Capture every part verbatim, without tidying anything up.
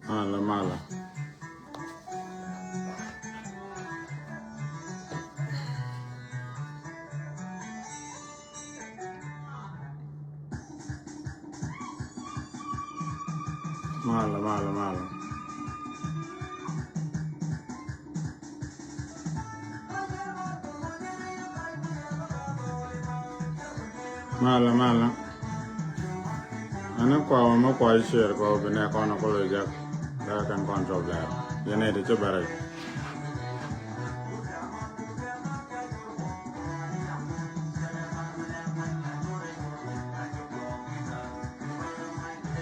Malɛ, malɛ. Malɛ, malɛ, malɛ. Malɛ, malɛ. Ɛn kua wä mi kua share kua bi nɛ kɔn kulɛ jak. Dee kɛn kɔn cop lɛr. Yɛn ɛ ti ci bɛ rɛy.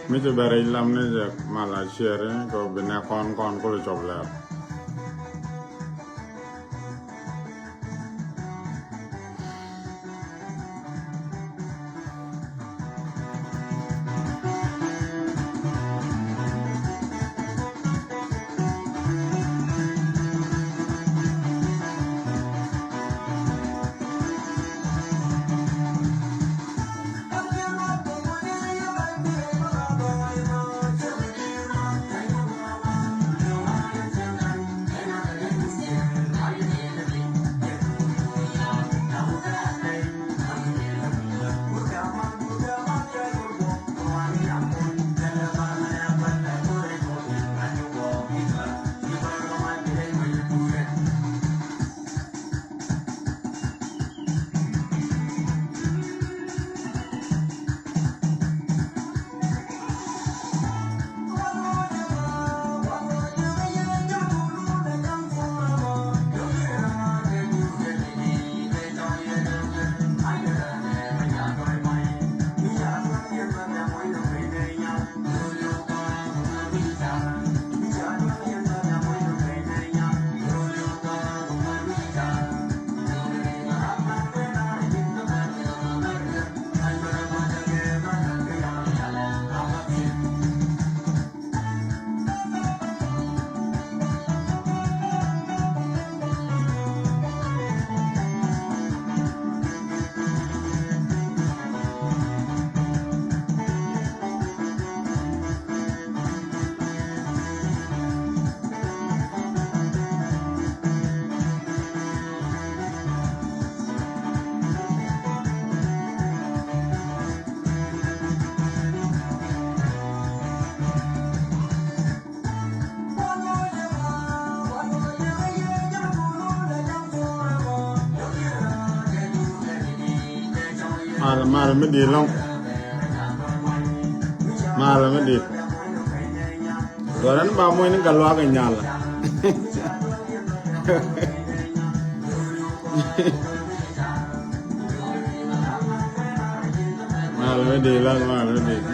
Mi ci bɛ rɛy lam ni jɛ malɛ share kua bi nɛ kɔn kɔn kulɛ cop lɛr. Malɛ, malɛ mi di̱i̱t lɔ̱ŋ. Malɛ mi di̱i̱t. Duɔ̱rɛ ni ba muɔ̱ny ni gat luaak ɛ nyal. Malɛ mi di̱i̱t lɔ̱ŋ, malɛ mi di̱i̱t.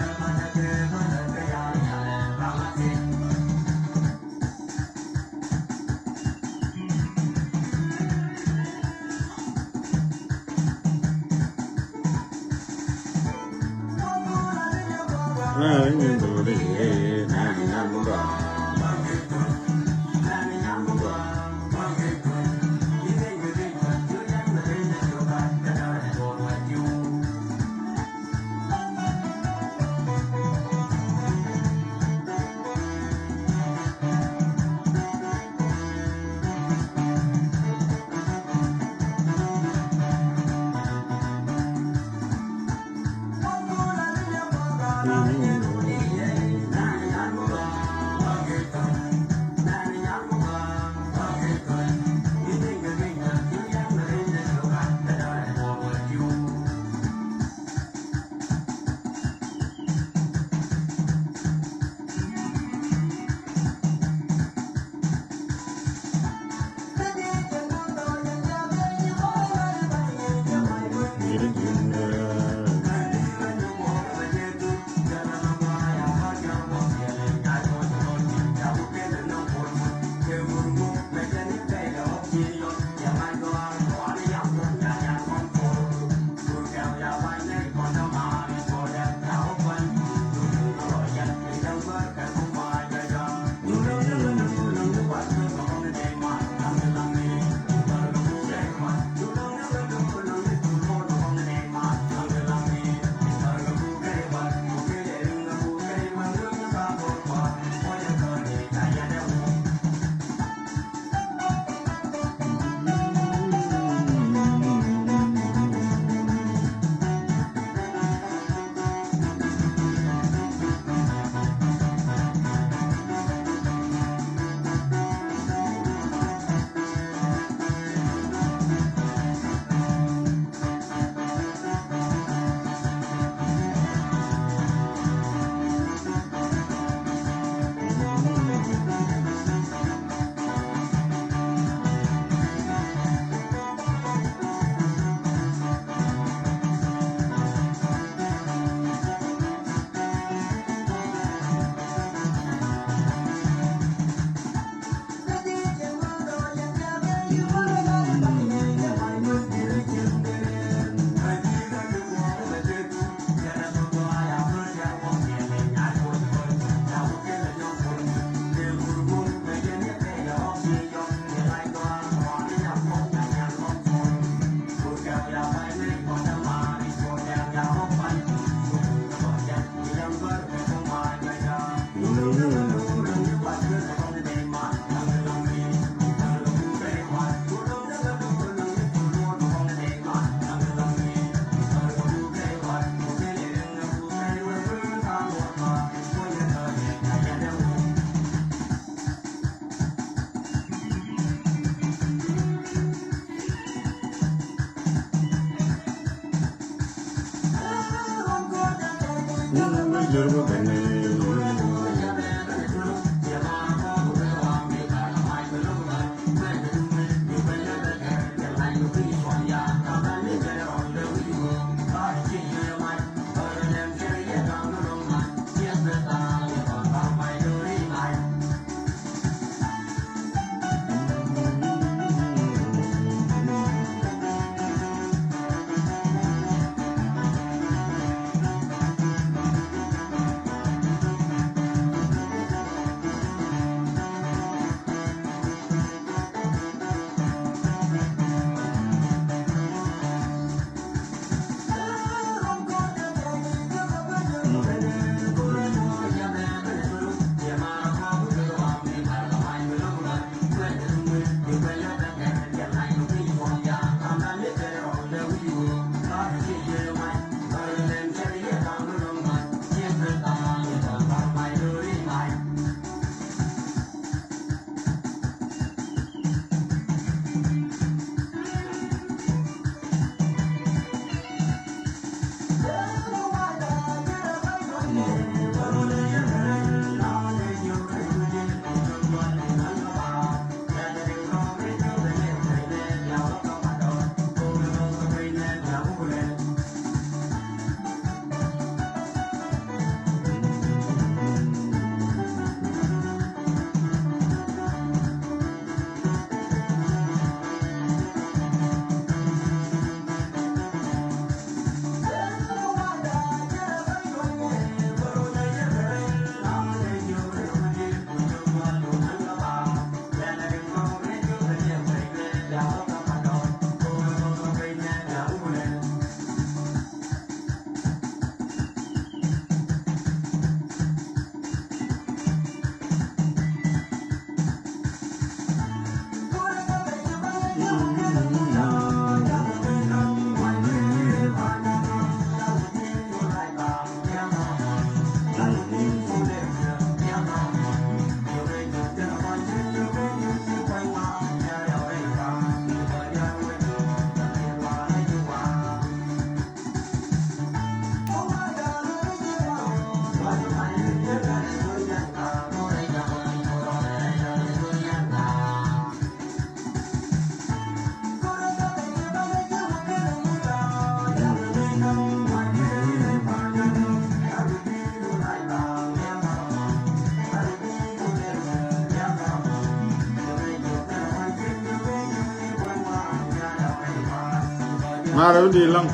Mara wä di lɔŋ.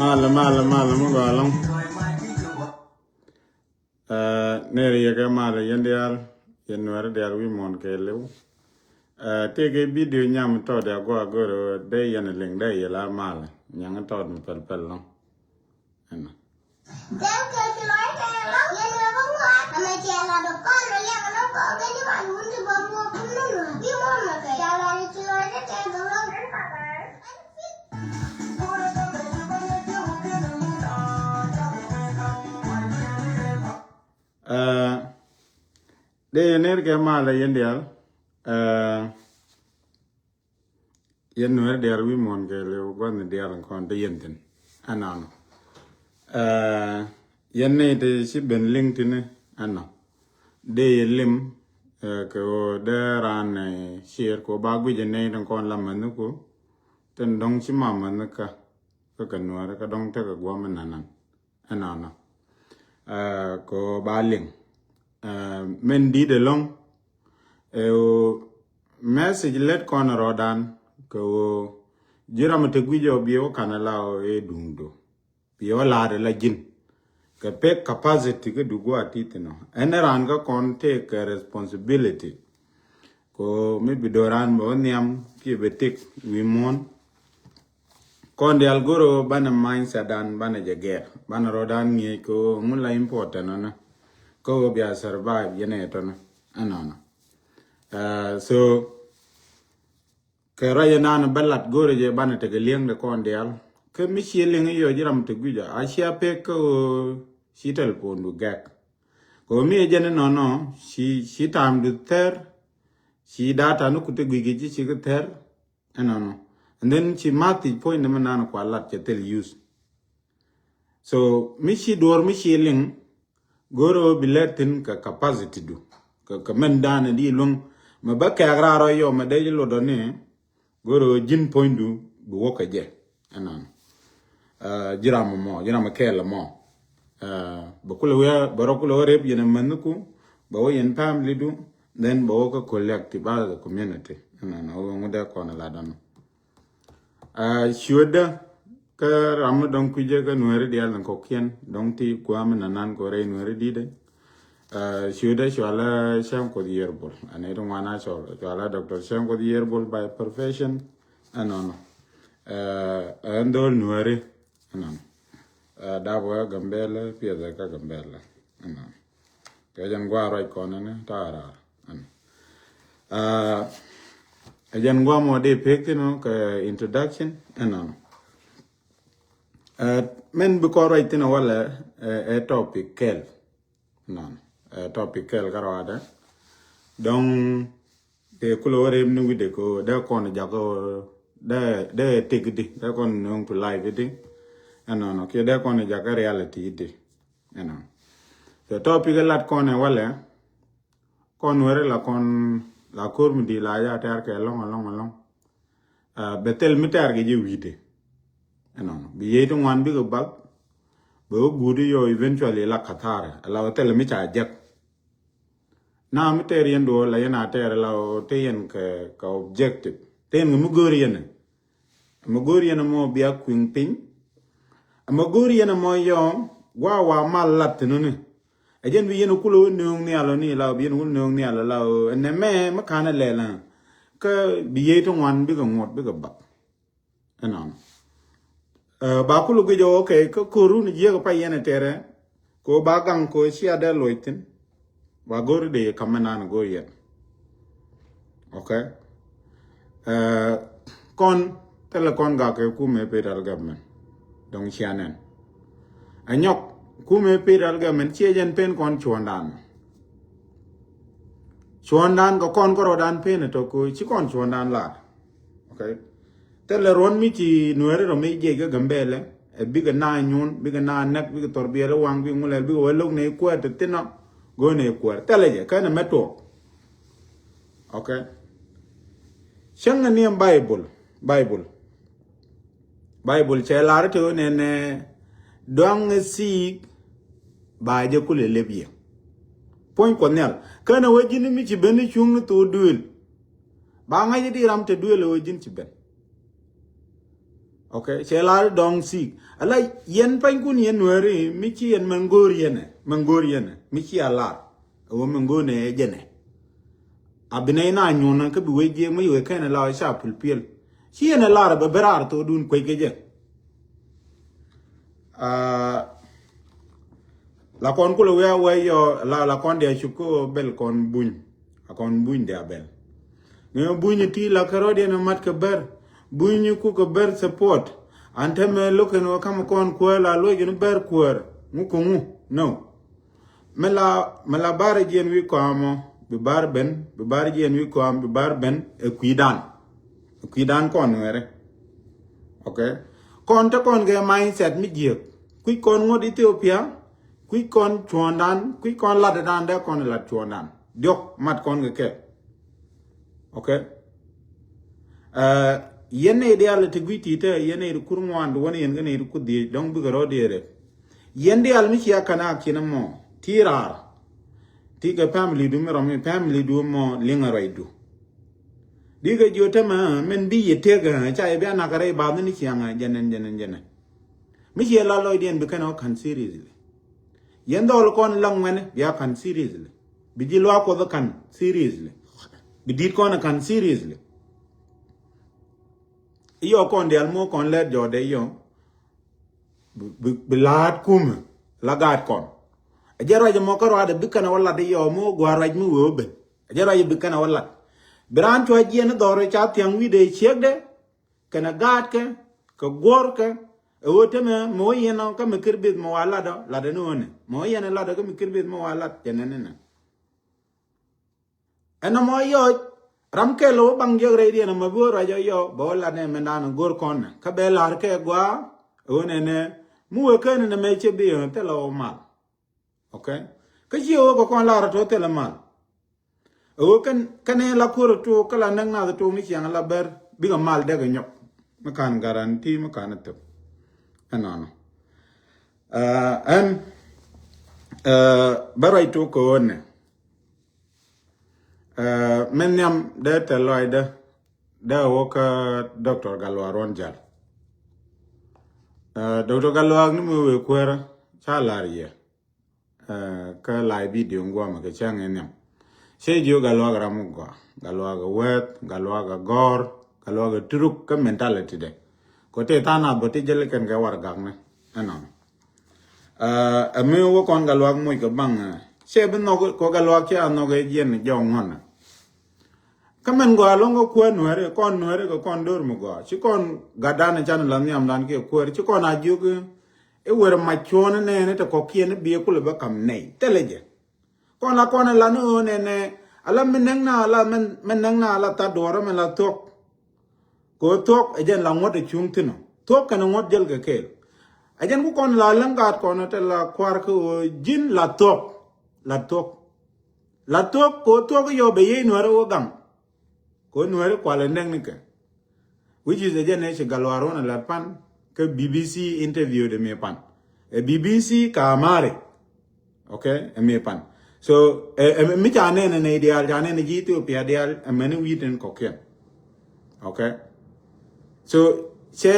Malɛ, malɛ, malɛ, mi gɔaa ɛlɔ̱ŋ. Ɛ, nɛy yɛ kɛ malɛ yɛn diaal, yɛn Nuɛr diaal wi̱i̱ muɔ̱ɔ̱n kɛɛliw. Ɛ, tëëkɛ bidio nyam tɔt a gɔaa go̱o̱rɛ dee yɛn liŋ dee yɛ la malɛ. Nyaŋ tɔt mi pɛl pɛl ɛlɔ̱ŋ. Ɛnɔ. Ɛ, dee yɛ ner kɛ malɛ yɛn diaal. Ɛ, yɛn Nuɛr diaal wi̱i̱ muɔ̱ɔ̱n kɛɛliw gua̱n diaal kɔn te yɛn thi̱n. Ɛnɔnɔ. Ɛ, yɛn ni te ci ben liŋ thi̱n ɛnɔ. Dee yɛ lim, ɛ, kɛ ɣöö dee raan, ɛ, ciɛɛr kɛ ɣöö ba guic ɛ nɛy tin kɔn la mäthniku. Tin dɔ̱ŋ ci ma mäthni kä, kä kɛ Nuɛr kä dɔ̱ŋ tekɛ gua̱a̱m ɛnanan. Ɛnɔnɔ. Ɛ, kɛ ɣöö ba liŋ. Ɛ, min di̱t ɛlɔ̱ŋ. Ɛ ɣöö message lät kɔn rɔɔdan kɛ ɣöö ji̱ ram mi te guic ɔ bi wä ka̱n ala ɣöö ëë duŋdu. Bi wä la̱a̱t ala ji̱n. Kɛ pek capacity kä du gua̱a̱th ti thi̱n ɔ. Ɛn raan kä kɔn tëëkɛ responsibility. Kɛ ɣöö mi bi do̱ran bɛ wä nhiam kiɛ bɛ tëk wi̱i̱ muɔ̱ɔ̱n. Kɔn diaal go̱r ɣöö banɛ mindset dan banɛ jɛ gɛr, banɛ rɔ dan ŋi̱eec kɛ ɣöö ŋun la important ɔnɔ kɛ ɣöö bia survive yɛn ɛ tɔnɔ ɛnɔnɔ. So kɛ ruac ɛnan bä lat go̱rɛ jɛ banɛ tekɛ li̱eŋdɛ kɔn diaal. Kä mi cie liŋ i̱ yɔ ji̱ ram te gui̱c a cia pek kä ɣöö ci telephone du gɛk. Kɛ ɣöö mi ɛ jɛn inɔnɔ ci time du thɛr, ci data ni ku te gui̱c kɛ ji̱ ci kɛ thɛr. Ɛnɔnɔ. And then ci math thiec puɔ̱ny ni mi nan kua lat cɛ thil use. So mi ci duɔr mi ci liŋ go̱rɛ ɣöö bi lɛr thin kɛ capacity du kɛ mɛn danɛ di luŋ. Mɛ bä kɛɛk raar rɔ yɔ mɛ dee ji̱ lotdɔ ni go̱rɛ ɣöö ji̱n puɔ̱ny du bi wä kɛ jɛ. Ɛnɔnɔ. Ji̱ ram mɔ ji̱ ram kɛɛl mɔ. Bɛ kulɛ wee bɛ rɔ kulɛ wee rep yɛn ɛ mɛn ni ku bɛ wee yɛn family du. Then bɛ wee kä collective as a community. Ɛnɔnɔ wee ŋu dee kɔn lat dɔn. Ciötdä kä ram mi dɔ̱ŋ kui̱cä kä nueeri diaal ni kɔkiɛn dɔ̱ŋ ti kua̱a̱m mi nanan kɔ rɛy nueeri di̱tdɛ. Ciötdä cualä cäŋ kuoth yier bol ani ti ŋuan a cɔl cualä doctor cäŋ kuoth yier bol by profession. Ɛnɔnɔ. Ɛn dhol nueeri ɛnɔnɔ. Dap wä Gambɛlɛ piɛth kä Gambɛlɛ ɛnɔnɔ. Kɛ jɛn gua̱a̱r ruac kɔn ɛn ta̱a̱ raar ɛn. Ɛ jɛn gua̱a̱r mɔ dee pek thin ɔ kɛ introduction ɛnɔn. Mɛn bi kɔn ruac thin ɔ walɛ ɛ topic kɛl ɛnɔn. Ɛ topic kɛl kä ruaadɛ dɔŋ. Tëë kulɛ wä rep ni wi̱cdɛ kɛ ɣöö dee kɔn jak ɣöö dee tek di dee kɔn nööŋ to life di. Ɛnɔnɔ kiɛ dee kɔn jak kä reality di. Ɛnɔnɔ. So topic ɛ lat kɔn ɛ walɛ kɔn weri la kɔn la ko̱r mi di la ya tɛr kɛ lɔŋ alɔŋ alɔŋ. Bɛ thil mi tɛr kɛ jɛ wi̱cdɛ. Ɛnɔnɔ bi yey ti ŋuan bikɛ bak. Bɛ wä guudi yɔ eventually la kathara la wä thil mi ca jek. Na mi tɛr yɛn duɔ la yɛn a tɛr la ɣöö te yɛn kɛ kɛ objective te yɛn kɛ mi go̱o̱r yɛn. Ɛmɛ go̱o̱r yɛn ɛmɔ bia kuiŋ piny. Ɛmɛ go̱o̱r yɛn ɛmɔ yɔ wa wa mal lat thin ni. Ɛ jɛn bi yɛn kulɛ wä nööŋ nhial ɔ ni la bi yɛn kulɛ nööŋ nhial ɔ la ɣöö ɛnɛ mɛ mi kan ɛ lɛl ɛ kä bi yey ti ŋuan bikɛ ŋuɔt bikɛ bak. Ɛnɔn. Ba kul guic ɔ okay kä ko̱run jiäk pa yɛn ɛ tɛrɛ. Ko ba gaŋ ko cia dee loc thin. Ba go̱r dee kamɛ nan go̱r yɛn. Okay. Kɔn thilɛ kɔn gak kɛ kumɛ federal government. Dɔŋ cia nɛn. Ɛ nyɔk kumɛ federal government ciɛ jɛn pen kɔn cuɔ̱ndan. Cuɔ̱ndan kɛ kɔn kärɔdan pen ɛ tɔk ko ci kɔn cuɔ̱ndan lar. Okay. Thilɛ ruɔ̱n mi ci nueeri rɔ mi jiɛc kä Gambɛlɛ ɛ bikɛ na nyun bikɛ na näk bikɛ thɔr biɛl waŋ bikɛ ŋulɛl bikɛ wä lo̱k nɛ kuäär ti thinɔ. Go̱o̱r nɛ kuäär thilɛ jɛ kɛn ɛ mɛ tuɔɔk. Okay. Cäŋ ɛ niɛm Baibul. Baibul. Baibul cɛ lar te ɣöö nɛnɛ duaŋ ɛ siik ba jɛ kulɛ lep yɛ. Puɔ̱ny Kuɔth Nhial kɛn ɛ wee ji̱n mi ci ben ni cuŋ ni thok duëël. Ba ŋa̱c di ram te duëël ɛ wee ji̱n ci ben. Okay, cɛ lar dɔŋ siik ala yɛn panykun yɛn nueeri mi ci yɛn mɛn go̱o̱r yɛn ɛ mɛn go̱o̱r yɛn ɛ mi ci a lar. Ɛ wee mɛn go̱o̱r nɛ ɛ jɛn ɛ. A bi nɛy na nyuɔ̱n kä bi wee jiɛk mi wee kɛn ɛ la ɔ ca pil piɛl. Ci yɛn ɛ lar ɛ bɛ ben raar thokdun kuec kɛ jɛ. La kɔn kulɛ wee a wee yɔ la la kɔn dia cuk kä bɛl kɔn buny. A kɔn buny dia bɛl. Ŋɛ buny ti la kɛ rɔ̱diɛn mat kɛ bɛr. Buny ku kɛ bɛr support. An tɛmɛ lo̱kɛn wä kam kɔn kuäär la luɔc in bɛr kuäär ŋu kɛ ŋu. No. Mi la mi la bar jiɛn wi̱i̱ kɔamɔ bi bar ben bi bar jiɛn wi̱i̱ kɔam bi bar ben ɛ kui̱dan. Ɛ kui̱dan kɔn nuɛɛrɛ. Okay. Kɔn te kɔn kɛ mindset mi jiɛk kui̱c kɔn ŋuɔ̱t Ethiopia. Kui̱c kɔn cuɔ̱ɔ̱ŋdan kui̱c kɔn latdan dee kɔn lat cuɔ̱ɔ̱ŋdan diɔ̱k mat kɔn kɛ kɛ. Okay. Yɛn nɛy diaal ti gui̱c ti̱i̱t te yɛn nɛy ti kur ŋuan ti wän yɛn kä nɛy ti kur dhiec dɔ̱ŋ bikɛ rɔ̱ diɛɛrɛ. Yɛn diaal mi cia kanak cin ɛmɔ ti raar. Ti kɛ family du mi rɔm mi family du ɛmɔ liŋ a ruacdu. Dikɛ jiö tämɛ mɛn bi yɛ tëk ca yɛ bi a nak rɛy bath ni ciaŋ jɛnɛn jɛnɛn jɛnɛn. Mi ciɛ la lɔcdiɛn bi kɛn ɔ ka̱n seriously. Yɛn dhɔl kɔn la ŋuɛni bia ka̱n seriously. Bi ji̱ luaak Kuɔth ka̱n seriously. Bi di̱t kɔn ka̱n seriously. Iyɔ kɔn dial mɔ kɔn lɛt jɔdɛ iyɔ. Bi, bi, bi laat kumɛ la gaat kɔn. A jɛ ruac mɔ kä ruaadɛ bi kɛn a wä lat iyɔ mɔ gua ruac mi wee wä ben. A jɛ ruac bi kɛn a wä lat. Bi raan cua jiɛn dhɔr ca thiaŋ wi̱dɛ ciekdɛ. Kɛn a gaatkɛ kɛ guɔrkɛ. Ɛ wä temɛ mɛ wä yɛn kä mi kir bith mɛ wa lat ɔ lat ɛn wä nɛ mɛ wä yɛn lat ɔ kä mi kir bith mɛ wa lat jɛ nɛn nɛ. Ɛn nɔmɔ yɔc ram kɛl wä baŋ jiɛk rɛy diɛn ɛmɛ bi wä ruac ɔ yɔ bɛ wä lat nɛ mɛn dan go̱r kɔn nɛ kä bɛ lar kɛ gua. Ɛ wä nɛ nɛ mi wee kɛn nɛ mɛ cɛ bi ɛ thilɛ wä mal. Okay. Kä ci wä kɛ kɔn lar ɔ to thilɛ mal. Ɛ wä kɛn kɛn la ko̱r ɔ to kä la näk nath ɔ to ni ciaŋ la bɛr bikɛ mal dɛk ɛ nyɔk. Mi kan garanti mi kan ɛ thop. Ɛnɔnɔ. Ɛn bä ruac to kɛ wä nɛ. Min nhiam dee tɛl lɔcdä dee wä kä Doctor Galuak Ruɔn Jal. Doctor Galuak ni mi wee kuäärä ca lar yɛ kä lay video ŋuɔmɛ kɛ cäŋ in nhiam. Cɛ jiök Galuak ram mi gɔaa, Galuak ɛ wɛth, Galuak ɛ gɔr, Galuak ɛ turuk kä mentality dɛ. Kɔ tëë tha̱a̱ŋ nath bä ti jäl kɛn kɛ war gak ni ɛnɔn. Ɛ mi wä kɔn Galuak moc kɛ baŋ cɛ bi nhɔk kɔ Galuak cɛ a nhɔk ɛ jiɛn jɔk ŋuɔnɛ. Kä mɛn gɔaa lo̱ŋ kä kuäär nuääri kɔn nuääri kɛ kɔn do̱r mi gɔaa ci kɔn gatdan can la nhiamdan kiɛ kuäär ci kɔn a jiök i̱ wer mac cuɔ̱ɔ̱n inɛɛni te kɔ̱kiɛn i̱ biɛ kulɛ bä ka̱m nɛy thilɛ jɛ. Kɔn la kɔn ilan i̱ ɣöö nɛnɛ ala mi näk na ala mi näk na ala tha̱t duɔ̱ɔ̱rä mi la thuɔ̱k. Kɛ ɣöö thuɔ̱k ɛ jɛn la ŋuɔ̱t ɛ cuŋ thi̱n ɔ thuɔ̱k kɛn ɛ ŋuɔ̱t jäl kɛ kɛɛl. Ɛ jɛn ku kɔn la läŋ gaat kɔn ɔ te la kua̱r kä ɣöö ji̱n la thuɔ̱k. La thuɔ̱k. La thuɔ̱k kɛ ɣöö thuɔ̱k i̱ yɔw bɛ yiey nuäärä wä gaŋ. Kɛ ɣöö nuääri kualɛ näk ni kɛ. Which is ɛ jɛn ɛ ci Galuak Ruɔn ɛ lat pan kä B B C interview de mi pan. Ɛ B B C ka Amharic. Okay, ɛ mi pan. So ɛ mi ca nɛn ɛ nɛy diaal ca nɛn ɛ ji̱ Ethiopia diaal ɛ mɛni wi̱i̱ tin kɔ̱kiɛn. Okay. So cɛ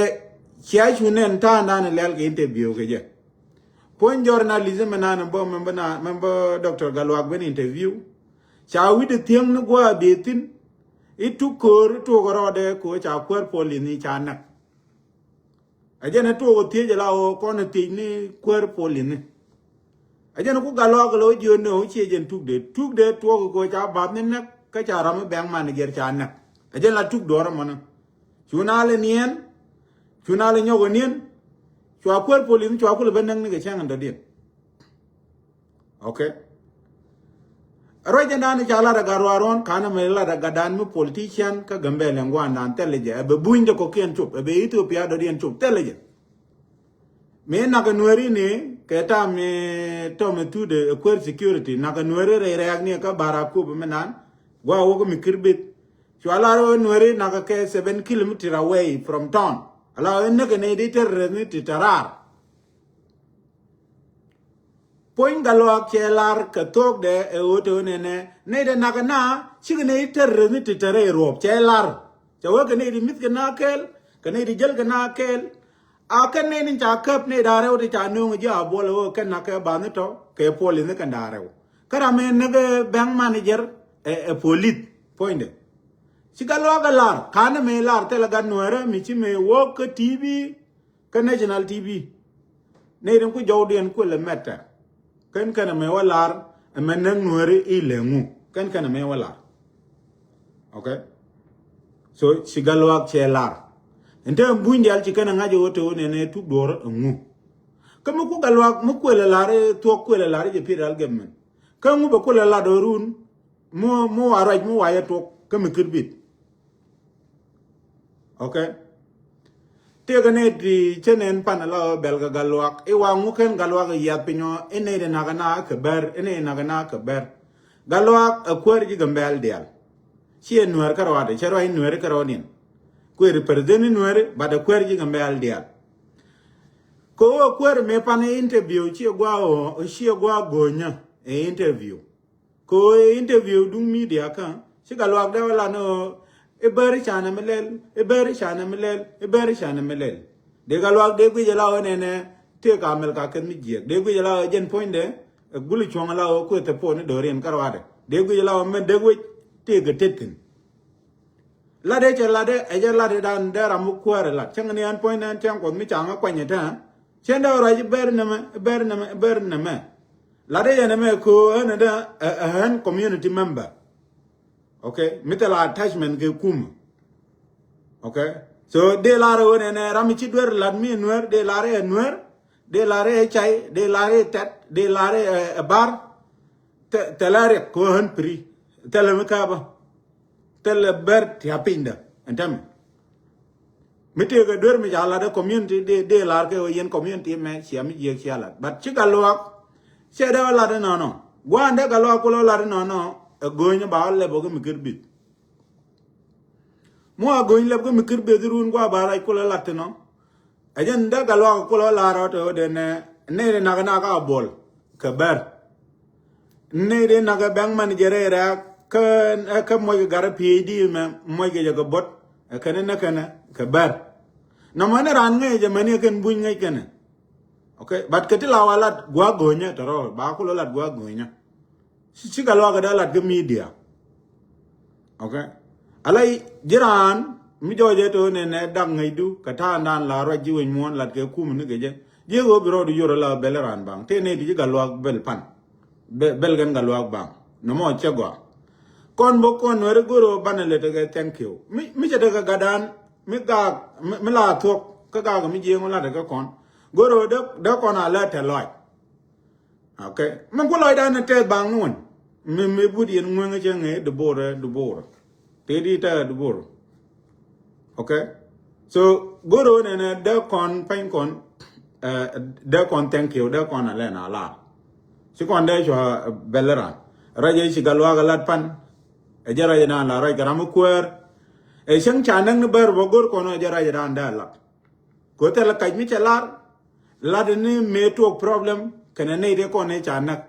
cia cu nɛn ta̱a̱ndan ɛ lɛl kɛ interview kɛ jɛ. Puɔ̱ny journalism mi nan bä mɛmbä Doctor Galuak ben interview. Ca wi̱cdɛ thiäŋ ni gua̱a̱ bi̱i̱ thi̱n. I̱ tuk köör i̱ tuɔk rɔɔdɛ kɛ ɣöö ca kuäär police ni ca näk. Ɛ jɛn ɛ tuɔk ɛ thiec ala ɣöö kɔn ɛ thiec ni kuäär police ni. Ɛ jɛn ku Galuak lɛ wä jiöt ni ɣöö ciɛ jɛn tukdɛ tukdɛ tuɔk kɛ ɣöö ca bath ni näk kä ca ram mi bank manager ca näk. Ɛ jɛn la tuk duɔ̱ɔ̱r ɛmɔnä. Cu na lɛ niɛn. Cu na lɛ nyɔk ɛ niɛn. Cua kuäär police ni cua kulɛ bä näk ni kɛ cäŋ in dɔ̱diɛn. Okay. Ruac jɛn dan ca lat a gat ruaruɔn kanɛ mɛ lat a gat dan mi politician kä Gambɛl in guan dan thɛl jɛ ɛ bɛ buny de kɔkiɛn cop ɛ bɛ Ethiopia dɔdiɛn cop thɛl jɛ. Mi nak nueri ni kɛ tam mi tɔm mi thut ɛ kuer security nak nueri rɛy rɛɛk ni kä bara kup mi nan gua wok mi kirbit. Cua lar nueri nak kɛ seven kilometer away from town. Ala ɛ näk ni di terrorist ni ti tarar. Puɔ̱ny Galuak cɛ lar kɛ thuɔ̱kdɛ ɛ ɣöö te ɣöö nɛnɛ nɛy dɛ nak ɛ na cikɛ nɛy tɛr reth ni ti tɛrɛ i̱ ruɔ̱p cɛ lar. Cɛ wee kɛ nɛy di mi̱th kɛ na kɛɛl kɛ nɛy di jäl kɛ na kɛɛl. A kɛn nɛy ni ca käp nɛy da̱a̱ rɛw ti ca nööŋ ji̱ a buɔl ɛ ɣöö kɛn nak kɛ ba̱a̱th ni tɔ̱ kɛ puɔl i̱ ni kɛn da̱a̱ rɛw. Kä ram ɛ näk ɛ bank manager ɛ police puɔ̱nydɛ. Ci Galuak ɛ lar ka̱n ɛ mëë lar thilɛ gat nuɛɛrä mi ci mëë wok kä T V. Kä national T V. Nɛy tin ku jɔwdiɛn kuël ɛ mɛtɛ. Kɛn kɛn ɛmɛ wä lar ɛmɛ näk nuääri i̱ lɛ ŋu kɛn kɛn ɛmɛ wä lar. Okay. So ci Galuak cɛ lar. Ɛn te ɛn buny dial ci kɛn ɛ ŋa̱c ɛ wä te wä nɛn ɛ tuk duɔ̱ɔ̱r ɛ ŋu. Kä mi ku Galuak mi kuël ɛ lar ɛ thuɔ̱k kuël ɛ lar ɛ jɛ pi̱i̱r al gɛmɛn. Kä ŋu bɛ kuël ɛ lar do̱run. Mu mu wa ruac mu wa yɛ tuɔk kä mi kir bit. Okay. Tëëkɛ ni ti cä nɛn pan ala ɣöö bɛl kɛ Galuak i̱ wa ŋu kɛn Galuak i̱ yiath piny ɔ i̱ nɛy ti nak ɛ na kɛ bɛr i̱ nɛy ti nak ɛ na kɛ bɛr. Galuak ɛ kuäär ji̱ Gambɛl diaal. Ciɛ nuɛɛr kärɔɔdɛ cɛ ruac nuɛɛri kärɔɔdiɛn. Kuëë represent ni nuɛɛri but ɛ kuäär ji̱ Gambɛl diaal. Kɛ ɣöö kuäär mëë pan i̱ interview ciɛ gua̱a̱ ɣöö ciɛ gua̱a̱ go̱nyä i̱ interview. Kɛ ɣöö ɛ interview duŋ media kä ci Galuak dee wä lan ɣöö i̱ bäri canɛ mi lɛl i̱ bäri canɛ mi lɛl i̱ bäri canɛ mi lɛl. Dee Galuak dee guic ala ɣöö nɛnɛ tëëk Amelka kɛn mi jiɛk dee guic ala ɣöö jɛn puɔ̱nydɛ ɛ gul cuɔ̱ŋ ala ɣöö kuëth ɛ puɔ̱n i̱ do̱riɛn kä ruaadɛ dee guic ala ɣöö mɛn dee wec tëëk ɛ tet thi̱n. Latdɛ cɛ latdɛ, ɛ jɛ latdɛ dan dee ram mi kuäärɛ lat. Cäŋ ni ɛn puɔ̱ny nɛn cäŋ Kuɔth mi caŋä kuany ɛ tɛ̈ɛ̈n. Cɛn dee ruac i̱ bɛr nɛmɛ, i̱ bɛr nɛmɛ, i̱ bɛr nɛmɛ. Latdɛ yɛn ɛmɛ köö ɣän ɛ dee ɛ ɣän community member. Okay, mi thil attachment kɛ kumä. Okay, so dee lar ɣän ɛnɛ ram mi ci duer lat mi ɛ Nuɛr, dee lar ɛ Nuɛr, dee lar ɛ cay, dee lar ɛ tɛt, dee lar ɛ bar. Thilɛ riɛk kɛ ɣän pri. Thilɛ mi kääpä. Thilɛ bɛr tiap pinydä ɛn tämɛ. Mi tëëkɛ duer mi ca lat ɛ community dee, dee lar kɛ ɣöö yɛn community mɛ ciɛ mi jiɛk cia lat. But ci Gatluak cɛ dee lat inɔnɔ. Gua̱a̱n dee Gatluak kulɛ lat inɔnɔ. Ɛ go̱o̱ny ba ɣä lɛp ɣä kɛ mi kir bith. Muɔ a go̱o̱ny lɛp kɛ mi kir bith run gua̱a̱ ba rac kulɛ lat inɔ. Ɛ jɛn dee Gatluak kulɛ lar ɣä tɛ ɣöö dee nɛ nɛy ri nak nak a buɔl kɛ bɛr. Ni di nak ɛ bank manager rɛɛ rɛɛ kä, kä muɔc kɛ gat rɛ PhD mɛ muɔc kɛ jɛ kɛ bot. Ɛ kɛnɛ nɛ kɛnɛ kɛ bɛr. Nɔmɔ ni raan ŋäc jɛ mɛni ɛ kɛn buny ŋäc kɛnɛ. Okay, but kɛ ti la wa lat gua̱a̱k go̱nyä tɔrɔ ba kulɛ lat gua̱a̱k go̱nyä. Ci, ci Gatluak kɛ dee lat kɛ media. Okay. Ala ji̱ raan mi jɔɔcɛ to nɛ nɛ dak ŋäcdu kɛ ta̱a̱ ndan la ruac ji̱ wec muɔ̱ɔ̱n lat kɛ kum ni kɛ jɛ. Ji̱ ɣöö bi rɔɔdu yor ala bɛl raan baŋ tëë nɛ di ji̱ Gatluak bɛl pan. Bɛl, bɛl kɛn Gatluak baŋ. Nɔmɔ cɛ gɔaa. Kɔn bä kɔn Nuɛri go̱r ɣöö banɛ lɛ tekɛ thank you. Mi, mi cɛ tekɛ gatdan mi gaak mi, mi la thuɔ̱k kä gaak mi jiɛɛŋ wä lat tekɛ kɔn. Go̱r ɣöö dee, dee kɔn a lɛ tɛ lɔc. Okay. Min ku lɔcdan ni tɛth baŋ ni wän. Mi, mi but yɛn ŋueŋ cɛ ŋee duborɛ, duborɛ. Tëë di tɛth duborɛ. Okay. So go̱r ɣöö nɛnɛ dee kɔn pɛny kɔn, eh, dee kɔn thank you, dee kɔn a lɛn a lar. Ci kɔn dee cua bɛl ran. Rɔc ɛ ci Gatluak a lat pan. Ɛ jɛ rɔc ɛ dan la rɔc kɛ ram mi kuäär. Ɛ cäŋ ca näk ni bär bä go̱r kɔn ɛ jɛ rɔc ɛ dan dee a lat. Kɛ thilɛ kac mi cɛ lar. Lat ni mëë tuɔɔk problem kɛnɛ nɛy tëë kɔn ëë ca näk.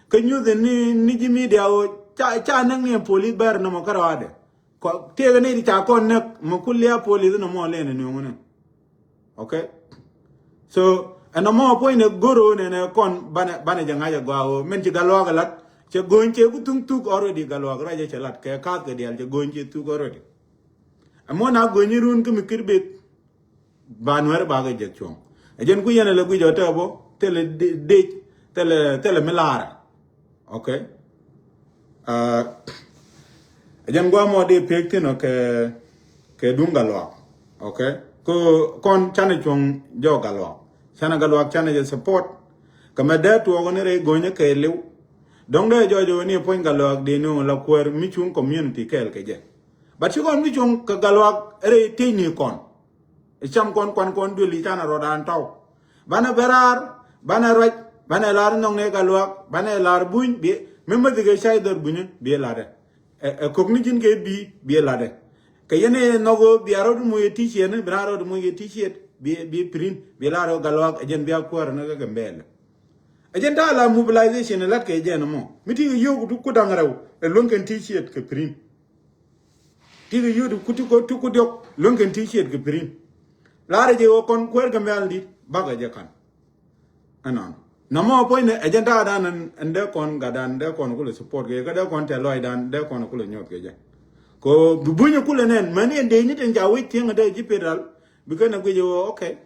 Kä nyuth ni, ni ji̱ media ɣöö ca, ca näk ni ɛn police bɛr nɔmɔ kärɔaadɛ. Kɔ, tëëkɛ nɛy ti ca kɔn näk mɛ ku lia̱a̱ police nɔmɔ lɛn ɛ nööŋni. Okay. So ɛn nɔmɔ puɔ̱ny ni go̱r ɣöö nɛnɛ kɔn banɛ, banɛ jɛ ŋa̱c ɛ gɔaa ɣöö min ci Gatluak ɛ lat cɛ go̱ny cɛ ku thuŋ thuk already Gatluak ruacɛ cɛ lat kɛ ka̱a̱th kɛ diaal cɛ go̱ny cɛ thuk already. Ɛmɔ na go̱ny irun kä mi kir beth. Ba Nuɛri ba kɛ jek cuɔ̱ŋ. Ɛ jɛn ku yɛn ɛ lɛ guic ɔ tɛ bɔ thilɛ dec, thilɛ, thilɛ mi laarɛ. Okay. Ɛ jɛn guamɔ dee pek thin ɔ kɛ, kɛ duŋ Gatluak. Okay. Ko kɔn canɛ cuɔ̱ŋ jɔk Gatluak. Canɛ Gatluak canɛ jɛ support. Kɛ mɛ dee tuɔɔk ni rɛy go̱nyä kɛ liw. Dɔ̱ŋ dee jɔɔc ɣöö ni puɔ̱ny Gatluak dee ni ɣöö la kuäär mi cuŋ community kɛɛl kɛ jɛ. But ci kɔn mi cuŋ kɛ Gatluak rɛy tiecni kɔn. Ɛ cam kɔn kuan kɔn duël i̱ canɛ rɔɔdan tɔw. Banɛ bɛ raar, banɛ ruac, banɛ lar nhɔk ni Gatluak, banɛ lar buny bi mi mäthi kɛ cay dhɔr bunyä bi latdɛ. Ɛ, ɛ kok ni ji̱n kɛ bi bi latdɛ. Kɛ yɛn ɛ nhɔk ɣöö bia rɔɔd moc ɛ T-shirt ni bi raan rɔɔd moc ɛ T-shirt bi, bi print bi lar ɣöö Gatluak ɛ jɛn bia kuäär ni kɛ Gambɛlɛ. Ɛ jɛn ta̱a̱ la mobilization ɛ lat kɛ jɛn ɛmɔ mi ti kɛ yio̱o̱k ti ku da̱ŋ rɛw ɛ luäŋ kɛn T-shirt kɛ print. Ti kɛ yio̱o̱k ti ku, ti ku diɔk luäŋ kɛn T-shirt kɛ print. Laarɛ jɛ ɣöö kɔn kuäär kɛ mɛl dit bakɛ jɛ ka̱n. Ɛnɔn nɔmɔ puɔ̱ny ni ɛ jɛn ta̱a̱ dan ɛn dee kɔn gat dan dee kɔn kulɛ support kɛ kä dee kɔn tɛ lɔc dan dee kɔn kulɛ nyuɔth kɛ jɛ. Kɛ ɣöö bi bunyɛ kulɛ nɛn mäni ɛn dee ni tin ca wec thieŋ ɛ dee ji̱ Federal. Bi kɛn ɛ guic ɛ ɣöö okay.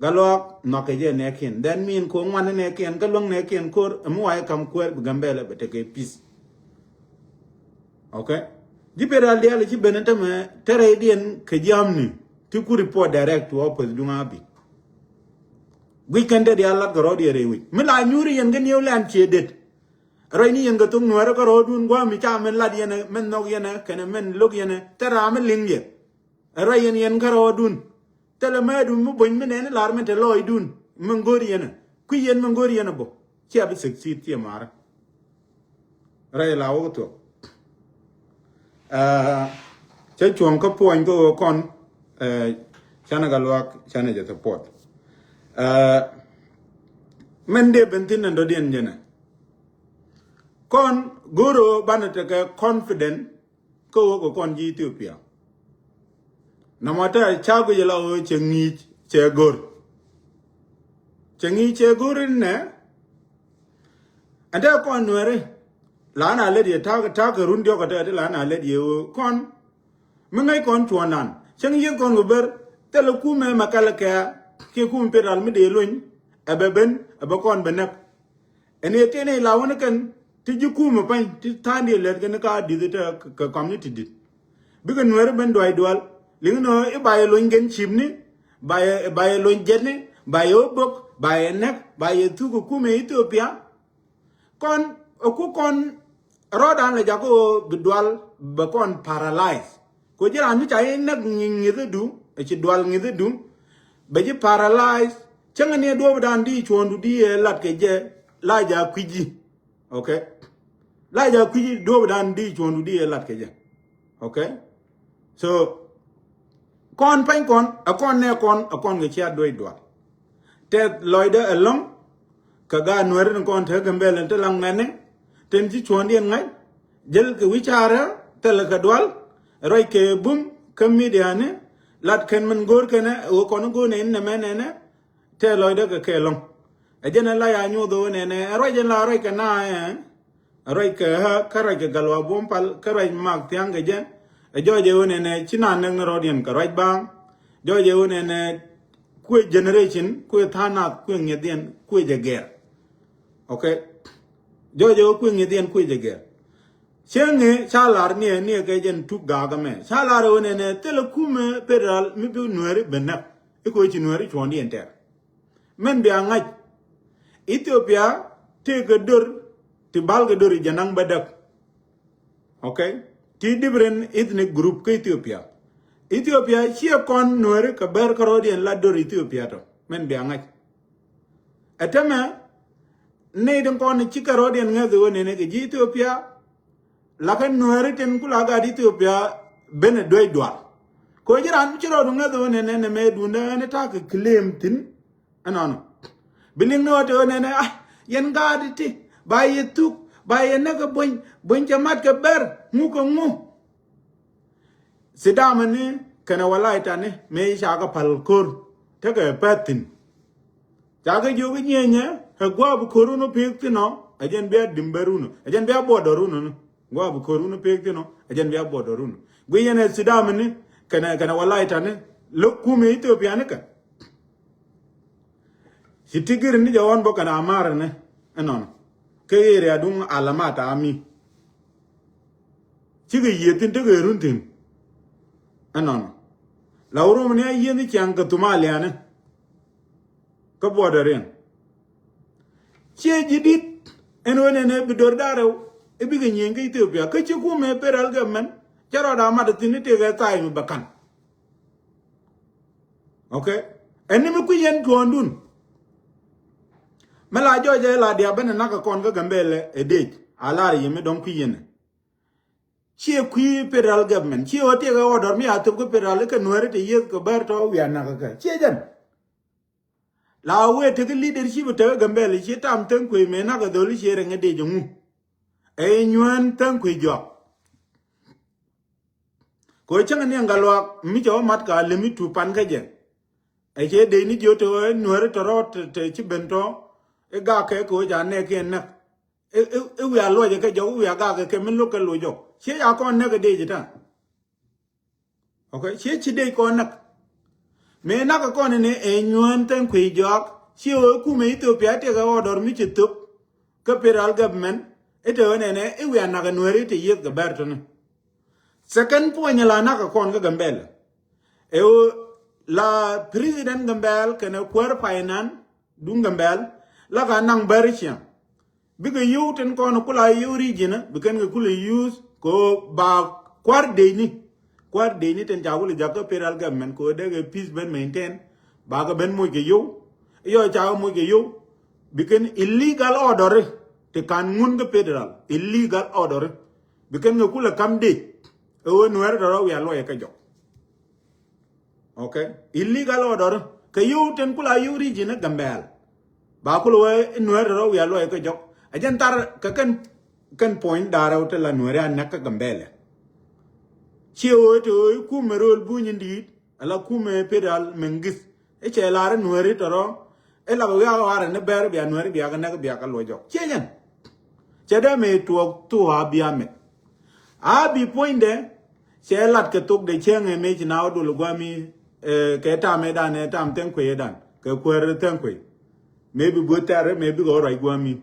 Gatluak nhɔakɛ jɛ nɛɛkiɛn. That mean kɛ ŋuan nɛɛkiɛn kä luäŋ nɛɛkiɛn ko̱r ɛmi wa̱i̱ kam kuäär bi Gambɛlɛ bɛ tekɛ peace. Okay. Ji̱ Federal diaal ci ben tämɛ tɛrɛydiɛn kɛ jiamni ti ku report direct to office duŋ abi. Guic kɛn te diaal lat kɛ rɔɔdiɛn rɛy wi̱c mi la nyuuri yɛn kɛ New Land cie det. Rɔy ni yɛn kɛ thok Nuɛɛrä kɛ rɔɔdun gua̱a̱mi ca min lat yɛn min nhɔk yɛn kɛnɛ min lo̱k yɛn te ram mi liŋ yɛn. Ɛ ruac yɛn yɛn kärɔɔdun. Thilɛ mɛɛdun mi buny mi nɛn i̱ la̱r min te lɔɔcdun min go̱o̱r yɛn ɛ kui̱ yɛn min go̱o̱r yɛn ɛ bä. Cia bi succeed cie ma̱rä. Rɛy la wä kä thuɔ̱k. Ɛ, cä cuɔ̱ŋ kä puɔ̱ny kä ɣöö kɔn, ɛ, canɛ Gatluak canɛ jɛ support. Ɛ, min dee ben thi̱n ɛn dɔ̱diɛn jɛnɛ. Kɔn go̱o̱r ɣöö banɛ tekɛ confident kä wä kɛ kɔn ji̱ Ethiopia. Nɔmɔ te ca guic la ɣöö cɛ ŋi̱i̱c cɛ go̱r. Cɛ ŋi̱i̱c cɛ go̱r inɛ. Ɛn te kɔn Nuɛɛri la na lät yɛ ta̱a̱, ta̱a̱ kɛ run diɔ̱k ɛ te ti la na lät yɛ ɣöö kɔn Mi ŋäc kɔn cuɔ̱ɔ̱ŋdan cäŋ yiëth kɔn kɛ ber thilɛ kumɛ mɛ kɛl kɛ kiɛ kumɛ pet ral mi dee luny. Ɛ bɛ ben ɛ bɛ kɔn bɛ näk. Ɛn yɛ tiɛn ila wä ni kɛn ti ji̱ kumɛ pany ti tha̱a̱ŋdiɛn lät kɛn ka di̱th te kɛ community di̱t. Bikɛ Nuɛri ben duay dual liŋ nɔ i̱ ba yɛ luny gen cipni, ba yɛ ba yɛ luny jetni, ba yɛ wä bok, ba yɛ näk, ba yɛ thuk kɛ kumɛ Ethiopia. Kɔn ɛ ku kɔn rɔɔdan lɛ jakä ɣöö bi dual bɛ kɔn paralyze. Kɛ ji̱ raan mi ca yɛ näk ŋi̱thädu ɛ ci dual ŋi̱thädu bɛ ji̱ paralyze. Cäŋɛ ni ɛ duɔ̱ɔ̱pdan di cuɔ̱ɔ̱ŋdu di ɛ lat kɛ jɛ la ja kui̱ci. Okay. La ja kui̱ci duɔ̱ɔ̱pdan di cuɔ̱ɔ̱ŋdu di ɛ lat kɛ jɛ. Okay. So kɔn pany kɔn ɛ kɔn nɛ kɔn ɛ kɔn kɛ cia duec dual. Tɛth lɔcdä ɛlɔ̱ŋ kɛ gaat Nuɛri ni kɔn te Gambɛl in te laŋ mɛni tin ci cuɔ̱ɔ̱ŋdiɛn ŋa̱c. Jäl kɛ wi̱caarä thilɛ kɛ dual ruac kɛ bum kä midiani. Lat kɛn min go̱o̱r kɛnɛ ɣöö kɔn go̱o̱r nɛn nɛ mɛ nɛnɛ. Tɛth lɔcdä kɛ kɛ ɛlɔ̱ŋ. Ɛ jɛn ɛ la ya nyuɔth ɣöö nɛnɛ ɛ ruac in la ruac kɛ na ɛ ruac kɛ ɣä kä ruac kɛ Gatluak Buɔ̱m Pal kä ruac mak thia̱ŋ kɛ jɛ. Ɛ jɔɔc ɛ ɣöö nɛnɛ ci na näk ni rɔɔdiɛn kɛ ruac baaŋ. Jɔɔc ɛ ɣöö nɛnɛ kuɛ generation kuɛ tha̱a̱ŋ nath kuɛ ŋi̱ethiɛn kuɛ jɛ gɛr. Okay. Jɔɔc ɛ ɣöö kuɛ ŋi̱ethiɛn kuɛ jɛ gɛr. Cieŋ ŋi̱ ca lar niɛ niɛ kɛ jɛn tuk gaak ɛmɛ ca lar ɛ ɣöö nɛnɛ thilɛ kumɛ pet ral mi bi Nuɛri ben näk. I̱ kɛ ɣöö ci Nuɛri cuɔ̱ɔ̱ŋdiɛn tɛr. Mɛn bia ŋa̱c Ethiopia tëëkɛ dör ti balkɛ dör i̱ jɛ naŋ bädäk. Okay. Ti different ethnic group kä Ethiopia. Ethiopia ciɛ kɔn Nuɛri kɛ bär kärɔɔdiɛn la dör Ethiopia tɔ. Mɛn bia ŋa̱c. Ɛ tämɛ nɛy tin kɔn ci kärɔɔdiɛn ŋäth ɣöö nɛnɛ kɛ ji̱ Ethiopia. Lakä Nuɛri tin ku la gat Ethiopia ben ɛ duec dual. Kɛ ɣöö ji̱ raan ci rɔɔdu ŋäth ɣöö nɛnɛ nɛ mɛ duundä ɣän ta̱a̱ kɛ claim thi̱n. Ɛnɔnɔ bi liŋ ni ɣöö te ɣöö nɛnɛ ah yɛn gaat ti ba yɛ thuk ba yɛ näk kɛ buny buny cɛ mat kɛ bɛr ŋu kɛ ŋu. Sidamɛ ni kɛnɛ walay tani mëë ca kɛ pal ko̱r tekɛ pɛth thi̱n. Ca kɛ jiök i̱ nyieenyɛ ɛ gua̱a̱p ko̱r wun pek thi̱n ɔ ɛ jɛn bia di̱m bɛ run ɔ ɛ jɛn bia buɔdɔ run ɔ ni. Gua̱a̱p ko̱r wun pek thi̱n ɔ ɛ jɛn bia buɔdɔ run ɔ. Gui yɛn ɛ Sidamɛ ni kɛnɛ kɛnɛ walay tani lo̱k kumɛ Ethiopia ni kɛ. Ci ti gir ni jɛ ɣɔn bä kɛn amar ni ɛnɔn. Kä area duŋ alamat ami. Cikɛ yieth tin tekɛ run thi̱n. Ɛnɔn. La wä rom ni a yieth ni ciaŋ kɛ thum aliani. Kä buɔdɛ riɛn. Ciɛ ji̱ di̱t ɛn ɣöö nɛnɛ bi dör da̱rɛw i̱ bikɛ nyieny kä Ethiopia kä ci kumɛ federal government. Cɛ rɔɔd amat thi̱n ni tëëkɛ tha̱a̱c mi bɛ ka̱n. Okay. Ɛn ni mi kui̱ yɛn tuɔɔndun. Mi la jɔɔcɛ la diaal ben ɛ nak kɛ kɔn kä Gambɛlɛ ɛ dec a lar yɛ mi dɔ̱ŋ kui̱ yɛn. Ciɛ kui̱ federal government ciɛ ɣöö tiɛkɛ order mi a thop kä federal kɛ Nuɛri te yieth kɛ bär tɔ wiaa nak kɛ ciɛ jɛn. La wee tekɛ leadership tekɛ Gambɛlɛ ciɛ tam Thäŋ Kuëë mëë nak kɛ dholi ciɛ rɛŋ ɛ dec ɛŋu. Ɛ nyuään Thäŋ Kuëë jɔak. Kɛ ɣöö cäŋ ni ɛn Gatluak mi cɛ wä mat ka lemi tu pan kä jɛ. Ɛ cɛ dec ni jiö te ɣöö Nuɛri tɔrɔ te ci ben tɔ i̱ gak kɛ kɛ ɣöö ca nɛɛkiɛn näk. I̱ wiaa luɔcɛ kɛ jɔk i̱ wiaa gak kɛ kɛ mi lo̱k kɛ loc jɔk ciɛ ca kɔn näk ɛ dec ɛ ta̱a̱. Okay, ciɛ ci dec kɔn näk. Mëë nak kɛ kɔn ni ɛ nyuään Thäŋ Kuëë jɔak ciɛ ɣöö kumɛ Ethiopia tiɛkɛ order mi ci thop. Kä federal government i̱ te ɣän ɛnɛ i̱ wiaa nak ɛ Nuɛri te yieth kɛ bɛr tɔni. Second point la nak kɛ kɔn kä Gambɛl. Ɛ ɣöö la president Gambɛl kɛnɛ kuäär finance duŋ Gambɛl la ka naŋ bɛr ciaŋ. Bikɛ yio̱w tin kɔn kula yio̱w region bi kɛn kɛ kula use kɛ ɣöö ba kuäär decni. Kuäär decni tin ca kula jakä federal government kɛ ɣöö dee kɛ peace ben maintain. Ba kɛ ben moc kɛ yio̱w. Iyɔ ca kɛ moc kɛ yio̱w. Bi kɛn illegal order ti kan ŋun kä federal illegal order. Bi kɛn kɛ kulɛ kam dec. Ɛ ɣöö Nuɛɛri tɔrɔ wiaa luɔyɛ kä jɔk. Okay. Illegal order kɛ yio̱w tin kula yio̱w region Gambɛl. Ba kul wee Nuɛɛri tɔrɔ wiaa luɔyɛ kä jɔk. Ɛ jɛn thar kɛ kɛn kɛn puɔ̱ny da̱rɛ wä ti la Nuɛɛri a näk kä Gambɛl. Ciɛ ɣöö ti ɣöö i̱ kumɛ rööl buny in di̱i̱t. Ala kumɛ federal mengith i̱ cɛ lar i̱ Nuɛɛri tɔrɔ. I̱ la bɛ wiak warɛ ni bɛr bia Nuɛɛri bia kɛ näk bia kɛ luɔc jɔk ciɛ jɛn. Cɛ dee mëë tuɔɔk thuk a bia mɛk. A bi puɔ̱nydɛ Cɛ lat kɛ thok de cieŋ ɛ mëë ci na wä dol guami, eh, kɛ tam ɛ dan, ɛ tam thɛŋ kuey ɛ dan, kɛ kuäär thɛŋ kuey. Mëë bi buɔth tɛr, mëë bi kɛ wä ruac guami.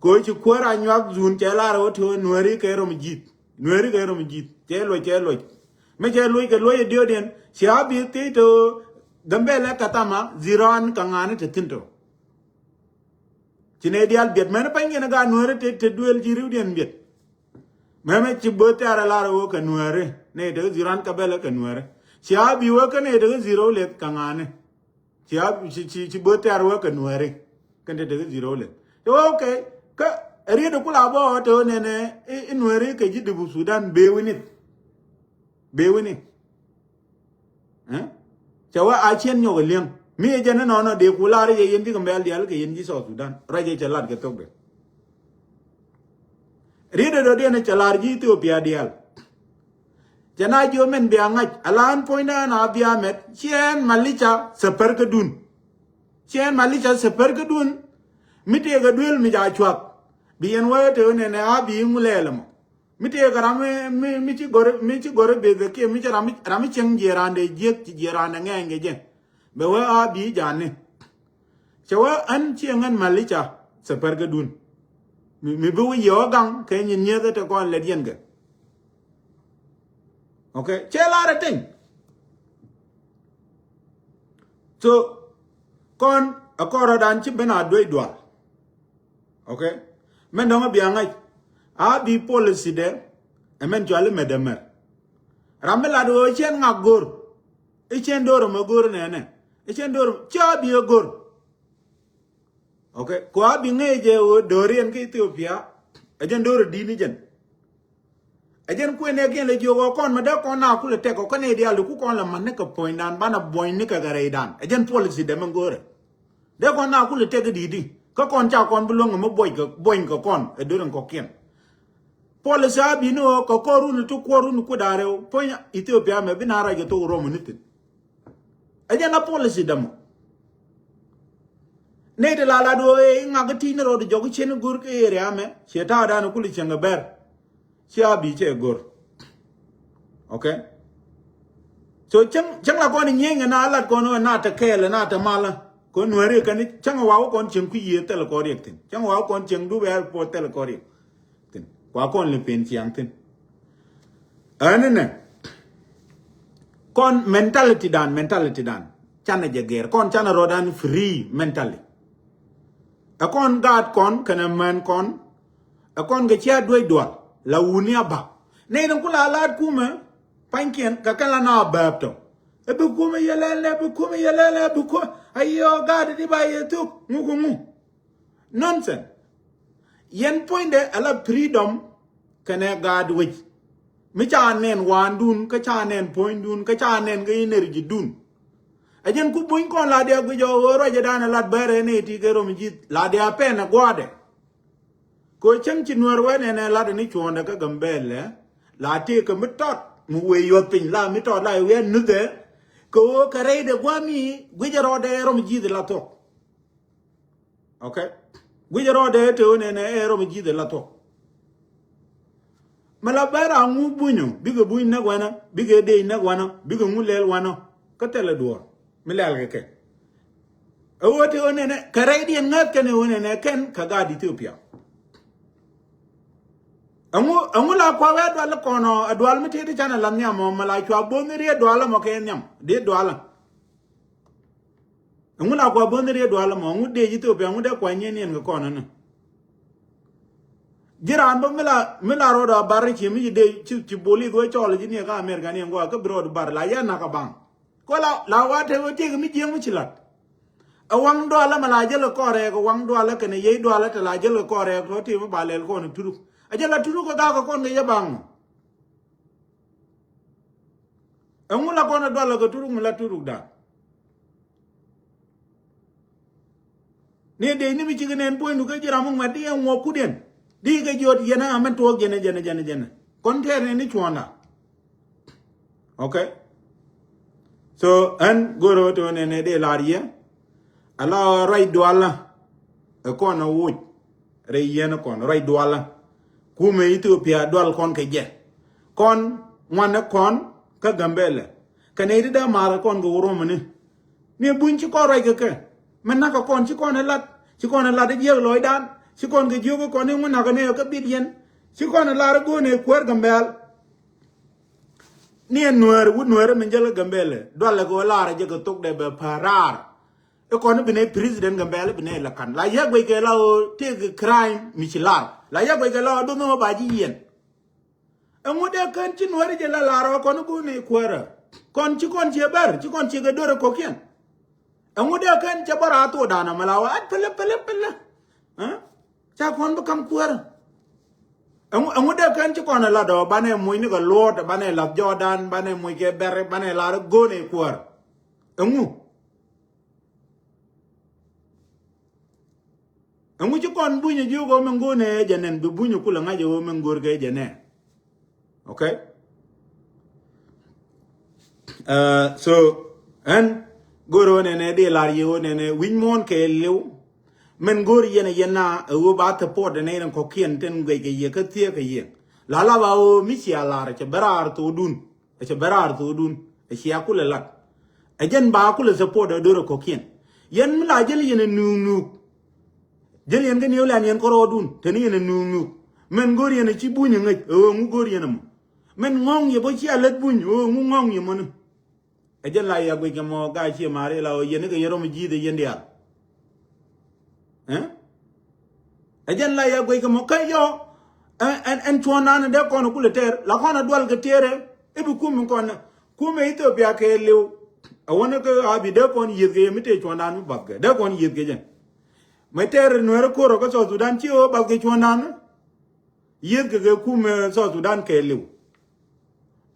Kɛ wä ci kuäär a nyuak zun cɛ lar wä te wä Nuɛri kɛ rom ji̱th. Nuɛri kɛ rom ji̱th. Cɛ luɔc, cɛ luɔc. Mëë cɛ luɔc kɛ luɔc ɛ diɔt diɛn. Ci a bi thiec te wä Gambɛlɛ kɛ thama ziran kɛ ŋa̱a̱ni te thi̱n tɔ. Ci nɛ diaal biɛt mɛn pa̱ny kɛn gaat Nuɛri te, te duël ci riwdiɛn biɛt. Mɛmɛ ci bo̱th tɛ̈r a lar ɣöö kɛ Nuɛri. Nɛ te kä ziran kɛ bɛlɛ kɛ Nuɛri. Ci a bi wä kä nɛ te kä zero leth kɛ ŋa̱ni. Ci a ci, ci, ci bo̱th tɛ̈r wä kɛ Nuɛri. Kɛn te te kä zero leth. Te wä okay. Kä riet kula bɔ te wä nɛnɛ i, i Nuɛri kɛ ji̱ dibu Sudan bee wi̱ni. Bee wi̱ni. Eh? Cɛ wä a ciɛn nyɔk liɛŋ. Mi ɛ jɛn inɔnɔ dee ku lar yɛ yɛn ji̱ Gambɛl diaal kɛ yɛn ji̱ South Sudan. Rɛc ɛ cɛ lat kɛ thok dɛ. Riet ɛ dɔ̱diɛn ɛ cɛ lar ji̱ Ethiopia diaal. Cɛ na jiö mɛn bia ŋa̱c a la ɛn puɔ̱nydan a bia mɛt ciɛn malica sɛ pär kädun. Ciɛn malica sɛ pär kädun. Mi tëëk ɛ duel mi ca cuak. Bi yɛn wee te wä nɛnɛ a bi ŋu lɛɛl ɛmɔ. Mi tëëkɛ ram mi, mi, mi ci gɔri, mi ci gɔri beth kiɛ mi ci ram mi, ram mi cieŋ jiɛ randɛ jiek ci jiɛ randɛ ŋɛɛny kɛ jɛ. Bɛ wee a bi jani. Cɛ wee ɛn cieŋ ɛn malica sɛ pär kädun. Mi, mi bi wi̱i̱ yɛ wä gaŋ kɛ nyin nyieth ɛ te kɔn lɛt yɛn kɛ. Okay. Cɛ lar ɛ teny. So kɔn ɛ kɔrɔdan ci ben a duec dual. Okay. Mɛn dɔ̱ŋ a bia ŋa̱c a bi policy dɛ. Ɛ mɛn cuali mɛ dämɛr. Ram mi lat ɣöö cien ŋak go̱r. I cien do̱r mɛ go̱r nɛnɛ. I cien do̱r cia bi ɛ go̱r. Okay. Kua bi ŋee jɛ ɣöö do̱r yɛn kä Ethiopia. Ɛ jɛn do̱r di̱t ni jɛn. Ɛ jɛn kuënɛ kiɛn lɛ jiök ɔ kɔn mɛ dee kɔn na kulɛ tɛk ɔ kä nɛy diaal di ku kɔn lɛ man ni kɛ puɔ̱nydan banɛ buɔ̱ny ni kɛ kɛ rɛydan. Ɛ jɛn policy dɛ mɛ go̱rɛ. Dee kɔn na kulɛ tɛk i̱ di̱t i̱ kä kɔn ca kɔn bi luäŋ mɛ buɔ̱ny kɛ buɔ̱ny kɛ kɔn ɛ do̱r in kɔ̱kiɛn. Policy a bi ni ɣöö kɛ kɔr run ti kuɔr run kuda rɛw puɔ̱ny Ethiopia mɛ bi na rac kɛ thok rɔm ni thi̱n. Ɛ jɛn a policy dämɔ. Nɛy ti la lat ɣöö ëë iŋak kä ti̱i̱n rɔɔd jɔk cien go̱r kä area mɛ ciɛ ta̱a̱ dan kul cieŋ kɛ bɛr. Cia bi cɛ go̱r. Okay. So cäŋ cäŋ la kɔn inyieeny kɛ na lat kɔn ɣöö na te kɛɛl na te malä. Kɔn Nuɛri kɛn cäŋ wa wä kɔn cieŋ kui̱ yiëë thɛl kɔn riɛk thi̱n cäŋ wa wä kɔn cieŋ dup ɛ puɔth thɛl kɔn riɛk. Thi̱n kua kɔn lɛ pen ciaŋ thi̱n. Ɛn inɛ kɔn mentality dan mentality dan canɛ jɛ gɛr kɔn canɛ rɔɔdan free mentally. Ɛ kɔn gaat kɔn kɛnɛ mɛn kɔn. Ɛ kɔn kɛ cia duec dual la wuni a bak nɛy ni kula laat kumɛ. Pa̱nykiɛn kɛ kɛn la na a bääp tɔ. Ɛ bi kumɛ yɛ lɛl nɛ bi kumɛ yɛ lɛl nɛ bi kumɛ ayɔ gaat di ba yɛ thuk ŋu ku ŋu. Nonsense. Yɛn puɔ̱nydɛ ala freedom kɛnɛ gaat wec. Mi ca nɛn waandun kä ca nɛn puɔ̱nydun kä ca nɛn kä energy dun. Ɛ jɛn ku buny kɔn la diak guic ɔ ɣöö ruacɛ dan ɛ lat bɛrɛ ni ti kɛ rom ji̱th la diak pɛn ɛ gua̱a̱dɛ. Kɛ cäŋ ci Nuɛr wee nɛnɛ lat ni cuɔ̱ɔ̱ndɛ kä Gambɛlɛ la tëëkɛ mi tɔt mi wee yuɔth piny la mi tɔt la wiɛ nuthɛ. Kɛ ɣöö kɛ rɛydɛ gua̱a̱mi guic ɛ rɔɔdɛ rom ji̱th la thuɔ̱k. Okay. Guic rɔɔdɛ te ɣöö nɛnɛ ɛ rɔm ji̱th ɛ la thuɔ̱k. Mi la bɛr a ŋu bunyɔ bikɛ buny näk wanɔ bikɛ dec näk wanɔ bikɛ ŋu lɛl wanɔ. Kä thilɛ duɔ̱ɔ̱r mi lɛl kɛ kɛ. Ɛ ɣöö te ɣöö nɛnɛ kɛ rɛydiɛn ŋäth kɛn ɛ ɣöö nɛnɛ kɛn kɛ gaat Ethiopia. Ɛŋu ɛŋu la kua̱ wee dual kɔnɔ ɛ dual mi tëë ti canɛ la nhiam ɔ mi la cua bo̱o̱n ni riet dual ɛmɔ kɛ nhiam diet dual ɛ. Ɛŋu la kua bo̱n riet dual ɛmɔ ɛŋu dee Ethiopia ɛŋu dee kua nyieniɛn kɛ kɔn ɛnɛ. Ji̱ raan bä mi la mi la rɔɔd a bar ci mi ci dee ci ci bolis wee cɔɔl ji̱ ni ɛ kä Amerika ni ɛŋ gɔaa kä bi rɔɔd bar la yɛ nak a baŋ. Kɔ la la wa te wee tiek mi jiɛŋ mi ci lat. Ɛ waŋ dual ɛmɛ la jäl kɛ kɔn rɛɛk ɛ waŋ dual ɛ kɛnɛ yey dual ɛ te la jäl kɛ kɔn rɛɛk tɔ ti mi ba lɛl kɔn ɛ turuk. Ɛ jäl a turuk kɛ gak kɛ kɔn kɛ yɛ baŋ. Ɛŋu la kɔn ɛ dual ɛ kɛ turuk mi la turuk dan. Ni dee ni mi cik nɛn puɔ̱nydu kä ji̱ ram mi ŋuɛt di ɛn ŋuɔk kut yɛn di kɛ jiɔt yɛn a mɛn tuɔɔk jɛnɛ jɛnɛ jɛnɛ jɛnɛ kɔn tɛɛr nɛn ni cuɔ̱ɔ̱ŋda. Okay. So ɛn go̱rɛ wä te wä nɛn ɛ dee lar yɛ. Ala ruac dualä ɛ kɔn ɛ woc rɛy yɛn ɛ kɔn ruac dualä. Kumɛ Ethiopia dual kɔn kɛ jɛ kɔn ŋuan ɛ kɔn kä Gambɛlɛ. Kɛ nɛy ti dee ma̱a̱r kɛ kɔn kɛ wä romani. Ni buny ci kɔn ruac kɛ kɛ. Mɛ nak kɛ kɔn ci kɔn ɛ lat. Ci kɔn ɛ lat ɛ jiɛk lɔcdan. Ci kɔn kɛ jiök kɛ kɔn i̱ ŋun nak kɛ nɛy kä bit yɛn. Ci kɔn ɛ lar ɛ go̱o̱n ɛ kuäär Gambɛl. Ni ɛ nuäär wut nuäär min jäl kä Gambɛlɛ. Dualɛ kɛ wä lar ɛ jɛ kɛ thok dee bɛ pa̱a̱r raar. I̱ kɔn i̱ bi nɛy president Gambɛlɛ bi nɛy la ka̱n. La yɛ guic kɛ la ɣöö tëëk crime mi ci lar. La yɛ guic kɛ la ɣöö do̱n ɣöö ba ji̱ yiɛn. Ɛŋu dee kän ci nuäri jɛ la lar ɔ kɔn i̱ go̱o̱n i̱ kuäärä. Kɔn ci kɔn ciɛ bär ci kɔn ciɛ kɛ do̱r ɛ kɔ̱kiɛn. Ɛŋu dee kän cɛ bä raar thokdan ɛmɛ la wä at pälä pälä pälä. Ɛ? Ca kɔn bi ka̱m kuäärä. Ɛŋu ɛŋu dee kän ci kɔn ɛ lat ɔ banɛ muc ni kɛ luɔt banɛ lath jɔɔdan banɛ muc kɛ bɛr banɛ lar i̱ go̱o̱n i̱ kuäär. Ɛŋu? Ɛŋu ci kɔn bunyɛ jiök ɣöö mɛn go̱o̱nɛ jɛ nɛn bi bunyɛ kulɛ ŋa̱c ɣöö mɛn go̱o̱r kɛ jɛ nɛ. Okay. Uh, so ɛn go̱o̱r ɣöö nɛnɛ di lar yɛ ɣöö nɛnɛ wi̱ny muɔ̱ɔ̱n kɛ liw. Mɛn go̱o̱r yɛn ɛ yɛn na ɛ ɣöö ba thɛ puɔt ɛ nɛy rɛn kɔ̱kiɛn tin guɛc kɛ yɛ kä thiee kɛ yɛ. La la ba ɣöö mi cia lar cɛ bɛ raar thokdun. Ɛ cɛ bɛ raar thokdun ɛ cia kulɛ lat. Ɛ jɛn ba kulɛ support ɛ do̱r ɛ kɔ̱kiɛn. Yɛn mi la jäl yɛn ɛ nuuk nuuk. Jäl yɛn kä New Land yɛn kärɔɔdun teni yɛn ɛ nuuk nuuk. Mɛn go̱r yɛn ɛ ci buny ɛ ŋäc ɛ ɣöö ŋu go̱r yɛn ɛmɔ. Mɛn ŋɔ̱ŋ yɛ bä cia lät buny ɛ ɣöö ŋu ŋɔ̱ŋ yɛ mɔni. Ɛ jɛn la yɛ guic kɛ mɔ gaa cie mari la ɣöö yɛn ikɛ yɛn rɔm ji̱th ɛ yɛn diaal. Ɛ? Ɛ jɛn la yɛ guic kɛ mɔ kä yɔ. Ɛn ɛn cuɔ̱ɔ̱ŋdan dee kɔn kulɛ tɛɛr la kɔn a dual kɛ tɛɛrɛ. I̱ bi kum in kɔn kumɛ Ethiopia kɛ liw. A wänä kä a bi dee kɔn yieth kɛ yɛ mi tëë cuɔ̱ɔ̱ŋdan mi bath kɛ dee kɔn yieth kɛ jɛ. Mɛ tɛɛr nuɛɛr ko̱r ɔ kä South Sudan ci ɣöö bath kɛ cuɔ̱ɔ̱ŋdan. Yieth kɛ kɛ kumɛ South Sudan kɛ liw.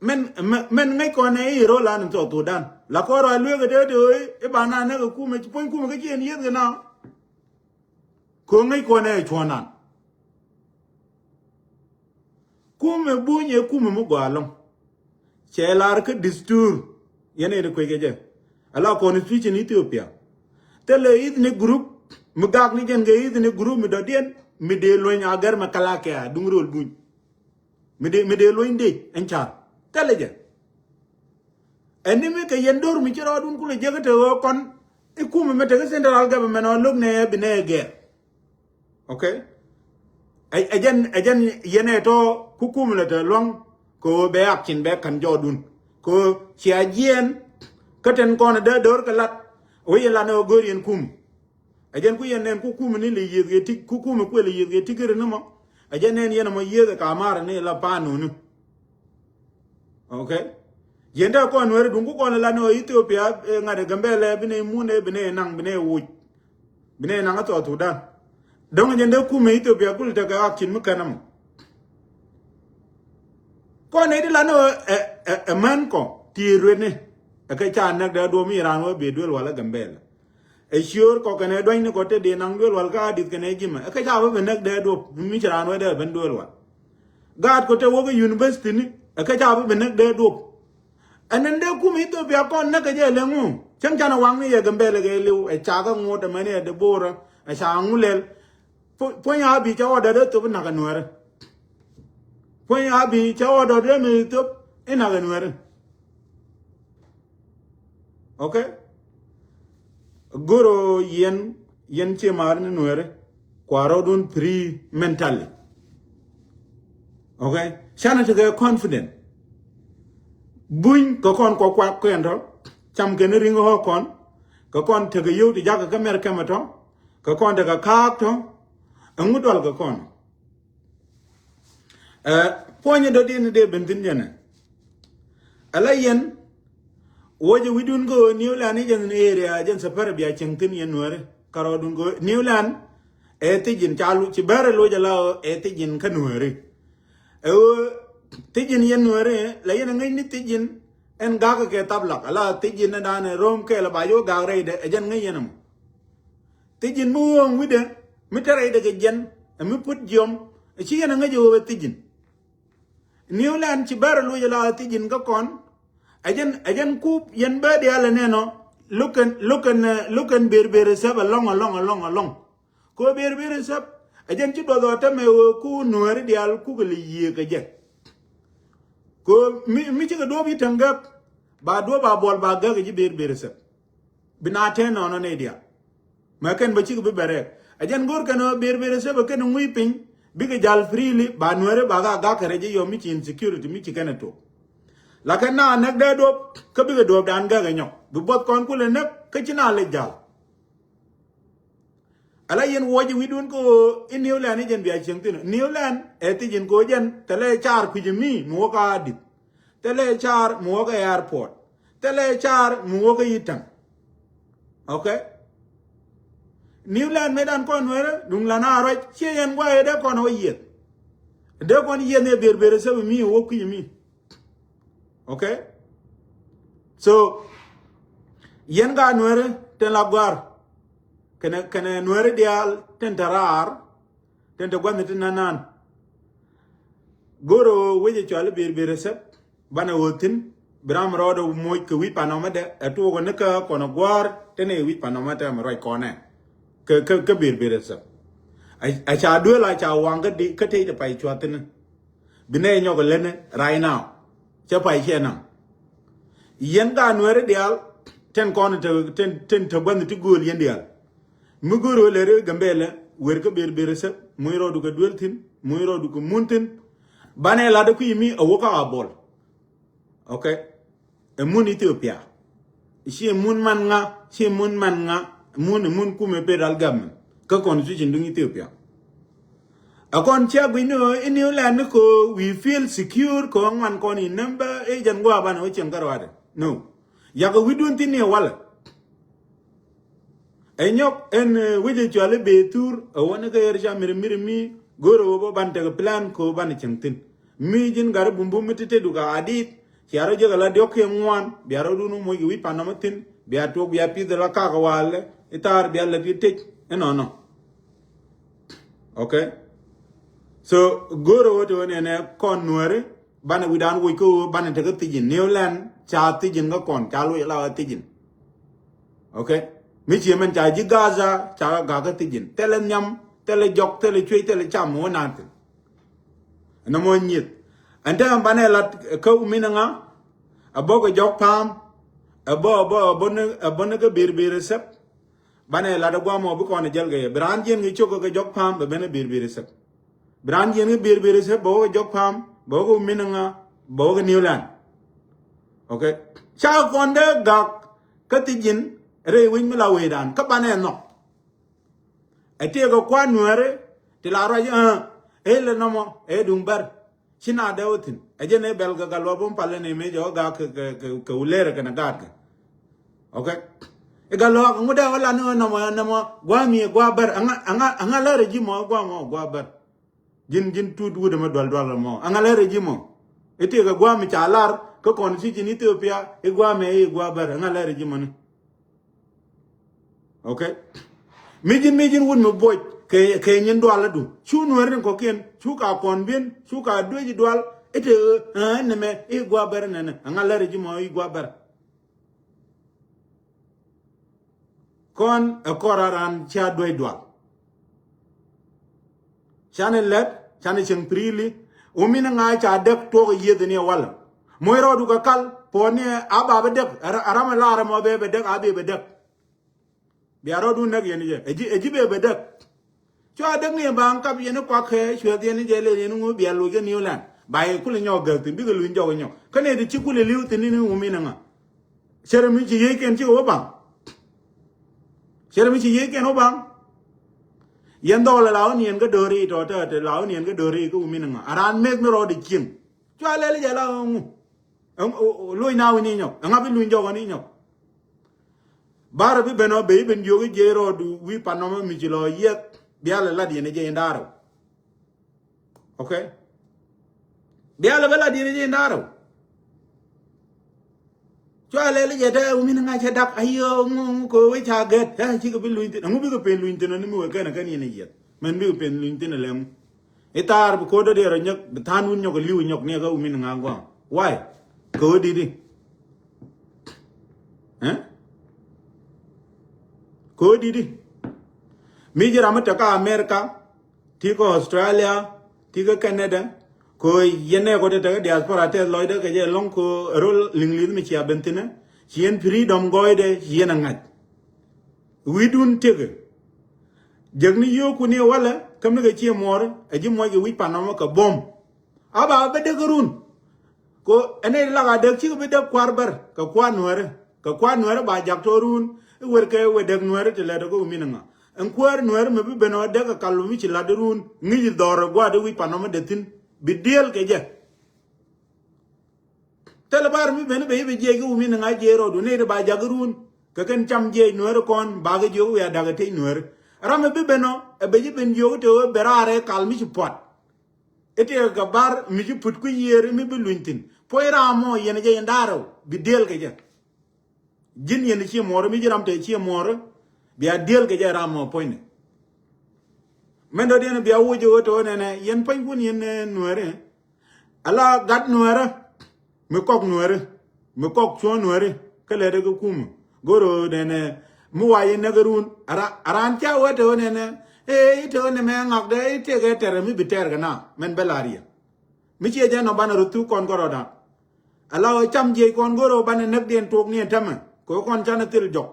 Mɛn mɛn mɛn ŋäc kɔn ɛ i̱ ro̱l an in South Sudan la kɔn rɔ a lueek kɛ tëë tëë i̱ ba na näk kɛ kumɛ ci puɔ̱ny kumɛ kä ci ɛn yieth kɛ na. Ko̱ ŋäc kɔn ɛ cuɔ̱ɔ̱ŋdan. Kumɛ buny ɛ kumɛ mi gɔaa ɛlɔ̱ŋ. Cɛ lar kä distur. Yɛn ɛ ni kuec kɛ jɛ. Ala constitution Ethiopia. Thilɛ ithni group mi gak ni jɛn kɛ ithni group mi dɔ̱diɛn mi dee lueny a gɛr mɛ kala kɛ a duŋ rol buny. Mi dee mi dee lueny dee ɛn car. Thilɛ jɛ. Ɛn ni mi kɛ yɛn do̱r mi ci rɔɔdun kulɛ jek kä te ɣöö kɔn i̱ kumɛ mi te kä central government ɔ lo̱k nɛ bi nɛ gɛr. Okay. Ɛ jɛn ɛ jɛn yɛn ɛ tɔ ku kumɛ lɛ te luaŋ kɛ ɣöö bɛ action bɛ ka̱n jɔɔdun kɛ ɣöö cia jiɛɛn. Kä ten kɔn ɛ dee do̱r kɛ lat wec yɛ lat ni ɣöö go̱r yɛn kum. Ɛ jɛn ku yɛn nɛn ku kumɛ ni lɛ yieth kɛ tik ku kumɛ kuɛ lɛ yieth kɛ tik ri ni mɔ. Ɛ jɛn nɛn yɛn mɔ yieth ɛ ka marɛ ni la paanuni. Okay. Yɛn dee kɔn nuɛri duŋ ku kɔn la ni ɣöö Ethiopia ŋa̱t ɛ Gambɛlɛ bi ni mun ɛ bi ni naŋ bi ni wuc. Bi ni naŋ a South Sudan. Dɔ̱ŋ jɛn dee kumɛ Ethiopia kul tekɛ action mi kɛn amɔ. Kɔn ni di la ni ɣöö ɛ ɛ ɛ män kɔ ti ruetni. Ɛ kɛ ca näk dee duɔp mi ran ɣöö bi duel wal a Gambɛlɛ. Ɛ ciöör kɔ kɛnɛ duanyni kɔ te dee naŋ duel wal kä adith kɛnɛ jimɛ ɛ kɛ ca bä bɛ näk dee duɔp mi ci raan wee dee ben duel wal. Gaat kɔ te wä kä university ni ɛ kɛ ca bä bɛ näk dee duɔp. Ɛn ɛn dee kum Ethiopia kɔn näk kɛ jɛ leŋ wu cäŋ canɛ waŋni yɛ Gambɛlɛ kɛ liw ɛ ca kä ŋot ɛmɛni ɛ dee boorä ɛ ca ŋu lɛl. Puɔ̱ny a bi ca wä dɔ̱dɛ thop inak ɛ nuɛri. Puɔ̱ny a bi ca wä dɔ̱dɛ mi thop inak ɛ nuɛri. Okay. Goro yɛn yɛn cie mar ni nuɛri kua rɔɔdun free mentally. Okay. Canɛ tekɛ confident. Buny kɛ kɔn kua kua kɛn tɔ cam kɛn riŋ hɔ kɔn kɛ kɔn tekɛ yio̱w ti jakä kä mɛr kɛmɛ tɔ kɛ kɔn tekɛ kaak tɔ. Ɛŋu dual kɛ kɔn. Ɛ puɔ̱nyɛ dɔ̱diɛn ni dee ben thi̱n jɛnɛ. Ala yɛn wä jɛ wi̱dun kä ɣöö New Land ni jɛn area jɛn safari bia cieŋ thi̱n yɛn nuääri. Ka rɔɔdun kä ɣöö New Land ɛ thi̱ji̱n ca lu ci bɛr ɛ loc ala ɣöö ɛ thi̱ji̱n kä nuääri. Ɛ ɣöö thi̱ji̱n yɛn nuääri la yɛn ɛ ŋäc ni thi̱ji̱n ɛn gak kɛ thaplak ala thi̱ji̱n ni dan ɛ ro̱o̱m kɛɛl ɛ ba yo̱o̱ gak rɛydɛ ɛ jɛn ŋäc yɛn ɛmɔ. Thi̱ji̱n mi ɣööŋ wi̱dɛ mi te rɛydɛ kɛ jiɛn ɛ mi put jiɔm ɛ ci yɛn ɛ ŋäc ɛ ɣöö ɛ thi̱ji̱n. New Land ci bɛr ɛ luc ɛ la ɛ thi̱ji̱n kä kɔn. Ɛ jɛn ɛ jɛn kup yɛn bɛ diaal ɛ nɛn ɔ. Lo̱kɛn lo̱kɛn lo̱kɛn ber ber ɛ sɛp ɛlɔ̱ŋ ɛlɔ̱ŋ ɛlɔ̱ŋ ɛlɔ̱ŋ. Kɛ ɣöö ber ber ɛ sɛp ɛ jɛn ci duɔth ɔ tɛmɛ ɣöö ku nuääri diaal kukɛ lɛ yiëë kɛ jɛ. Ko mi mi cikɛ duɔp yi täŋ gäk, ba duɔp a buɔl ba gäk ji̱ ber ber sɛp. Bi na tɛn nɔnɔ nɛ diaal. Mɛ kɛn bä cikɛ bi bɛ rɛk. A jɛn go̱r kɛn ɔ ber ber sɛp kɛn ŋui̱ piny. Bikɛ jal freely ba nuɛri ba ka gak kɛ rɛ ji̱ yɔ mi ci insecurity mi ci kɛn ɛ tok. La kɛn na näk dee duɔp kä bikɛ duɔp dan gäk ɛ nyɔk. Bi buɔth kɔn kulɛ näk kä ci na lɛ jal. Ala yɛn wuɔc i̱ wi̱dun kɛ ɣöö i̱ New Land i̱ jɛn bia cieŋ thi̱n. New Land ɛ thi̱c in kɛ ɣöö jɛn thilɛ car kui̱c mi mi wä kä Adith. Thilɛ car mi wä kä airport. Thilɛ car mi wä kä Yitäŋ. Okay. New Land mëë dan kɔn nuɛrä duŋ lan a ruac ciɛ yɛn guayɛ dee kɔn wä yieth. Dee kɔn yieth ni ɛ ber ber ɛ sɛp mi wä kui̱c mi. Okay. So yɛn ka nuɛri tin la guar kɛnɛ kɛnɛ nuɛri diaal tin te raar tin te gua̱th ni tin nanan. Go̱r ɣöö wecɛ cuali ber ber ɛ sɛp banɛ ɣöö thi̱n. Bi ram rɔɔdɛ moc kɛ wi̱c panɔmɛ dɛ ɛ tuɔkɛ ni kä kɔn ɛ gua̱a̱r tin ɛ wi̱c panɔmɛ tɛmɛ ruac kɔnɛ. Kä kä kä ber ber ɛ sɛp. A ca duel a ca waŋ kä di kä tec te pay cua̱thi̱n. Bi nɛy nyɔk ɛ leni right now. Cä pay ciɛ naŋ. Yɛn ka nuɛri diaal tin kɔn tin tin te gua̱nh ti gööl yɛn diaal. Mi go̱o̱r ɣöö lɛri Gambɛlɛ wer kä ber ber sɛp muc rɔɔdu kɛ duel thi̱n muc rɔɔdu kɛ mun thi̱n. Banɛ lat ɛ kui̱ mi a wä kä a bol. Okay. Ɛ mun Ethiopia. Ci mun man ŋa ci mun man ŋa. Mun ɛ mun kumɛ federal government kä constitution duŋ Ethiopia. A kɔn cia guic ni ɣöö i̱ New Land ni ko we feel secure ko ŋuan kɔn in number agent gua̱a̱ banɛ wä cieŋ kä ruaadɛ. No. Yakɛ wi̱dun thi̱n ni ɛ walɛ. Ɛ nyɔk ɛn wecɛ cuali bee thur ɛ wä ni kä ɣer ca miri miri mi go̱o̱r ɛ wä bä ban tekɛ plan ko ban cieŋ thi̱n. Mi ji̱n gat ɛ bumbum mi ti tetdu ka Adith. Cia rɔ jek ala diɔ̱k kiɛ ŋuan bia rɔ dun wä moc kɛ wi̱c pan nɔmɔ thi̱n bia tuɔk bia pith ala kak walɛ i̱ thaar bia lät i̱ tec inɔnɔ. Okay. So go̱o̱rä ɣöö te ɣöö nɛnɛ kɔn nuääri banɛ wi̱dan woc kä ɣöö banɛ tekä thi̱ji̱n New Land ca thi̱ji̱n kä kɔn ca loc ala ɣä thi̱ji̱n. Okay. Mi ciɛ mɛn ca ji̱ Gaza ca ɣä gakä thi̱ji̱n thilɛ nhiam thilɛ jɔk thilɛ cuec thilɛ cam wä na̱a̱n thi̱n. Ɛn ɛmɔ nyieth. Ɛn tɛmɛ banɛ lat kä wi̱mi̱n ɛŋa. Ɛ bä kɛ jɔk pa̱a̱m. Ɛ bä ɛ bä ɛ bä ni ɛ bä ni kä bi̱r bi̱r ɛ sɛp. Banɛ lat ɛ gua̱a̱mɔ bi kɔn ɛ jäl kɛ yɛ bi raan jiɛn kɛ cok kɛ jɔk pa̱a̱m bɛ ben ɛ bi̱r bi̱r ɛ sɛp. Bi raan jiɛn kɛ bi̱r bi̱r ɛ sɛp bɛ wä kɛ jɔk pa̱a̱m bɛ wä kɛ wi̱mi̱n ɛŋa bɛ wä kɛ New Land. Okay. Ca kɔn dee gak kä thi̱ji̱n rɛy wi̱c mi la wecdan kä banɛ nhɔk. Ɛ tëëkɛ kua̱r nuääri ti la ruac ɛ ëë lɛ nɔmɔ ëë duŋ bär. Ci na dee wä thi̱n ɛ jɛn ëë bɛl kɛ gal wä bum palä ni mëë jɛ wä gak kɛ kɛ kɛ wä lɛɛrɛ kɛnɛ gaatkɛ. Okay. Ɛ gal wä kɛ ŋut dee wä la ni wä nɔmɔ nɔmɔ gua̱a̱ mi ɛ gua̱a̱ bär ɛŋa ɛŋa ɛŋa lɛɛrɛ ji̱ mɔ ɛ gua̱a̱ mɔ ɛ gua̱a̱ bär. Ji̱n ji̱n tut wut ɛmɛ dual dual mɔ ɛŋa lɛɛrɛ ji̱ mɔ. Ɛ tëëkɛ gua̱a̱ mi ca lar kä constitution Ethiopia ɛ gua̱a̱ mi ɛ ɛ gua̱a̱ bär ɛŋa lɛɛrɛ ji̱ mɔ ni. Okay. Mi ji̱n mi ji̱n wut mi buɔc kɛ kɛ nyin dual adu cu nuɛr ni kɔkiɛn cu ka kɔn bien cu ka duec dual. Ite ɛ ni mɛ i gua bɛr nɛnɛ ɛŋa lɛr ji̱ mɔ i gua bɛr. Kɔn ɛ kɔr a ran cia duec dual. Canɛ lɛt canɛ cieŋ pirili. Wi̱mi̱n ŋa̱c ca däk tuɔk yieth ni walɛ. Moc rɔɔdu kɛ kal puɔ̱ni a ba bɛ däk. A ram a lar ɛmɔ bɛ bɛ däk a bɛ bɛ däk. Bia rɔɔdu näk yɛn jɛ ɛ ji̱ ɛ ji̱ bɛ bɛ däk. Cua däk ni baŋ kap yɛn kuak kɛ cuɛth yɛn jɛ lel yɛn ŋu bia loc kɛ New Land ba yɛ kulɛ nyɔk gäk thi̱n bikɛ luny jɔk nyɔk kä nɛ ti ci kulɛ li̱w thi̱n ni wi̱mi̱n ŋa̱. Cɛ rɛ mi ci yiëëc kɛn cikɛ wä baŋ. Cɛ rɛ mi ci yiëëc kɛn wä baŋ. Yɛn dhɔɔl ɛ la wä niɛn kä do̱ri tɔ̱ tɛ tɛ la wä niɛn kä do̱ri kä wi̱mi̱n ŋa̱ a raan meth mi rɔɔdɛ cieŋ. Cua lɛl jɛ la ŋu. Luny na wi̱ni nyɔk ɛŋa bi luny jɔk ni nyɔk. Barɛ bi ben ɔ ben jiök i̱ jiɛc rɔɔdu wi̱i̱ pan nɔmɔ mi ci lɔ yiɛth. Bia lɛ lat yɛn i̱ jɛ in da̱rɛ. Okay. Bia lɛ bä lat yɛn i̱ jɛ in da̱rɛ. Cua lɛl i̱ jɛ te wi̱mi̱n ŋa̱c cɛ dak ayɔ ŋu ŋu kɛ wee ca gɛt ɛ cikɛ bi luny thin ɛŋu bikɛ pen luny thin ɔ ni mi wee kɛn ɛ kɛn yɛn i̱ yiɛth. Mɛn bikɛ pen luny thin ɛ lɛ ŋu. I̱ thaar bi ko̱o̱t dee rɔ nyɔk bi tha̱a̱n wun nyɔk ɛ li̱w nyɔk ni ɛ kɛ wi̱mi̱n ŋa̱ gua̱a̱m. Why? Kɛ wee di̱t i̱. Ɛ kɛ wee di̱t i̱. Mi ji̱ ram mi te kä America ti kä Australia ti kä Canada. Ko yɛn nɛ kɔ te te diaspora te lɔcdɛ kɛ jɛ lɔŋ ko rol liŋ li̱th mi cia ben thinɛ. Ci yɛn freedom gɔɔydɛ ci yɛn a ŋa̱c. Wi̱i̱dun tekɛ. Jek ni yio̱o̱ku ni walɛ käm ni kɛ ciɛ muɔɔr ɛ ji̱ muɔc kɛ wi̱c pan nɔmɔ kɛ bom. A ba bä dek run. Ko ɛn ɛ lak a dek cikɛ bi dek kua̱r bär kɛ kua̱r nuɛɛrä kɛ kua̱r nuɛɛrä ba jak tɔ run. I̱ wer kɛ wɛ dek nuɛɛrä ti lɛt ɛ kɛ wi̱i̱ min ŋa. Ɛn kuäär nuɛɛr mi bi ben ɔ dek ɛ kal mi ci lat run ŋi̱c dhɔr ɛ gua̱a̱t i̱ wi̱c pan nɔmɔ dee thi̱n bi dieel kɛ jɛ. Thilɛ bar mi ben i̱ ben i̱ bi jiɛc ki wumi ni ŋa̱c jiɛc rɔɔdu ni ti ba jak run kɛ kɛn cam jiɛc nuɛɛr kɔn bakɛ jiök wiaa dak ɛ tec nuɛɛr. Ram mi bi ben ɔ ɛ ben ji̱ ben jiök i̱ te ɣöö ben raar ɛ kal mi ci puɔt. I̱ tëëkɛ kɛ bar mi ci put kui̱ yiëër i̱ mi bi luny thi̱n puɔ̱c raam ɔ yɛn ɛ jɛ yɛn da̱a̱r ɛ bi dieel kɛ jɛ. Ji̱n yɛn ciɛ muɔɔri mi ji̱ ram te ciɛ muɔɔri bia diel kɛ jɛ ram mɔ puɔ̱nyni. Mɛn dɔ̱diɛn bia wuc ɣöö te ɣöö nɛnɛ yɛn puɔ̱nykun yɛn nuɛɛri. Ala gat nuɛɛri mi kɔk nuɛɛri mi kɔk cuɔ̱ɔ̱ŋ nuɛɛri kä lɛt ɛ kɛ kumä. Go̱r ɣöö nɛnɛ mi wa yɛn näk run a raan ca wee te ɣöö nɛnɛ ee i̱ te ɣöö nɛmɛ ŋakdɛ i̱ tëëkɛ tɛrɛ mi bi tɛɛr kɛ na mɛn bɛ la̱r yɛ. Mi ciɛ jɛ nɔ banɛ rɔ thuk kɔn kärɔɔdan. Ala ɣöö cam jiɛc kɔn go̱r ɣöö banɛ näkdiɛn tuɔɔkniɛn tämɛ kɛ ɣöö kɔn canɛ thil jɔk.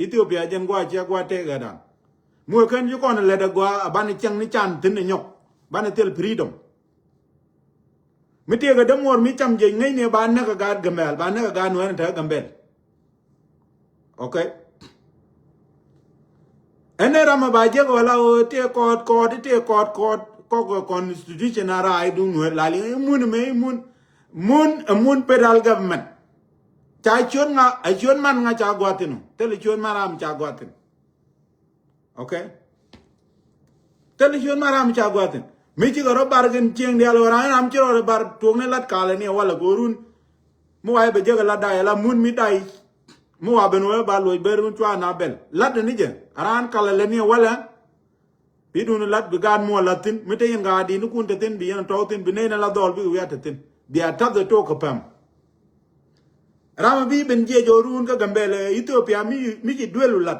Ethiopia jɛn gua̱a̱ ciɛ gua̱a̱ tëëkɛ dan. Mi wee kɛn ci kɔn lɛt ɛ gua̱a̱ a banɛ ciɛŋ ni can thi̱n ɛ nyɔk banɛ thil freedom. Mi tëëkɛ dämuɔɔr mi cam jiɛc ŋäcni ba näk ɛ gaat Gambɛl ba näk ɛ gaat nuɛɛr in te Gambɛl. Okay. Ɛn ɛ ram ɛ ba jek ɣɔla ɣöö tëë kɔɔt kɔɔt tëë kɔɔt kɔɔt kɔk constitution a raay duŋ nueer lali imun mɛ imun mun ɛ mun federal government. Ca ciöt ŋa ɛ ciöt man ŋa ca gua̱thin ɔ thilɛ ciöt man ram ca gua̱thin. Okay. Thilɛ ciöt man ram ca gua̱thin mi cikɛ rɔ bar kɛn cieŋ diaal ɣöö ram ram ci rɔ bar tuɔkni lat kalɛ ni ɛ walɛ go̱o̱run. Mi wa i̱ bɛ jek ɛ lat day ala mun mi day. Mi wa ben wee ba luɔc ber mi cua na bɛl lat ni jɛ a raan kal ɛ lɛ ni ɛ walɛ. Bi dun lat bi gaat muɔ lat thi̱n mi te yɛn gaat di ni kun te thi̱n bi yɛn tɔw thi̱n bi nɛy na la dhɔl bikɛ wiat te thi̱n. Bia tath ɛ tok kɛ pɛm. Ram bi ben jiɛc ɔ ruun kä Gambɛl ɛ Ethiopia mi ci duel u lat.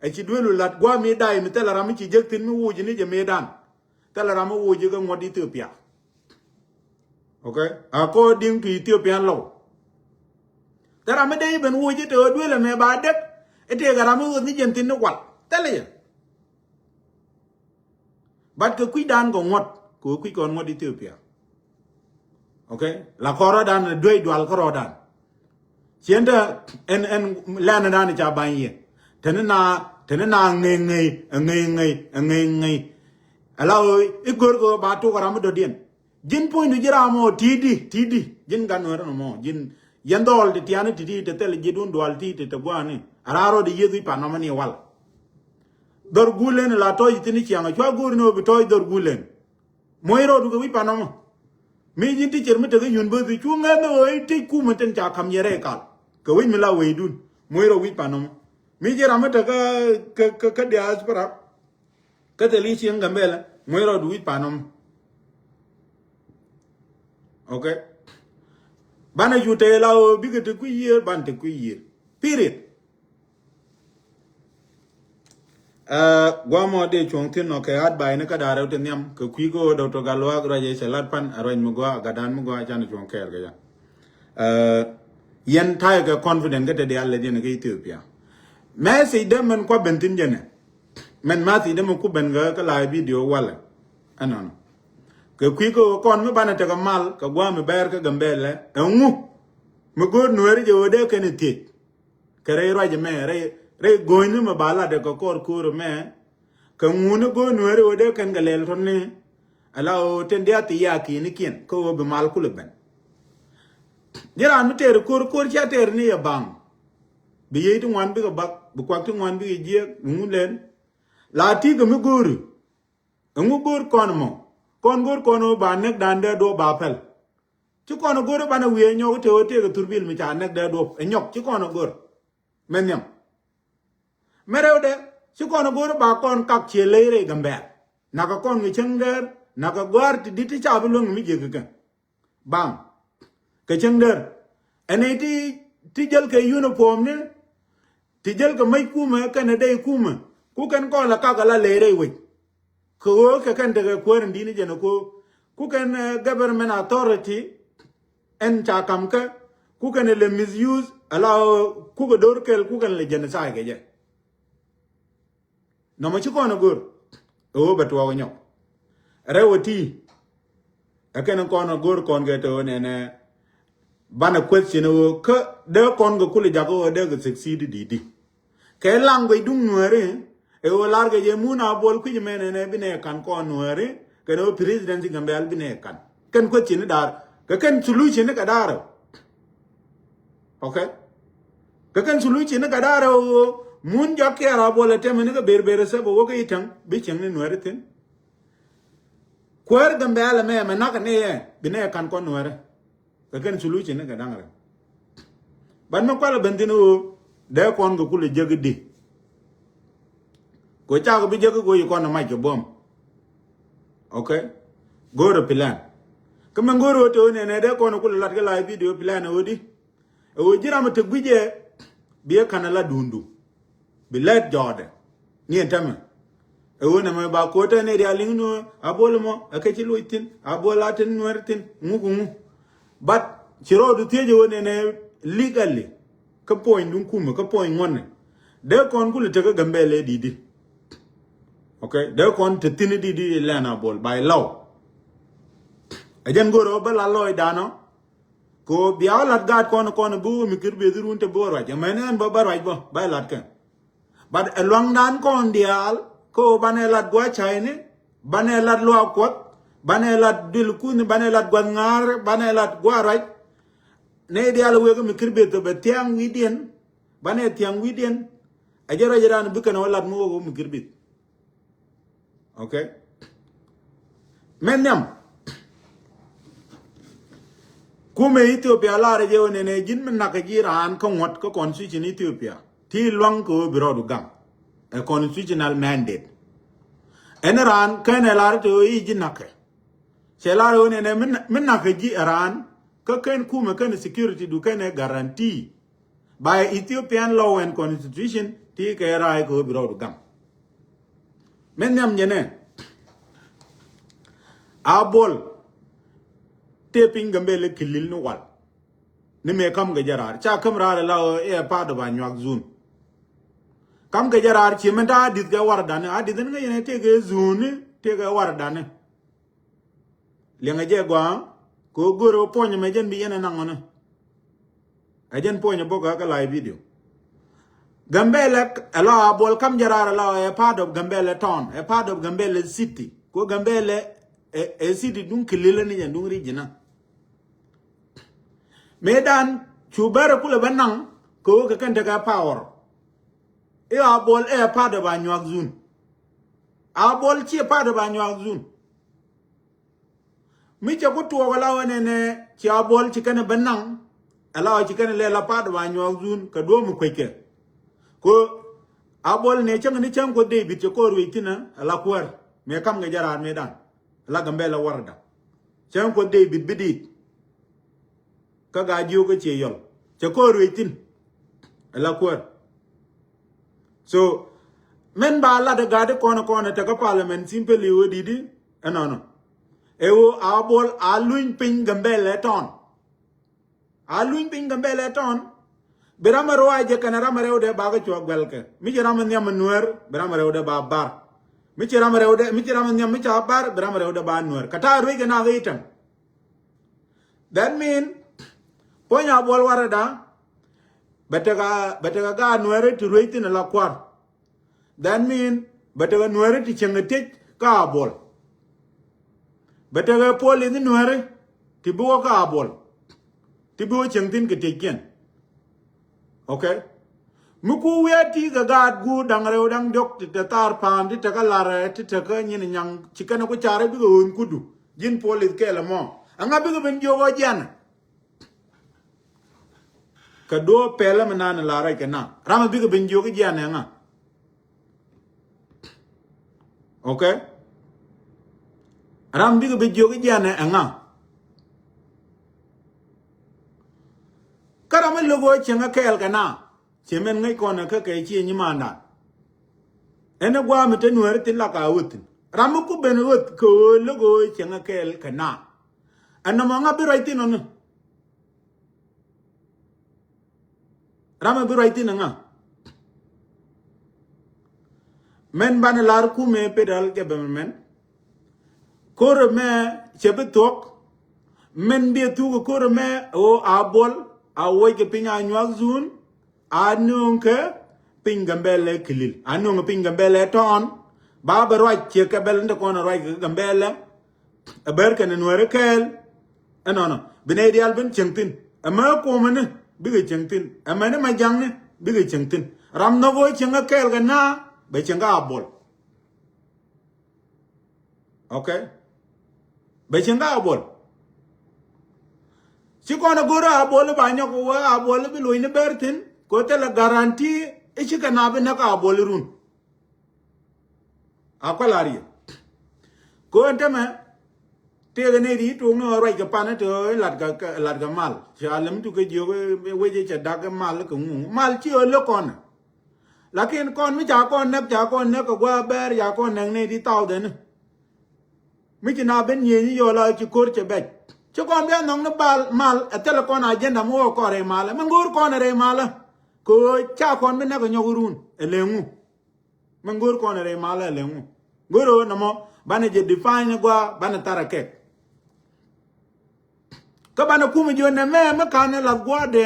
Ɛ ci duel u lat gua̱a̱ mi day mi thilɛ ram mi ci jek thi̱n mi wuc ni jɛ mi dan. Thilɛ ram mi wuc kä ŋuɔ̱t Ethiopia. Okay. According to Ethiopian law. Te ram mi dee i̱ ben wuc i̱ te ɣä duël ɛmɛ ba dek i̱ tëëkɛ ram mi ɣöth ni jɛn thi̱n ni kual thilɛ yɛ. But kɛ kui̱dan kɛ ŋuɔ̱t kɛ kui̱ kɔn ŋuɔ̱t Ethiopia. Okay. La kɔn rɔɔdan duey dual kä rɔɔdan. Ciɛn te ɛn ɛn lɛn dan ca bany yɛ. Teni na teni na ŋey ŋey ŋey ŋey ŋey ŋey. Ala ɣöö i̱ gör kɛ ɣöö ba tok ram mi dɔ̱diɛn. Ji̱n puɔ̱nydu ji̱ ram mɔ ti̱i̱di ti̱i̱di ji̱n gat nuɛɛri nɔmɔ ji̱n yɛn dhɔl ti tiani ti̱ti̱ te thil ji̱dun dual ti̱i̱ te te gua̱a̱ni. A raar rɔɔd i̱ yieth wi̱c pan nɔmɔ ni wal. Dhɔr gulen la tɔc thi̱n i̱ ciaŋ a cua go̱o̱ri ni ɣöö bi tɔc dhɔr gulen. Muɔ̱c rɔɔdu kɛ wi̱c pan nɔmɔ. Mi ji̱n ti cier mi tekɛ university cu ŋäth ni ɣöö i̱ tec kumä tin ca ka̱m yɛ rɛy kal. Kɛ wi̱c mi la weydun muɔ̱c rɔɔd wi̱c pan nɔmɔ. Mi ji̱ ram mi tekɛ kä kä kä diaspora. Kä thil i̱ cieŋ Gambɛlɛ muɔ̱c rɔɔdu wi̱c pan nɔmɔ. Okay. Banɛ cu tëë la ɣöö bikɛ te kui̱ yiëër ban te kui̱ yiëër. Period. Guamɔ dee cuɔ̱ŋ thi̱n nɔ kɛ advice ni kä da̱rɛ wä ti nhiam kɛ kui̱ kä ɣöö Doctor Gatluak ruac ɛ cɛ lat pan a ruac mi gɔaa gatdan mi gɔaa canɛ cuɔ̱ŋ kɛɛl kɛ ca. Yɛn ta̱yɛ kɛ confident kä te diaal lɛ diɛn kä Ethiopia. Message dee mɛn kua ben thi̱n jɛnɛ. Mɛn message dee mɛn ku ben kä kä la video walɛ. Ɛnɔnɔ. Kɛ kui̱ kä ɣöö kɔn mi banɛ tekɛ mal kɛ gua̱a̱ mi bɛɛr kä Gambɛlɛ ɛŋu. Mi go̱o̱r nueeri jɛ ɣöö dee kɛn i̱ thiec. Kɛ rɛy ruac ɛmɛ rɛy rɛy go̱o̱nyni mɛ ba lat ɛ kɛ kɔr ko̱o̱r ɛmɛ. Kɛ ŋuni go̱o̱r nueeri ɣöö dee kɛn kɛ lɛl tɔ̱ni. Ala ɣöö ten diath ti yakiinikiɛn kä ɣöö bi mal kulɛ ben. Ji̱ raan mi tëër ko̱o̱r ko̱o̱r cia tëër ni yɛ baŋ. Bi yiey ti ŋuan bikɛ bak bi kuak ti ŋuan bikɛ jiɛk bi ŋu lɛl. La ti̱i̱ kɛ mi go̱o̱ri. Ɛŋu go̱o̱r kɔn mɔ kɔn go̱o̱r kɔn ɣöö ba näk dan dee duɔ̱ɔ̱p ba pɛl. Ci kɔn go̱o̱r banɛ wiee nyɔk te ɣöö tëëkɛ thurbil mi ca näk dee duɔ̱ɔ̱p ɛ nyɔk ci kɔn go̱o̱r. Mɛ nhiam. Mɛ rɛwdɛ ci kɔn go̱o̱r ba kɔn kak ciɛ ley rɛy Gambɛl. Nakä kɔn kɛ cäŋ däär nakä gɔ̱a̱r ti di̱t ti ca bi luäŋ mi jiäk kɛ kɛ. Baŋ kɛ cäŋ däär. Ɛn ɛ ti ti jäl kɛ uniform ni ti jäl kɛ mäc kumɛ kɛnɛ dee kumɛ ku kɛn kɔn la kak ala ley rɛy wec. Kɛ ɣöö kɛ kɛn tekɛ kuäär in di̱t ni jɛn ɛ ko̱o̱r. Ku kɛn government authority ɛn ca kam kä, ku kɛn lɛ misuse, ala ku kɛ dor kɛl, ku kɛn lɛ genocide kɛ jɛ. Nɔmɔ ci kɔn a gor ɛ wä bɛ tuɔɔk nyɔk. Rɛw a ti ɛ kɛn kɔn a gor kɔn kɛ tɛ wä nɛnɛ. Banɛ question ɛ wä kä dee kɔn kɛ kulɛ jak ɛ wä dee kɛ succeed di di. Kɛ language duŋ Nuääri ɛ wä lar kɛ jɛ mun a bol kui̱c mɛn ɛnɛ binɛ kan kɔn Nuääri kɛn wä presidency Gambɛl binɛ kan. Kɛn question ni dar kɛ kɛn solution ni kɛ dar. Okay. Kɛ kɛn solution ni kɛ da̱rɛ ɣöö mun jɔak kiɛ ra bol ɛ tɛmɛ ni kɛ ber ber ɛ sɛp ɛ wä kɛ itäŋ bi cieŋ ni Nuɛri thin. Kuäär Gambɛl ɛmɛ mɛ nak ni yɛ bi nɛ kan kɔn Nuɛri. Kɛ kɛn solution ni kɛ da̱ŋ rɛ. Ban mɛ kual ɛ ben thin ɣöö dee kɔn kɛ kulɛ jek di. Kɛ cak bi jek kɛ yi kɔn ɛ mac kɛ buɔm. Okay. Go̱o̱rɛ plan. Kä mɛ go̱o̱rɛ ɣöö te ɣöö nɛnɛ dee kɔn ɛ kulɛ lat kɛ la video plan ɛ ɣöö di. Ɛ ɣöö ji̱ ram ɛ te gui̱c ɛ bi ɛ ka̱n ɛ la duundu. Bi lɛt jɔɔdɛ ni ɛn tämɛ. Ɛ ɣöö nɛmɛ ba ko̱o̱t ɛ nɛ diaal liŋ ni ɣöö a bol ɛmɔ ɛ kɛ ci loc thi̱n a bol a tin Nuɛr thi̱n ŋuk ŋuk. But ci rɔɔdu thiec ɛ ɣöö nɛnɛ legally kä puɔ̱ny duŋ kumɛ kä puɔ̱ny ŋuɔ̱nɛ. Dee kɔn kulɛ tekä Gambɛl ɛ di̱t di. Okay, dee kɔn te thi̱n di̱t di lɛn a bol by law. Ɛ jɛn go̱o̱rɛ ɣöö bä la lɔɔc danɔ. Kɛ ɣöö bia wä lat gaat kɔn kɔn bi wä mi kir beth run te bi wä ruac ɛmɛn ɛn bä bä ruac bä ba lat kɛ. But ɛ luaŋdan kɔn diaal kä ɣöö banɛ lat gua̱c ca̱yni, banɛ lat luaak kuɔth, banɛ lat duël kuthni, banɛ lat gua̱th ŋa̱a̱r, banɛ lat gua̱a̱ ruac. Nɛy diaal wek mi kir beth bɛ thiaŋ wi̱diɛn, banɛ thiaŋ wi̱diɛn. Ɛ jɛ ruac ɛ dan bi kɛn wä lat mi wä wä mi kir beth. Okay. Mɛ nhiam. Kumɛ Ethiopia lar jɛ wä nɛnɛ ji̱n mi nak ji̱ raan kä ŋuɔ̱t kä constitution Ethiopia. Ti luaŋ kɛ wä bi rɔɔdu gaŋ. A constitutional mandate. Ɛn raan kɛn ɛ lar te wä i̱ ji̱ nakɛ. Cɛ lar wä nɛnɛ mi nak ji̱ raan kä kɛn kumɛ kɛn security du kɛn ɛ guarantee. By Ethiopian law and constitution ti kɛ raay kɛ wä bi rɔɔdu gaŋ. Mɛ nhiam jɛ nɛ. A bol. Tëë piny Gambɛl kilil ni wal. Ni mëë kam kɛ jɛ raar ca käm raar la ɣöö ɛ part of Anyuak zone. Kam kɛ jɛ raar ci mɛn ta a di̱th kɛ war dani a di̱th ni ŋäc yɛn ɛ tëë kɛ zone ni tëë kɛ war dani. Liɛŋɛ jɛ gɔaa kɛ ɣöö go̱o̱rɛ ɣöö puɔ̱ny ɛmɛ jɛn bi yɛn ɛ naŋ ɣɔni. Ɛ jɛn puɔ̱ny ɛ bok ɛ kɛ live video. Gambɛlɛ ɛ la a bol kam jɛ raar ɛ la ɛ part of Gambɛlɛ town, ɛ part of Gambɛlɛ city. Kɛ ɣöö Gambɛlɛ ɛ city duŋ kililä ni jɛn duŋ region. Mëëdan cu bärɛ kulɛ bä naŋ kɛ ɣöö kɛ kɛn tekɛ power. I̱ a bol ɛ part of Anyuak zone. A bol ci part of Anyuak zone. Mi cɛ ku tuɔɔk ala wä nɛnɛ ci a bol ci kɛn bä naŋ. Ala wä ci kɛn lɛ la part of Anyuak zone kɛ duɔ̱ɔ̱m mi kueckɛ. Ko a bol nɛ cäŋ ni cäŋ kuɔ David cɛ kɔɔr wec thinä ala kuäär. Mëë kam kɛ jɛ raar mëëdan. Ala Gambɛlɛ warada. Cäŋ kuɔ David bi dit. Kä gaa jiök kä ciɛ yɔl cɛ kɔɔr ruec thin. Ala kuäär. So mɛn ba lat ɛ gat kɔn kɔn ɛ tekä parliament simply wä dit. Ɛnɔnɔ ɛ wä a bol a luny piny Gambɛlɛ tɔn. A luny piny Gambɛlɛ tɔn. Bi ram ɛ ruac jɛ kɛnɛ ram ɛ rɛwdɛ ba kä cuɔ guɛl kɛ mi ci ram ɛ nhiam ɛ Nuɛr bi ram ɛ rɛwdɛ ba bar. Mi ci ram ɛ rɛwdɛ mi ci ram ɛ nhiam mi ca bar bi ram ɛ rɛwdɛ ba Nuɛr kɛ ta̱a̱ ruec kɛ nak i̱ täŋ. That mean puɔ̱ny a bol warada. Bɛ tekɛ bɛ tekɛ gaat Nuɛri ti ruec thin ala kuar. That mean bɛ tekɛ Nuɛri ti cieŋ kɛ tiec kä a bol. Bɛ tekɛ puɔl i̱ Nuɛri ti bi wä kä a bol. Ti bi wä cieŋ thin kɛ tieckiɛn. Okay. Mi ku wiat ti kɛ gaat guur da̱ŋ rɛw da̱ŋ diɔ̱k ti te thar pa̱a̱m ti tekä larɛ ti tekä nyin nyaŋ ci kɛn ku carɛ bikɛ ɣöön kudu. Ji̱n puɔl i̱ kɛɛl ɛmɔ ɛŋa bikɛ ben jiök ɔ jianɛ. Kɛ duɔ̱ɔ̱p pɛlɛ mi nan la rɛc kɛ na ram bikɛ ben jiök jianɛ ɛŋa. Okay. Ram bikɛ ben jiök jianɛ ɛŋa. Kä ram mi lo̱k ɣöö cieŋ ɛ kɛɛl kɛ na. Ciɛ mɛn ŋäc kɔn ɛ kä kɛ ciɛ nyimaandan. Ɛn ɛ gua̱a̱ mi te Nuɛɛri thin la ka wä thi̱n. Ram mi ku ben ɣöth kɛ ɣöö lo̱k ɣöö cieŋ ɛ kɛɛl kɛ na. Ɛn nɔmɔ ŋa bi ruac thin ɔni? Ram mi bi ruac thin ɛ ŋa? Mɛn banɛ lar kumɛ pedal jɛ bɛ mɛn. Ko̱r ɛmɛ cɛ bi thuɔ̱k. Mɛn bi thuk ko̱r ɛmɛ ɣöö a buɔl a wuɔc kɛ piny a nyuak zun. A nööŋ kɛ piny Gambɛlɛ kilil. A nööŋ kɛ piny Gambɛlɛ tɔɔn. Ba bɛ ruac ciɛ kɛ bɛl ni te kɔn ruac kɛ Gambɛlɛ. Ɛ bär kɛn nuɛɛri kɛɛl. Ɛnɔnɔ bi nɛy diaal ben cieŋ thin. Ɛmɛ kumɛ ni bikɛ cieŋ thin. Ɛmɛ ni ma jaŋni bikɛ cieŋ thin. Ram nhɔk ɣöö cieŋ kɛ kɛɛl kɛ na bɛ cieŋ kɛ a buɔl. Okay. Bɛ cieŋ kɛ a buɔl. Ci kɔn a go̱r a buɔl ba nyɔk wä a buɔl bi lo̱cni bär thin. Kɛ thilɛ guarantee i̱ ci kɛ na bi näk a buɔl run. A kuɛ lar yɛ. Kɛ ɛn tämɛ tëëkɛ nɛy ti tuɔɔk ni ɣä ruac kɛ pan ti ɣä lat kɛ mal. Ca lɛm tu kɛ jiök wec cɛ dak kɛ mal kɛ ŋu mal ci ɣä lök kɔn. Lakin kɔn mi ca kɔn näk ca kɔn näk kɛ gua̱a̱ bɛɛr ca kɔn näk nɛy ti thousand. Mi ci na ben nyieny yɔl a ci ko̱r cɛ bɛc ci kɔn bia nhɔk ni bal mal ɛ thilɛ kɔn agenda mi wä kɔn rɛy malä mi ŋo̱o̱r kɔn rɛy malä. Kɛ ɣöö ca kɔn bi näk ɛ nyɔk run ɛ leŋu. Mi ŋo̱o̱r kɔn rɛy malä ɛ leŋu. Go̱o̱r ɣöö nɔmɔ banɛ jɛ define gua̱a̱ banɛ thar ɛ kɛk. Kä banɛ kumɛ jiö nɛ mɛ mi kanɛ lath gua̱a̱dɛ.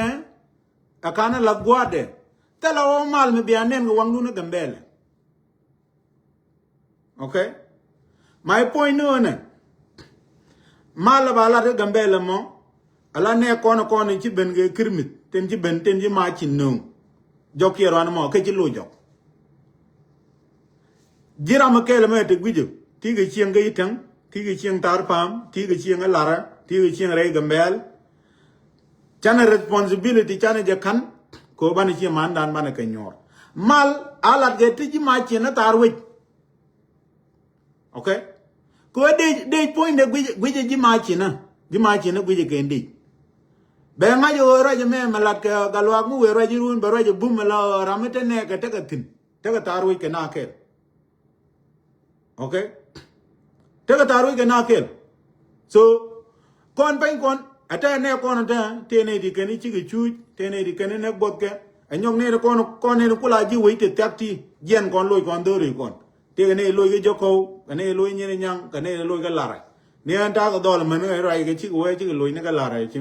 Ɛ kanɛ lath gua̱a̱dɛ thilɛ ɣöö mal mi bia nɛn kɛ waŋdun ɛ Gambɛlɛ. Okay. My point ni ɣöö nɛ mal ɛ ba lat kä Gambɛlɛ mɔ. Ala nɛ kɔn kɔn in ci ben kɛ kirmith tin ci ben tin ci ma ci nööŋ. Jɔk kiɛ ruan mɔ kɛ ci lo̱c jɔk. Ji̱ ram mi kɛɛl mɛ te gui̱cä ti kɛ cieŋ kä itäŋ ti kɛ cieŋ thar pa̱a̱m ti kɛ cieŋ kä larä ti kɛ cieŋ rɛy Gambɛl. Canɛ responsibility canɛ jɛ ka̱n kɛ ɣöö banɛ ciɛ mandan banɛ kɛ nyuɔɔr. Mal a lat kɛ ti ji̱ ma ciɛ ni thar wec. Okay. Kɛ ɣöö dec dec puɔ̱nydɛ guic guic ji̱ ma cinä ji̱ ma cinä guic kɛn dec. Bɛ ŋa̱c ɣöö ruac ɛmɛ mɛ lat kɛ Gatluak mi wëë ruac irun bɛ ruac ɛ bum mɛ la ɣöö ram mi te nɛɛkɛ tekɛ thi̱n tekɛ thaar wec kɛ na kɛl. Okay. Tekɛ thaar wec kɛ na kɛl. So kɔn pɛny kɔn ɛ tɛɛ nɛɛ kɔn ɛ tɛɛ tëë nɛy ti kɛn i̱ cikɛ cuuc tëë nɛy ti kɛn i̱ nɛk buɔthkɛ. Ɛ nyɔk nɛy ti kɔn kɔn nɛy ti kula ji̱ wec ti thiak ti jiɛn kɔn loc kɔn dho̱ri kɔn. Tëëkɛ ni loc kä Jɔkɔw kɛ ni loc Nyiri Nyaŋ kɛ ni loc kä Larɛ. Ni ɛn ta̱a̱ kɛ dhɔl män kɛ ruac kɛ cik wee cik loc ni kä Larɛ ci.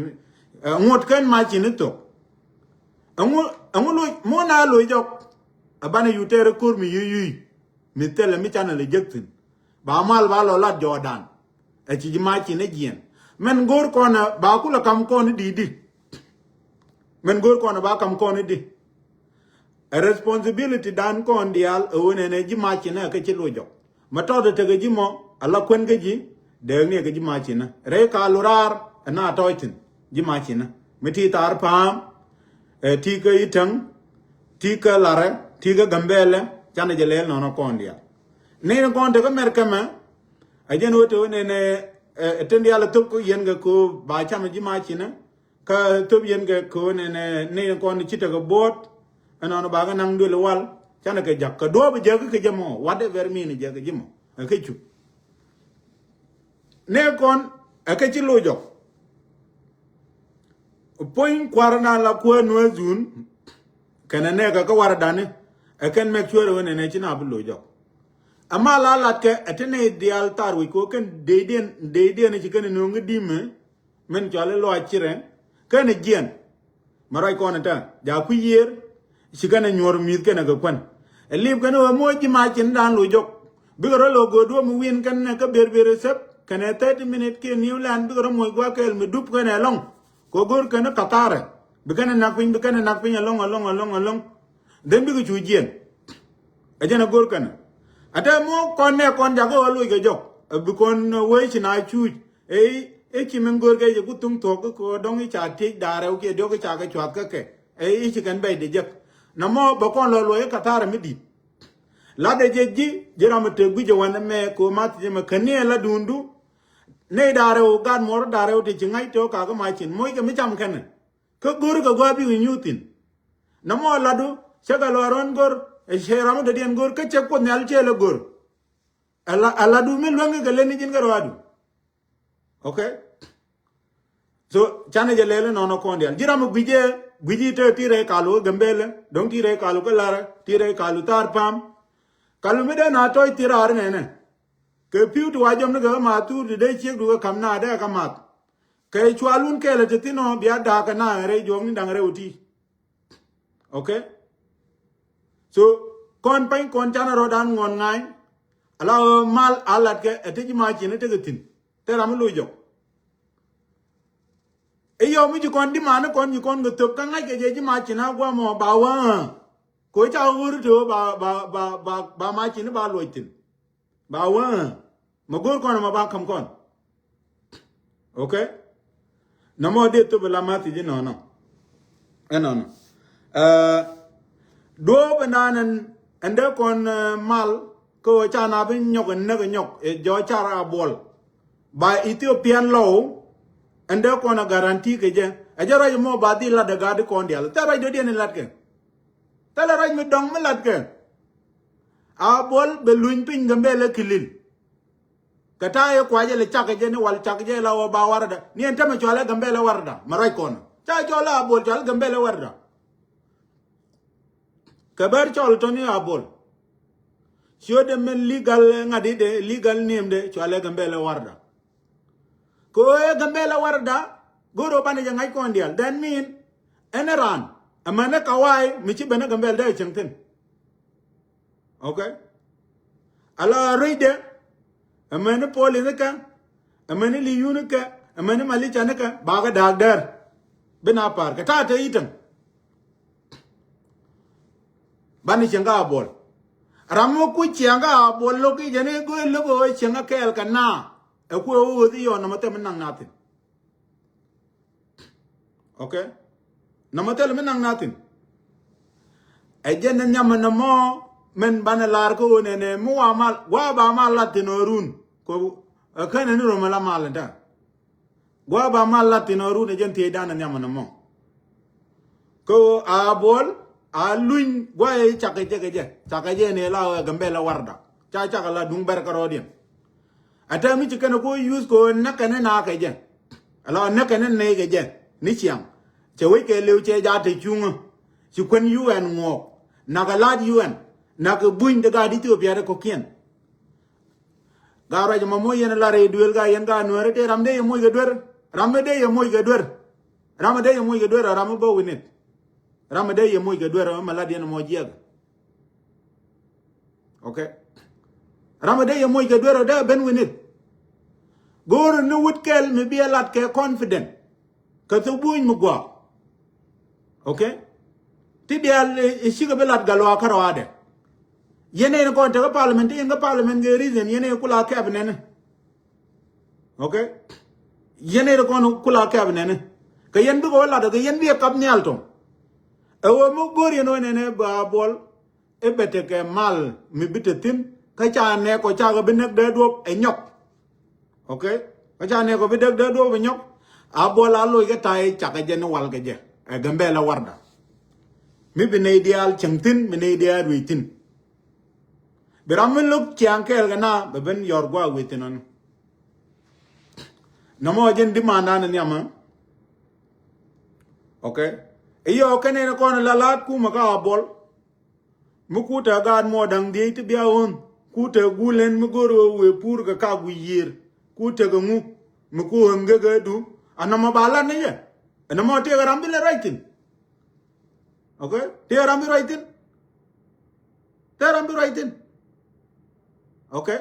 Ŋuɔ̱t kɛn ma ci ni thok. Ɛŋu ɛŋu loc muɔ̱n a loc jɔk. Ɛ banɛ yu tɛɛr ɛ ko̱r mi yui yui. Mi thilɛ mi canɛ lɛ jek thi̱n. Ba mal ba lɔ lat jɔɔdan. Ɛ ci ji̱ ma ci ni jiɛn. Mɛn go̱o̱r kɔn ɛ ba kulɛ kam kɔn i̱ di̱i̱t di̱. Mɛn go̱o̱r kɔn ɛ ba kam kɔn i̱ di̱. Ɛ responsibility dan kɔn diaal ɛ ɣöö nɛnɛ ji̱ macinä ɛ kä ci loc jɔk. Mɛ tɔt ɛ tekɛ ji̱ mɔ ɛ la kuän kä ji̱ dɛɛkni ɛ kä ji̱ macinä rɛy ka lurar ɛ na tɔc thi̱n ji̱ macinä mi ti thaar pa̱a̱m. Ɛ ti kä itäŋ ti kä larɛ ti kä gambɛlɛ canɛ jɛ lɛɛl nɔnɔ kɔn diaal. Ni kɔn tekä mɛr kɛmɛ ɛ jɛn ɣöö te ɣöö nɛnɛ ɛ tin diaal ɛ thop kä yɛn kɛ köö ba cam ɛ ji̱ macinä. Kä thöp yɛn kɛ köö nɛnɛ ni kɔn ci tekɛ bo̱o̱t. Ɛnɔn bakɛ naŋ duël wal canɛ kɛ jak kɛ duɔ̱ɔ̱p jäk kɛ jɛ mɔ whatever mean jäk kɛ jɛ mɔ ɛ kɛ cuk. Nɛ kɔn ɛ kɛ ci loc jɔk. Puɔ̱ny kua̱r na la kuäär nuäär dhun. Kɛnɛ nɛ kɛ kä war dani ɛ kɛn mɛk cuäär ɛ wen ɛnɛ ci na bi loc jɔk. Ama la lat kɛ ɛ ti nɛ diaal thar wi̱c kɛ ɣöö kɛn dee diɛn dee diɛn ci kɛn ɛ nööŋ kä di̱mɛ. Min cɔal i̱ luaac ci rɛn kɛn ɛ jiɛn. Mɛ ruac kɔn ɛ tɛn jaak kui̱ yiër. Ci kɛn ɛ nyuɔ̱r mi̱i̱th kɛn ɛ kɛ kuän. Ɛ liip kɛn ɛ ɣöö moc ji̱ ma cin dan loc jɔk. Bikɛ rɔ lo̱k gööt duɔ̱ɔ̱p mi wi̱n kɛn ɛ kä Berberi Sep kɛn ɛ thirty minute kiɛ New Land bikɛ rɔ moc gua̱a̱th kɛɛl mi dup kɛn ɛ lɔ̱ŋ. Kɛ ɣöö go̱o̱r kɛn ɛ katharɛ bi kɛn ɛ nak piny bi kɛn ɛ nak piny ɛlɔ̱ŋ ɛlɔ̱ŋ ɛlɔ̱ŋ ɛlɔ̱ŋ. Then bikɛ cu jiɛn. Ɛ jɛn ɛ go̱o̱r kɛn ɛ. Ɛ tɛ moc kɔn nɛ kɔn jakä ɣä loc kɛ jɔk. Ɛ bi kɔn wee ci na cuuc. Ɛ i̱ ci min go̱o̱r kɛ jɛ ku thuŋ thuɔ̱k kä kɛ ɣä dɔ̱ŋ i̱ ca tiec da̱a̱ rɛw kiɛ diɔ̱k i̱ ca kɛ cuath kä kɛ. Ɛ i̱ ci kɛn bɛc di jek. Nɔmɔ bɛ kɔn lɔ luɔc i̱ katharɛ mi di̱i̱t. Latdɛ jɛ ji̱ ji̱ ram mi te gui̱c ɛ wän ɛmɛ kɛ ɣöö math jɛ mɛ käni ɛ la duundu. Nɛy da̱a̱ rɛw gat muɔr da̱a̱ rɛw ti ci ŋa̱c tɔ̱ kakä macin moc kɛ mi cam kɛnɛ. Kä go̱r kɛ gua̱a̱ bikɛ nyuuth thi̱n. Nɔmɔ latdu cä kɛ lɔɔr ɣän go̱r ɛ cɛ ram mi dɔ̱diɛn go̱r kä cɛ Kuoth Nhial cɛ lɛ go̱r. Ala, ala du mi luäŋ kɛ leni ji̱n kɛ rɔadu. Okay. So canɛ jɛ lɛl inɔnɔ kɔn dial. Ji̱ ram mi gui̱c jɛ, gui̱c ji̱ te ti rɛy kalu kä Gambɛlɛ, do̱ŋ ti rɛy kalu kä Larɛ, ti rɛy kalu Thaar Pam. Kalu mi dee na tɔc ti raar nɛnɛ. Kɛ pi̱w ti wa jɔm ni kɛ kä math tuur ti dee ciek du kɛ kam na dee kɛ math. Kɛ cual wun kɛɛlɛ ti thin ɔ bia da̱a̱k kɛ na rɛy juɔk ni da̱ŋ rɛw ti. Okay. So kɔn pany kɔn canɛ rɔdan ŋuɔn ŋa̱ny. Ala ɣöö mal a latkɛ ɛ ti ji̱ ma cin ɛ tekɛ thi̱n. Te ram mi lo̱c jɔk. I̱ yɔw mi ci kɔn di̱ mani kɔn ci kɔn kɛ thöp kä ŋa̱ckɛ jɛ ji̱ ma cin a guamɔ ba wä. Ko ca ɣöri te ɣöö ba, ba, ba, ba, ba ma cin ba luɔc thi̱n. Ba wä. Ma go̱o̱r kɔn ma ba ka̱m kɔn. Okay. Nɔmɔ dee thop la ma thi̱c inɔnɔ. Inɔnɔ. Ɛ, duɔɔp inan ɛn, ɛn dee kɔn, ɛ, mal kä ɣöö ca na bi nyɔk ɛ näk ɛ nyɔk ɛ jɔɔc car a buɔl. Ba Ethiopian law ɛn dee kɔn ɛ guarantee kɛ jɛ. Ɛ jɛ ruac mɔ ba dhil lat ɛ gaat di kɔn dial. Thɛl ruac dɔ̱diɛn in lat kɛ. Thɛl ruac mi dɔ̱ŋ mi lat kɛ. A buɔl bɛ luny piny Gambɛlɛ kilil. Kɛ ta̱a̱ yɛ kuacɛ lɛ cak kɛ jɛ ni wal cak kɛ jɛ la wä ba warda. Ni ɛn tämɛ cualɛ Gambɛlɛ warda. Ma ruac kɔn. Ca cualɛ a buɔl cualɛ Gambɛlɛ warda. Kɛ bɛr cɔl tɔni a buɔl. Ciötdɛ min legal ŋa̱t i̱dɛ legal niemdɛ cualɛ Gambɛlɛ warda. Kɛ ɣöö ɛ Gambɛlɛ warda go̱o̱r ɣöö banɛ jɛ ŋa̱c kɔn dial. That mean ɛn ɛ raan ɛmɛn ɛ kawaay mi ci ben ɛ Gambɛl dee ɛ cieŋ thi̱n. Okay. Ala rɛydɛ ɛmɛn ɛ polith ni kɛ, ɛmɛn ɛ liyun ni kɛ, ɛmɛn ɛ malica ni kɛ bakɛ da̱a̱k dɛr. Bi na pa̱a̱r kɛ ta̱a̱ te i̱täŋ. Banɛ cieŋ kä a buɔl. Ram mi kuc cieŋ kä a buɔl lo̱k i̱ jɛn i̱ go̱o̱r lo̱k ɣöö cieŋ kä kɛɛl kɛ na. Ɛ kuɛ ɣöö ɣöth i̱ yɔn nɔmɔ thɛm mi naŋ na thi̱n. Okay. Nɔmɔ thɛl mi naŋ na thi̱n. Ɛ jɛn ni nhiamɛ nɔmɔ min banɛ lar kä ɣöö nɛnɛ mi wa mal wa ba mal lat thi̱n ɣöö run. Kɛ ɛ känɛ ni rom ala mal in ta̱a̱. Gua̱a̱ ba mal lat thi̱n ɔ run ɛ jɛn thiecdan ɛ nhiamɛ nɔmɔ. Kä ɣöö a buɔl a luny gua̱a̱ i̱ cakɛ jɛ kɛ jɛ cakɛ jɛ ni la ɣöö ɛ Gambɛlɛ warda. Ca cakɛ la duŋ bɛr kärɔɔdiɛn. Ɛ tɛm mi ci kɛn ɛ ko̱ yuth kɛ ɣöö näkɛ ni na kɛ jɛ. Ala näkɛ ni nɛy kɛ jɛ ni ciaŋ. Cɛ wec kɛ liw cɛ jaat te cuŋä. Ci kuän U N ŋuɔɔk. Nakɛ la̱t U N. Nakɛ buny de gaat Ethiopia de kɔ̱kiɛn. Gaa ruac ma moc yɛn lar i̱ duël gaa yɛn gaa nuäärä tëë ram dee yɛ moc kɛ duer. Ram mi dee yɛ moc kɛ duer. Ram mi dee yɛ moc kɛ duer ram mi bä wi̱nit. Ram mi dee yɛ moc kɛ duer ram mi lat yɛn mɔ jiɛk. Okay. Ram mi dee yɛ moc kɛ duer dee ben wi̱nit. Go̱o̱r ni wut kɛl mi bi ɛ lat kɛ confident. Kä thok buny mi gua. Okay. Ti dial i̱ cikɛ bi lat gal wa kärɔadɛ. Yɛn ɛn kɔn tekä parliament ti yɛn kä parliament kɛ reason yɛn ɛn kula kɛp nɛni. Okay. Yɛn ɛn kɔn kula kɛp nɛni. Kɛ yɛn bikɛ wä lat kɛ yɛn bi ɛ kap nhial tɔŋ. Ɛ wä mi go̱r yɛn wä nɛni ba buɔl. I̱ bɛ tekɛ mal mi bi te thi̱n kä ca nɛɛk ɔ cakɛ bi näk dee duɔ̱p ɛ nyɔk. Okay. Kä ca nɛɛk ɔ bi näk dee duɔ̱p ɛ nyɔk. A buɔl a loc kä ta̱a̱ i̱ cakɛ jɛ ni wal kɛ jɛ ɛ Gambɛlɛ warda. Mi bi nɛy diaal cieŋ thi̱n mi nɛy diaal ruëc thi̱n. Bi ram mi lo̱k ciaŋ kɛɛl kɛ na bɛ ben yɔr gua̱a̱ wëë thi̱n ɔni. Nɔmɔ jɛn dimandan nhiamä. Okay. I̱ yɔɔk kɛn ɛn kɔn la la̱a̱t kumä kä a buɔl. Mi kutä gaat muɔ da̱ŋ dhiec ti bia ɣöön kutä gul ɛn mi go̱r ɣöö wëë pur kɛ kak wi̱i̱ yiër kutä kɛ ŋu mi ku ɣöön gekädu. Anɔmɔ ba lat ni yɛ. Ɛnɔmɔ tëëkɛ ram bi lɛ ruac thi̱n. Okay. Tëëkɛ ram bi ruac thi̱n. Tëëkɛ ram bi ruac thi̱n. Okay.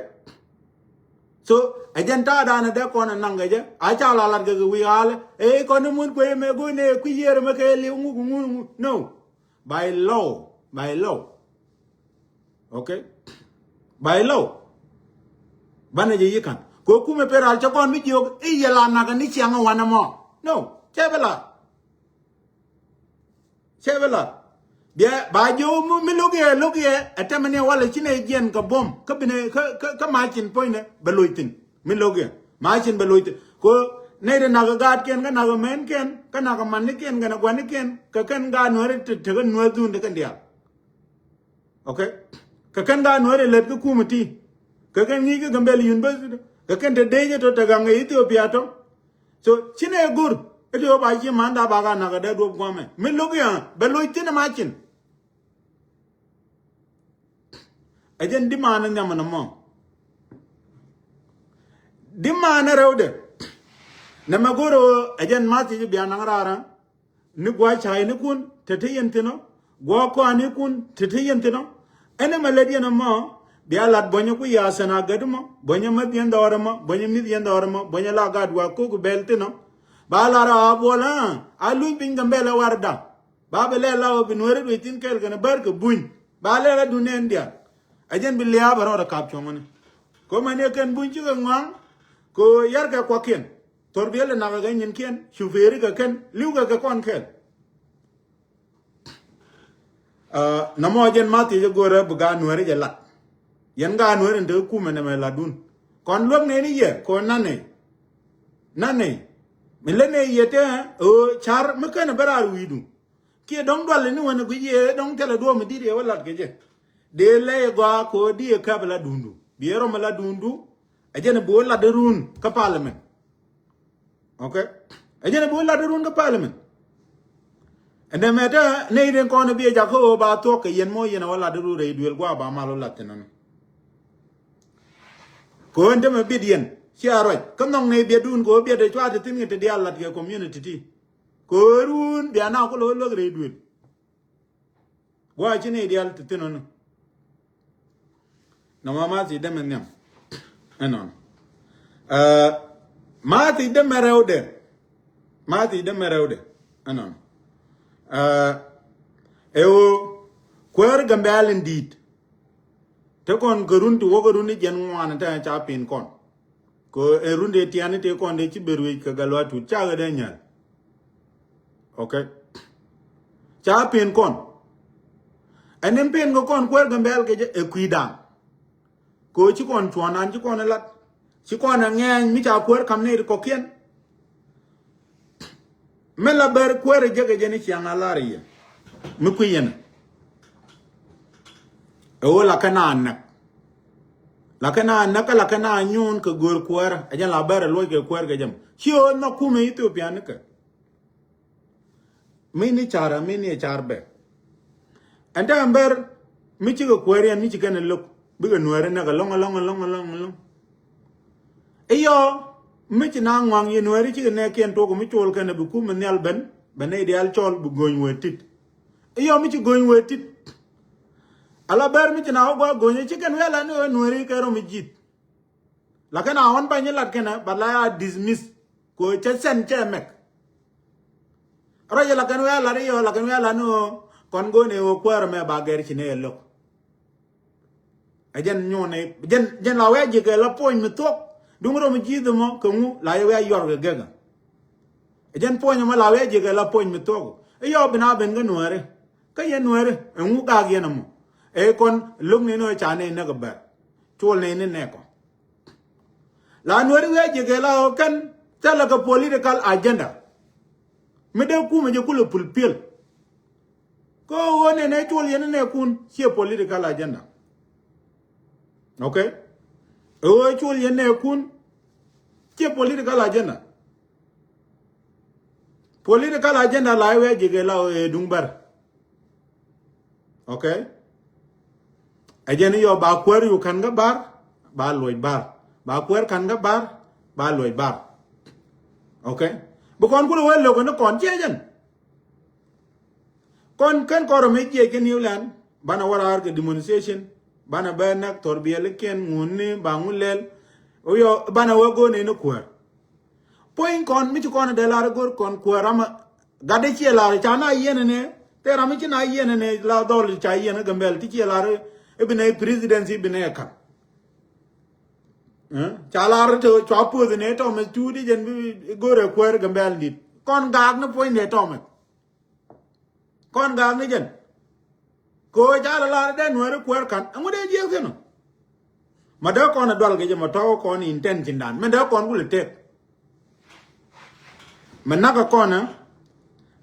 So ɛ jɛn ta̱a̱ da̱a̱n ɛ dee kɔn ɛ naŋ kɛ jɛ a ca la lat kɛ kɛ wi̱i̱ ɣa̱lɛ ɛ kɔn ni mun kuey mɛ go̱o̱n ɛ kui̱ yiër mɛ kɛ liw ŋuk ŋuk ŋuk. No. By law. By law. Okay. By law. Banɛ jɛ yi̱ ka̱n kɛ kumɛ pe ral cɛ kɔn mi jiök i̱ yɛ la nakä ni ciaŋ ɛ wanɛ mɔ. No. Cɛ bɛ la. Cɛ bɛ la. Bia ba jiök mi lo̱k yɛ lo̱k yɛ ɛ tɛmɛ ni walɛ ci nɛ jiɛn kɛ buɔ̱m kä binɛ kä kä kä ma cin puɔ̱nynɛ bɛ loc thi̱n. Mi lo̱k yɛ ma cin bɛ loc thi̱n ko nɛy ti nakä gaatkiɛn kä nakä mɛnkiɛn kä nakä mannikiɛn kɛnɛ gua̱nikiɛn kɛ kɛn gaat nuääri te tekä nuäär dhun ti kɛn diaal. Okay. Kɛ kɛn gaat nuääri lät kä kumɛ ti. Kɛ kɛn ŋi̱i̱c kä Gambɛl University, kɛ kɛn te dee jɛ tɔ te gaŋ ɛ Ethiopia tɔ. So ci nɛ go̱r i̱ ti ɣöö ba ci manda ba ka nak ɛ dee duɔp guamɛ mi lo̱k ya bɛ loc thi̱n ɛ macin. Ɛ jɛn dimaanɛ nhiam ɛn ɛmɔ. Dimaanɛ rɛwdɛ. Nɛmɛ go̱r ɣöö ɛ jɛn math ci ji̱ bia naŋ raarä. Ni gua̱a̱c ca̱ynikun te te yɛn thi̱n ɔ. Gua̱a̱c kɔanikun te te yɛn thi̱n ɔ. Ɛn ɛmɛ lät yɛn ɛmɔ bia lat buɔ̱nyɛ ku ya̱a̱ sɛn a gät ɛmɔ, buɔ̱nyɛ mäth yɛn dhɔr ɛmɔ, buɔ̱nyɛ mi̱th yɛn dhɔr ɛmɔ, buɔ̱nyɛ la gat wa ko̱k bɛl thi̱n ɔ. Ba lar a buɔl a a luny piny Gambɛl ɛ warda. Ba bɛ lɛl la ɣöö bi Nuääri ruëc thi̱n kɛɛl kɛn bär kɛ buny. Ba lɛl la duŋ nɛn diaal. Ɛ jɛn bi lia̱a̱ bɛ rɔɔdɛ kap cuɔ̱ŋäni. Kɛ ɣöö mɛn yɛ kɛn buny cikɛ ŋɔaŋ. Kɛ ɣöö yar kɛ kuakiɛn. Thor biɛl ɛ nak kɛ nyinkiɛn, cuperi kɛ kɛn, li̱w kɛ kɛ kɔn kɛɛl. Aa, nɔmɔ jɛn ma thiec ɛ go̱rɛ bi gaat Nuääri jɛ lat. Yɛn gaat Nuääri in te kumɛ nɛmɛ latdun. Kɔn luäk nɛni yɛ kɔn nanɛ. Nanɛ. Mi lät nɛ yɛ te ɣöö car mi kɛn ɛ bä raar wi̱i̱du. Kiɛ dɔ̱ŋ dual ni wän ɛ guic yɛ dɔ̱ŋ thilɛ duɔ̱ɔ̱p mi di̱t yɛ wä lat kɛ jɛ. Dee lɛ yɛ gɔaa kɛ ɣöö di yɛ käp ɛ latdundu. Bi yɛ rɔm ɛ latdundu. Ɛ jɛn ɛ bi wä latdɛ run kä parliament. Ok. Ɛ jɛn ɛ bi wä lat run kä parliament. Ɛn dee mɛtɛ nɛy den kɔn ɛ bi ɛ jakä ɣöö ba thuɔk kɛ yɛn mɔ yɛn ɛ wä lat run rɛy duël gua̱a̱ ba mal wä lat thin nɔnɔ. Kɛ ɣöö ɛn tämɛ bit yɛn cia ruac kä nhɔk nɛy biɛtdun kɛ ɣöö biɛt ɛ cua ti thin kɛ ti diaal lat kɛ community ti. Kɛ ɣöö run bia na kulɛ wä luäk rɛy duël. Gua̱a̱ ci nɛy diaal ti thin nɔnɔ. Nɔmɔ ma thiec dämɛ nhiam. Ɛnɔn. Ɛ, ma thiec dämɛ rɛwdɛ. Ma thiec dämɛ rɛwdɛ. Ɛnɔn. Ɛ, ɛ ɣöö kuäär Gambɛl in di̱i̱t. Te kɔn kɛ run ti wä kɛ run ni jiɛn ŋuan te ca pin kɔn. Kɛ ɛ run dee tiani tëë kɔn dee ci ben ruëëc kɛ Gatluak Tut cakɛ dee nyal. Ok. Ca pin kɔn. Ɛn in pin kɛ kɔn kuäär Gambɛl kɛ jɛ ɛ kui̱dan. Kɛ ci kɔn cuɔ̱ɔ̱ŋdan ci kɔn ɛ lat. Ci kɔn ɛ ŋɛɛny mi ca kuäär ka̱m ni ti kɔ̱kiɛn. Mi la bär kuäär jek ɛ jɛn i̱ ciaŋ a lar yɛ. Mi kui̱ yɛn. Ɛ ɣöö la kɛ na näk. La kɛ na näk kä la kɛ na nyuun kɛ gör kuäär. Ɛ jɛn la bär ɛ luɔc kɛ kuäär kɛ jɛm. Ci ɣöö nhɔk kumɛ Ethiopia ni kɛ. Mi ni car, mi ni car bɛ. Ɛn te ɛn bär mi cikɛ kuäär yɛn mi ci kɛn ɛ lo̱k. Bikɛ Nuääri näk ɛlɔ̱ŋ, ɛlɔ̱ŋ, ɛlɔ̱ŋ, ɛlɔ̱ŋ, ɛlɔ̱ŋ. Iyɔ, mi ci na ŋuaŋ yɛ Nuääri cikɛ nɛɛkiɛn tuɔk mi col kɛn ɛ bi kum mi nhial ben, ben nɛy diaal cɔl bi go̱ny wee tit. Iyɔ, mi ci go̱ny wee tit. Ala bär mi ci na wä gua̱a̱ go̱ny ci kɛn wee la ni ɣöö Nuääri kɛ rɔ mi ji̱t. Lakin a ɣɔn ba nyi lat kɛn ɛ, ba la ya dismiss. Kɛ ɣöö cɛ sɛn cɛ mɛk. Rɔ yɛ la kɛn wee la ni ɣöö, la kɛn wee la ni ɣöö, kɔn go̱o̱n ɛ ɣöö kuäär mɛ ba gɛr ci ni ɛ lo̱k. Ɛ jɛn nyuun ɛ jɛn, jɛn la wee ji̱ kɛ la puɔ̱ny mi thuɔ̱k. Duŋ rɔ mi ji̱th mɔ kɛ ŋu la yɛ wee yɔr kɛ gɛkä. Ɛ jɛn puɔ̱ny mɔ la wee ji̱ kɛ la puɔ̱ny mi thuɔ̱k. Iyɔ bi na ben kä Nuääri. Kä yɛn Nuääri ɛ ŋu gak yɛn mɔ. Ɛ kɔn lo̱k ni ni ɣöö ca ni näk bär. Cuɔl ni ni nɛk kɔ. La Nuääri wee ji̱ kɛ la ɣöö kɛn thilɛ kɛ political agenda. Mi dee kumɛ jɛ kulɛ fulfill. Kä ɣöö nɛnɛ col yɛn nɛɛkun ciɛ political agenda. Ok. Ɣöö col yɛn nɛɛkun ciɛ political agenda. Political agenda la iwɛ jikɛ la ɣöö ɛ duŋ bär. Ok. Ɛ jɛn i̱ yɔ ba kuäär yu ka̱n kä bar, ba luɔc bar. Ba kuäär ka̱n kä bar, ba luɔc bar. Ok. Bi kɔn kulɛ wee lo̱k ni kɔn ciɛ jɛn. Kɔn kɛn kɔn rɔ mi jiɛc kä New Land banɛ wä raar kɛ demonstration, banɛ bɛ näk thɔr biɛlikiɛn ŋun ni ba ŋun lɛl. Wiɔ banɛ wä go̱o̱n ni kuäär. Puɔ̱ny kɔn mi ci kɔn dee lar go̱o̱r kɔn kuäär ramɛ. Gat dee ciɛ lar ca na yiɛn ni te ram mi ci na yiɛn ni la dhɔl ca yiɛn Gambɛl ti ciɛ lar i̱ bi nɛ presidency i̱ bi nɛ ka̱n. Ca lar te cua puɔth ni tɔmɛ tuut i̱ jɛn bi go̱o̱r ɛ kuäär Gambɛl dit kɔn gaak ni puɔ̱ny ni tɔmɛ. Kɔn gaak ni jɛn. Kɛ ɣöö ca lɛ lar dee Nuääri kuäär ka̱n ɛŋu dee jiɛk thi̱n ɔ. Ma dee kɔn ɛ dual kɛ jɛ ma tɔ̱ kɔn intention dan mɛn dee kɔn kulɛ tëk. Mɛ nakä kɔn ɛ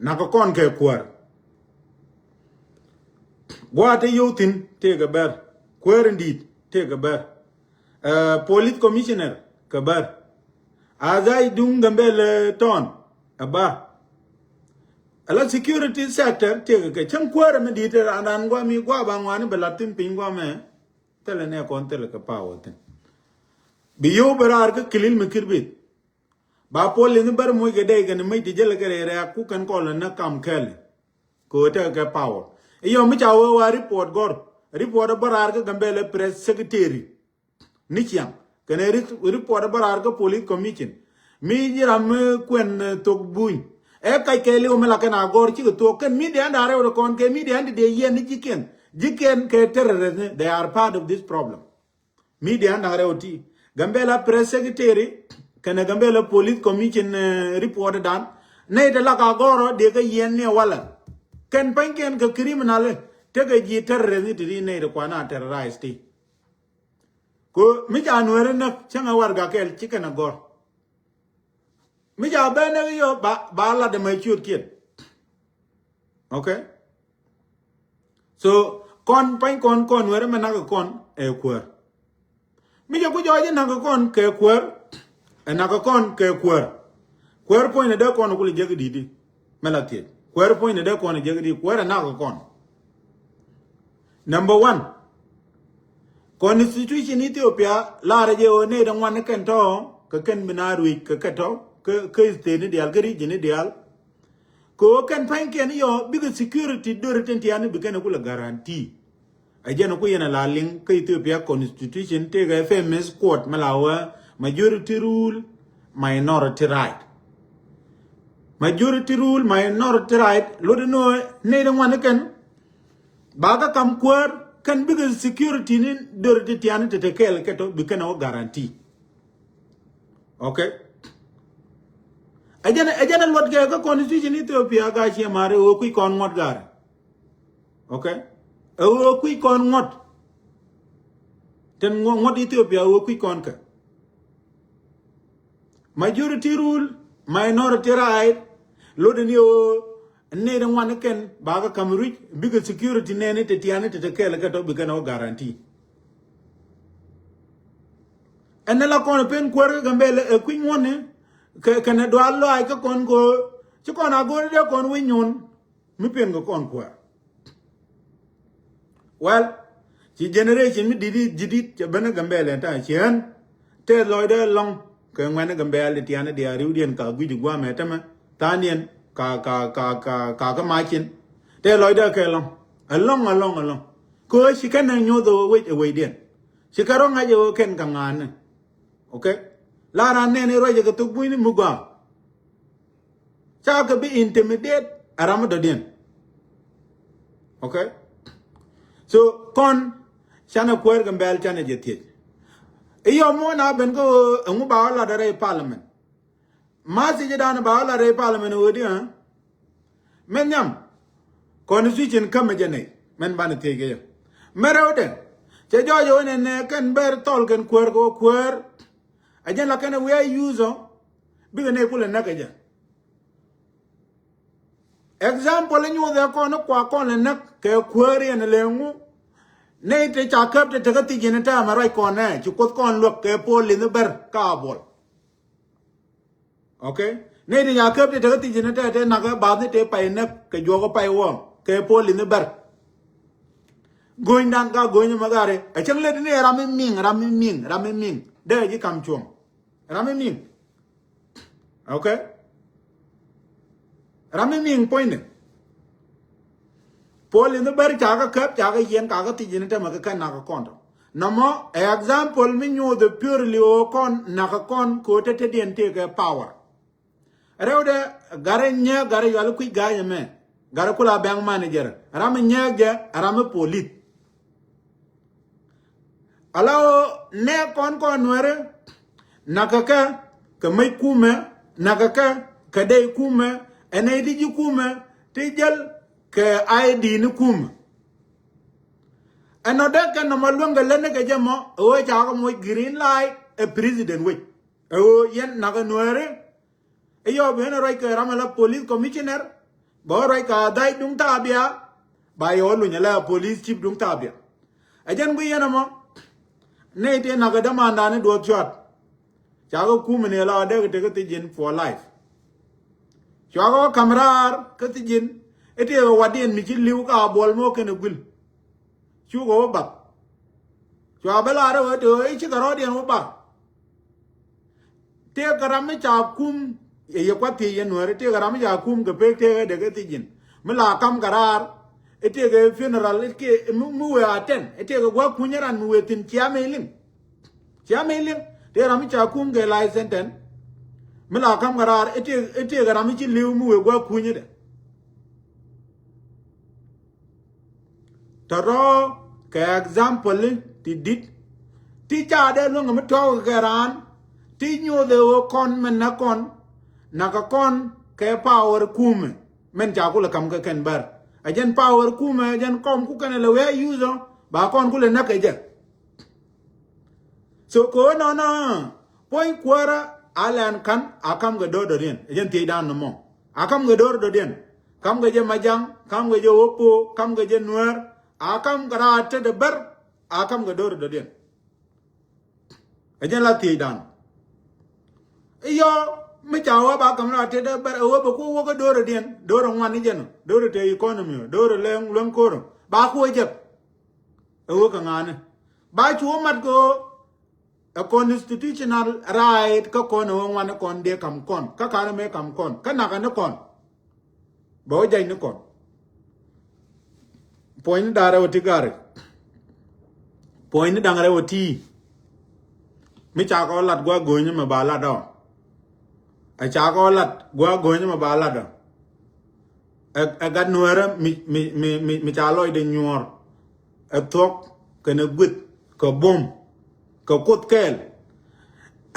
nakä kɔn kɛ kuäär. Gua̱a̱ te yio̱w thi̱n tëëkɛ bɛr kuäär in di̱i̱t tëëkɛ bɛr. Police commissioner kɛ bär. Adhai duŋ Gambɛl tɔn ɛ bär. Ala security sector tiek kɛ cäŋ kuäärä mi di̱i̱t ran ran guam mi guam ba ŋuani bɛ lat thi̱n piny guam ɛ. Thilɛ nɛ kɔn thilɛ kɛ power thi̱n. Bi yio̱w bɛ raar kä kilil mi kirbit. Ba police ni bär moc kɛ dɛy kɛn mec ti jälɛ kɛ rɛy rɛɛk ku kɛn kɔl ni näk kam kɛɛli. Kɛ ɣöö tekɛ kɛ power. Iyɔ mi ca wee wa report gɔr. Report bä raar kä Gambɛl press secretary. Ni ciaŋ kɛn report bä raar kä police commission. Mi ji̱ ram mi kuɛn thok buny. Ɛ kac kɛ liw mi la kɛn a gɔr cikɛ thok kɛn media ɛn da̱ŋ rɛw ti kɔn kɛ media ɛn ti dee yiɛn ni ji̱kiɛn. Ji̱kiɛn kɛ terrorist ni, they are part of this problem. Media ɛn da̱ŋ rɛw ti Gambɛl press secretary kɛnɛ Gambɛl police commission report dan. Nɛy ti lak a gɔrɔ dee kä yiɛn ni walɛ. Kɛn pa̱nykiɛn kɛ criminal tekɛ ji̱ terrorist ni ti ri nɛy ti kuan a terrorize ti. Ko mi ca Nuɛri näk cäŋɛ warɛga kɛl ci kɛn a gɔr. Mi ca bɛ näk yɔ ba lat ɛmɛ ciötkiɛn. Okay. So kɔn pa̱ny kɔn kɔn Nuɛri mɛ nak kɔn ɛ kuäär. Mi jɛ ku jɔɔc ɛ nak kɔn kɛ kuäär. Ɛ nak kɔn kɛ kuäär. Kuäär puɔ̱ny ni dee kɔn kul jek di̱t di. Mɛ la thiec kuäär puɔ̱ny ni dee kɔn jek di̱t kuäär ɛ nak kɔn. Number one. Constitution Ethiopia larɛ jɛ ɣöö nɛy dee ŋuan ni kɛn tɔ̱ kɛ kɛn bi na ruic kɛ kɛ tɔ̱ kä state ni diaal kä region ni diaal. Kɛ ɣöö kɛn pa̱nykiɛn yɔ bikɛ security döri tin tiani bi kɛn kulɛ guarantee. Ɛ jɛn ku yɛn a la liŋ kä Ethiopia constitution tëëkɛ famous quote mɛ la wee majority rule, minority right. Majority rule, minority right luɔt inɔ nɛy dee ŋuan ni kɛn. Ba kä kam kuäär kɛn bikɛ security ni döri tin tiani te te kɛɛl kɛ tɔ bi kɛn a wä guarantee. Okay. Ɛ jɛn ɛ jɛn ɛ luɔt kɛ kä constitution Ethiopia ga ciɛ mari ɣöö kui̱ kɔn ŋuɔt garɛ. Okay. Ɛ ɣöö kui̱ kɔn ŋuɔt. Tin ŋuɔt Ethiopia ɣöö kui̱ kɔn kɛ. Majority rule, minority right. Lotdɛ ni ɣöö nɛy dee ŋuan ni kɛn ba kä kam ruic bikɛ security nɛni te tiani te te kɛɛl kɛ tɔ bi kɛn ɔ guarantee. Ɛn ni la kɔn pen kuäär kä Gambɛl ɛ kui̱ ŋuɔni kɛ kɛn ɛ dual lɔaac kä kɔn ko ci kɔn a go̱o̱ri dee kɔn wi̱c nyuɔn. Mi piɛn kɛ kɔn kuäär. Well, ci generation mi di̱t ji̱ di̱t cɛ ben ɛ Gambɛl ɛn ta̱a̱ ciɛn. Tɛth lɔcdɛ lɔŋ kɛ ŋuɛn ɛ Gambɛl ti tiani diaal riwdiɛn ka gui̱c guamɛ tämɛ tha̱a̱ŋdiɛn ka ka ka ka ka kä macin. Tɛth lɔcdɛ kɛ lɔŋ ɛlɔŋ ɛlɔŋ ɛlɔŋ. Kɛ ɣöö ci kɛn ɛ nyoth ɛ wec ɛ wecdiɛn. Ci kɛ rɔ ŋa̱c ɛ ɣöö kɛn kɛ ŋa̱a̱ni. Okay. La ran nɛn i̱ ruacɛ kɛ thok bunyni mi gɔaa. Ca kɛ bi intimidate a ram mi dɔ̱diɛn. Okay. So kɔn canɛ kuäär Gambɛl canɛ jɛ thiec. I̱ yɔ muɔ̱ɔ̱n a ben kä ɣöö ɛŋu ba ɣä lat rɛy parliament. Ma thiec dan ba ɣä lat rɛy parliament ɣöö di ɣä. Mɛn nhiam constitution kämɛ jɛ nɛy mɛn banɛ thiec kɛ yɛ. Mɛ rɛwdɛ cɛ jɔɔc ɣöö nɛnɛ kɛn bɛr thɔl kɛn kuäär kɛ wä kuäär. A jɛn la kɛn a wi̱i̱ a yuuth ɔ bikɛ nɛy kulɛ näk kɛ jɛ. Example inyuuth ɛ kɔn i̱ kua kɔn lɛ näk kɛ kuäär yɛn lɛ ŋu. Nɛy te ca käp te tekä thiec yɛn tɛmɛ ruac kɔn ɛ ci kuoth kɔn luäk kɛ pol lith ni bär ka a buɔl. Okay. Nɛy ti ca käp ti tekä thiec ni tɛtɛ nakä bath ni tëë pay näk kɛ juɔk pay wä kɛ pol in ni bär. Go̱nydan ka go̱ny mɛ gari a cäŋ lät ni ram mi miŋ ram mi miŋ ram mi miŋ dee ji̱ kam cuɔ̱ŋ. Ram mi miŋ. Okay. Ram mi miŋ puɔ̱nyni. Pol in ni bär ca kä käp ca kä yiɛn ka kä thiec in ni tɛmɛ kä kɛn nakä kɔn tɔ. Nɔmɔ ɛ example mi nyuuth ɛ purely ɣöö kɔn nakä kɔn kɛ ɣöö te te diɛn tëëkɛ power. Rɛwdɛ garɛ nyɛ garɛ yual kui̱ ga̱a̱c ɛmɛ. Garɛ kula bank manager ram nyɛ jɛ ram mi polit. Ala ɣöö nɛ kɔn kɔn nuɛri nakä kɛ kɛ mec kumɛ nakä kɛ kɛ dey kumɛ ɛn nɛy ti ji̱ kumɛ ti jäl kɛ I D ni kumɛ. Ɛn nɔ dee kɛ nɔmɔ luäŋ kɛ lät ni kɛ jɛ mɔ ɛ ɣöö ca kɛ moc green light ɛ president wec. Ɛ ɣöö yɛn nakä nuääri. Ɛ yɔ ben ɛ ruac kɛ ram ɛ la police commissioner bɛ ɣä ruac kɛ a dhac duŋ thaabia. Ba yɛ ɣä luny ɛ la police chief duŋ thaabia. Ɛ jɛn guiy yɛn ɛmɔ. Nɛy tëë nakä dämandan i̱ duɔth cuat. Cakɛ kum in ëë la dee kɛ tek kä thi̱ji̱n for life. Cuakɛ wä ka̱m raar kä thi̱ji̱n. I̱ tëëkɛ watdiɛn mi ci li̱w ka a buɔl mɔ kɛnɛ guil. Cukɛ wä bak. Cua bä laarä wee tëë i̱ cikɛ rɔɔdiɛn wä bak. Tëëkɛ ram mi ca kum, yɛ yɛ kuath thiec yɛ Nuäär, tëëkɛ ram mi ca kum kɛ pek tëëkɛ dee kɛ thiec ji̱n. Mi la kam kɛ raar, i̱ tëëkɛ funeral, i̱ tëëkɛ mi, mi wëë a tɛn, i̱ tëëkɛ gua̱a̱k kunyä ran mi wëë thi̱n cia mëë liŋ. Cia mëë liŋ, tëëkɛ ram mi ca kum kɛ life sentence. Mi la kam kɛ raar, i̱ tëëkɛ, i̱ tëëkɛ ram mi ci li̱w mi wëë gua̱a̱k kunyä dɛ. Tɔ̱tɔ̱ kɛ example ti di̱t ti ca dee luäŋ mi tɔ̱ɔ̱k kɛ raan ti nyoth ɛ ɣöö kɔn mɛn nä kɔn nakä kɔn kɛ power kumɛ mɛn ca kulɛ ka̱m kɛ kɛn bär. Ɛ jɛn power kumɛ ɛ jɛn kɔm ku kɛn ɛ lɛ wee use ɔ ba kɔn kulɛ näk kɛ jɛ. So kɛ ɣöö nɔnɔ puɔ̱ny kuäärä a lɛn ka̱n a ka̱m kɛ do̱r dɔ̱diɛn ɛ jɛn thiecdan nɔmɔ. A ka̱m kɛ do̱r dɔ̱diɛn. Ka̱m kɛ jɛ Majaŋ, ka̱m kɛ jɛ Wä Po̱o̱, ka̱m kɛ jɛ Nuäär. A ka̱m kɛ raar tetdɛ bär. A ka̱m kɛ do̱r dɔ̱diɛn. Ɛ jɛn la thiecdan. Iyɔ mi ca wä ba ka̱m raar tetdɛ bär ɛ wä bɛ ku wä kä do̱r dɔ̱diɛn. Do̱r ŋuan ni jɛn ɔ. Do̱r te economy ɔ. Do̱r lɛ luäŋ ko̱r ɔ. Ba ku wä jɛk. Ɛ wä kɛ ŋa̱a̱ni. Ba cu wä mat kɛ ɣöö ɛ constitutional right kä kɔn ɛ wä ŋuan ni kɔn dee kam kɔn kä karɛ mëë kam kɔn kä nakä ni kɔn. Bɛ wä jany ni kɔn. Puɔ̱ny ni da̱ŋ rɛw ti gari. Puɔ̱ny ni da̱ŋ rɛw ti. Mi ca kɔ lat gua̱a̱k go̱o̱nyä mɛ ba lat ɔ. Ɛ ca kɔ lat gua̱a̱k go̱o̱nyä mɛ ba lat ɔ. Ɛ, ɛ gat Nuäärä mi, mi, mi, mi, mi ca lɔcdɛ nyuɔ̱ɔ̱r. Ɛ thuɔ̱k kɛnɛ guith kɛ buɔ̱m kɛ kuoth kɛɛl.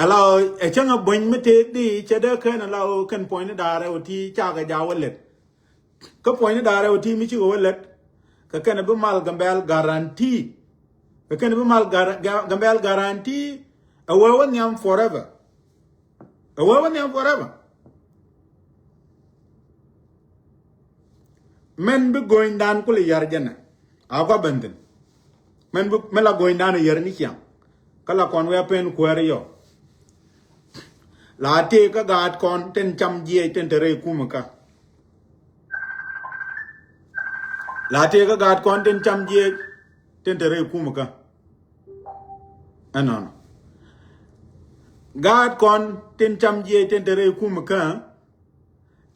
Ɛ la ɣöö ɛ cäŋ ɛ buɔ̱ny mi tëëk di cɛ dee kɛn ɛ la ɣöö kɛn puɔ̱nyni da̱ŋ rɛw ti cakɛ jaak wä lät. Kä puɔ̱nyni da̱ŋ rɛw ti mi cikɛ wä lät kɛ kɛn bi mal Gambɛl guarantee. Kɛ kɛn bi mal gar-, ga-, Gambɛl guarantee ɛ wee wä nhiam forever. Ɛ wee wä nhiam forever. Mɛn bi go̱nydan kulɛ yar jɛnɛ a kua ben thi̱n. Mɛn bi, mɛn la go̱nydan a yar ni ciaŋ. Kä la kɔn wia pen kuäär yɔ. La tëë kä gaat kɔn tin cam jiɛc tin te rɛy kumɛ kä. La tëë kä gaat kɔn tin cam jiɛc tin te rɛy kumɛ kä. Ɛnɔnɔ. Gaat kɔn tin cam jiɛc tin te rɛy kumɛ kä.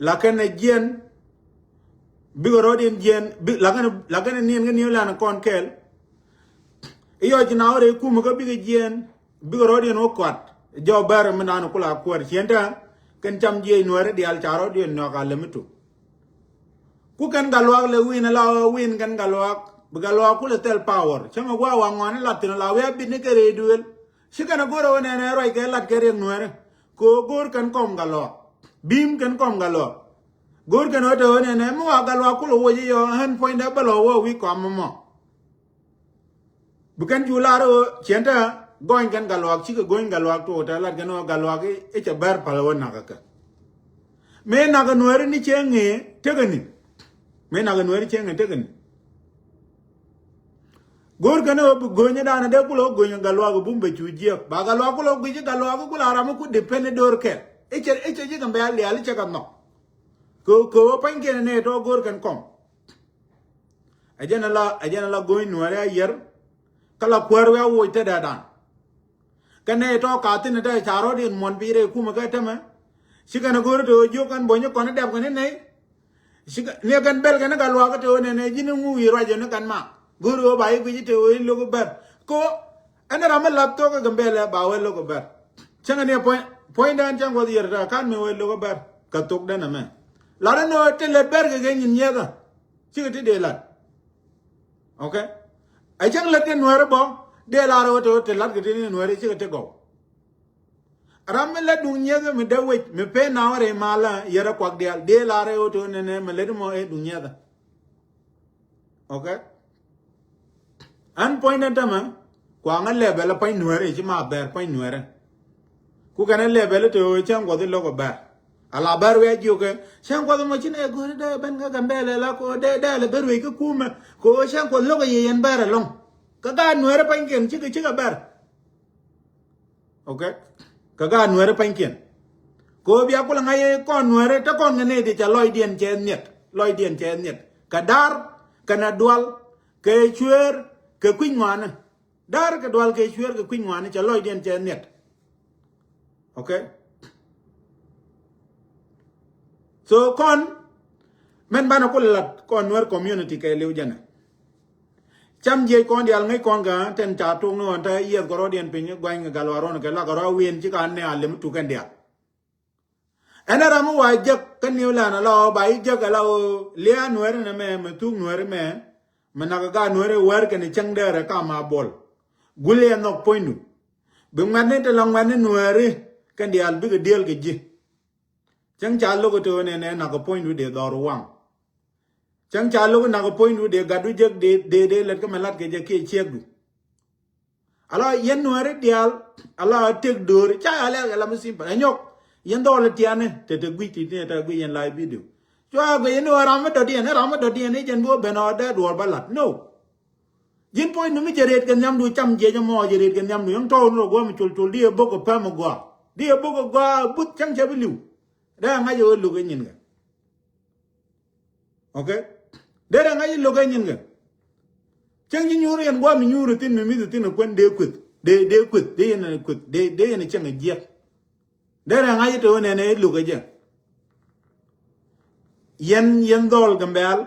La kɛn ɛ jiɛn. Bikɛ rɔɔdiɛn jiɛn. Bi, la kɛn, la kɛn ɛ niɛn kä niɛn lan kɔn kɛɛl. Iyɔ ci na wä rɛy kumɛ kä bikɛ jiɛn. Bikɛ rɔɔdiɛn wä kɔat. Jɔw bɛr mi naan kula kuäär ciɛn tɛ. Kɛn cam jiɛc Nuääri diaal ca rɔɔdiɛn nyɔk a lɛ mi tuk. Ku kɛn Gatluak lɛ win ala win kɛn Gatluak. Bi Gatluak kulɛ thil power. Cäŋ a gua wa ŋuan lat thin la wia bit ni kɛ rɛy duël. Ci kɛn a go̱r a wä nɛnɛ ruac kɛ lat kɛ riɛk Nuääri. Kɛ ɣöö go̱r kɛn kɔm Gatluak. Bi̱i̱m kɛn kɔm Gatluak. Go̱r kɛn ɣöö te ɣöö nɛnɛ mi wa Gatluak kulɛ woc iyɔ ɣän puɔ̱nydɛ bä lɔ wä wi̱i̱ kɔam mɔ. Bi kɛn cu lar ɣöö ciɛn te gɔny kɛn Gatluak cikɛ go̱ny Gatluak tuɔɔk te lat kɛn ɣöö Gatluak i̱ cɛ bɛr päl ɣöö nakä kɛ. Mëë nakä Nuääri ni cieŋ ŋëë tekɛ ni. Mëë nakä Nuääri cieŋ ŋëë tekɛ ni. Go̱o̱r kɛn ɣöö bi go̱nyä danɛ dee kulɛ ɣöö go̱nyä Gatluak bum bɛ cu jiɛk ba Gatluak kulɛ ɣöö guic i̱ Gatluak kulɛ a ram i̱ ku depend i̱ do̱r kɛl. I̱ cɛ, i̱ cɛ ji̱ kɛn bɛ̈ɛ̈l diaal i̱ cɛ kɛ nhɔk. Kɛ, kɛ ɣöö pa̱nykiɛn ɛ nɛy tɔ̱ go̱o̱r kɛn kɔm. Ɛ jɛn ala, ɛ jɛn ala go̱ny Nuääri a yiɛr. Kä la kuäär wiaa woc te dee dan. Kɛ nɛy tɔ̱ ka thi̱n te ca rɔ̱t in muɔ̱n pi̱i̱r ɛ kumɛ kɛ tämɛ. Ci kɛn ɛ go̱o̱r te ɣöö jiök kɛn bo̱nyä kɔn i̱ dɛp kɛn i̱ nɛy. Ci kɛ, ni kɛn bɛl kɛn i̱ Gatluak te ɣöö nɛnɛ ji̱n i̱ ŋu wi̱i̱ ruac ɣöö ni kɛn ma. Go̱o̱r ɣöö ba i̱ guic i̱ te ɣöö i̱ lo̱k i̱ bɛr. Ko ɛn ram mi lath thok i̱ Gambɛlɛ ba wee lo̱k i̱ bɛr. Cäŋɛ ni puɔ̱ny, puɔ̱nydan cäŋ Kuɔth yiër te kan mi wee lo̱k i̱ bɛr. Kɛ thokdɛn ɛmɛ. Lat ɛn ɣöö te lät bɛr kɛ kɛ nyin nyiɛthä. Cikɛ ti dee lat. Ok. Ɛ cäŋ lät kɛ Nuääri bä dee lar ɣöö te ɣöö te lat kɛ ti ni Nuääri cikɛ ti gɔw. Ram mi lät duŋ nyiɛthä mi dee wec mi pen na wä rɛy malä yɛrɛ kuak diaal dee lar ɣöö te ɣöö nɛnɛ mi lät mɔ ɛ duŋ nyiɛthä. Ok. Ɛn puɔ̱nydɛ tämɛ kuaŋä lɛpɛl ɛ pa̱ny Nuääri ci ma bɛr pa̱ny Nuääri. Ku kɛn ɛ lɛpɛl ɛ te ɣöö cäŋ Kuɔth i̱ lo̱k ɛ bɛr. Ala bɛr wiaa jiök kɛ cäŋ Kuɔth ɛmɔ ci nɛ go̱o̱ri dee ben kä Gambɛlɛ la ko dee dee lɛ bɛr wiee kä kumɛ. Ko cäŋ Kuɔth lo̱k ɛ yɛ yɛn bɛr ɛlɔ̱ŋ. Kä gaat Nuääri pa̱nykiɛn cikɛ cikɛ bɛr. Ok. Kɛ gaat Nuɛri pa̱nykiɛn. Kɛ ɣöö bia kulɛ ŋa̱c kɔn Nuɛri te kɔn kɛ nɛy ti ca lɔcdiɛn cɛ nhiɛt. Lɔcdiɛn cɛ nhiɛt. Kɛ Da̱r, kɛ Nadual, kɛ Cueer, kɛ kui̱ny ŋɔaani. Da̱r kɛ Dual kɛ Cueer kɛ kui̱ny ŋɔaani ca lɔcdiɛn cɛ nhiɛt. Ok. So kɔn mɛn banɛ kulɛ lat kɔn Nuɛr community kɛ liw jɛnɛ. Cam jiɛc kɔn diaal ŋäc kɔn kɛ tɛn ca tok ni ɣɔn te yiɛth kɛ rɔɔdiɛn piny guany kɛ gal waruɔn kɛ lak kɛ rɔɔ win ci ka nɛ a lem tuk kɛn diaal. Ɛn ɛ ram mi wa jek kä New Land ala ɣöö ba yi jek ala ɣöö liaa Nuɛri nɛ mɛ mɛ thuk Nuɛri mɛ mɛ nak ɛ gaat Nuɛri wär kɛn cäŋ dɛɛrɛ kam a buɔl. Guli ɛ nhɔk puɔ̱nydu. Bi ŋuɛ̈tni te la ŋuɛ̈tni Nuɛri kɛn diaal bikɛ diëël kɛ ji̱. Cäŋ ca lo̱k ɛ te ɣöö nɛnɛ nak ɛ puɔ̱nydu dee dhɔr waŋ. Cäŋ ca lo̱k ɛ nak ɛ puɔ̱nydu dee gatdu jek dee dee dee lät kä mɛ lat kɛ jɛ kiɛ ciekdu. Ala yɛn Nuɛri diaal ala tëk do̱ri ca ya lɛl kɛ la mi simple ɛ nyɔk. Yɛn dhɔl ɛ tiani te te guic ti ti te guic yɛn live video. Cua guic yɛn ni ɣöö ram mi dɔ̱diɛn ɛ ram mi dɔ̱diɛn ɛ jɛn bi wä ben ɔ dee duɔɔr ba lat no. Ji̱n puɔ̱ny ni mi cɛ rɛt kɛ nhiamdu cam jiɛc ɛmɔ cɛ rɛt kɛ nhiamdu yäŋ tɔɔk ni rɔ guɔ mi col col di ɛ bok ɛ pɛm ɛ gɔaa di ɛ bok ɛ gɔaa ɛ buth cäŋ cɛ bi li̱w. Dee ɛ ŋa̱c ɛ ɣöö lo̱k ɛ nyin kɛ. Ok. Dee ɛ ŋa̱c ɛ lo̱k ɛ nyin kɛ. Cäŋ ji̱ nyuur yɛn guɔ mi nyuur ɛ thi̱n mi mi̱th ɛ thi̱n ɛ kuän dee kueth dee dee kueth dee yɛn ɛ kueth dee dee yɛn ɛ cäŋ ɛ jiɛk. Derɛ ŋa̱c ite ɣöö nɛnɛ i̱ luk ɛ jɛ. Yɛn yɛn dhɔl Gambɛl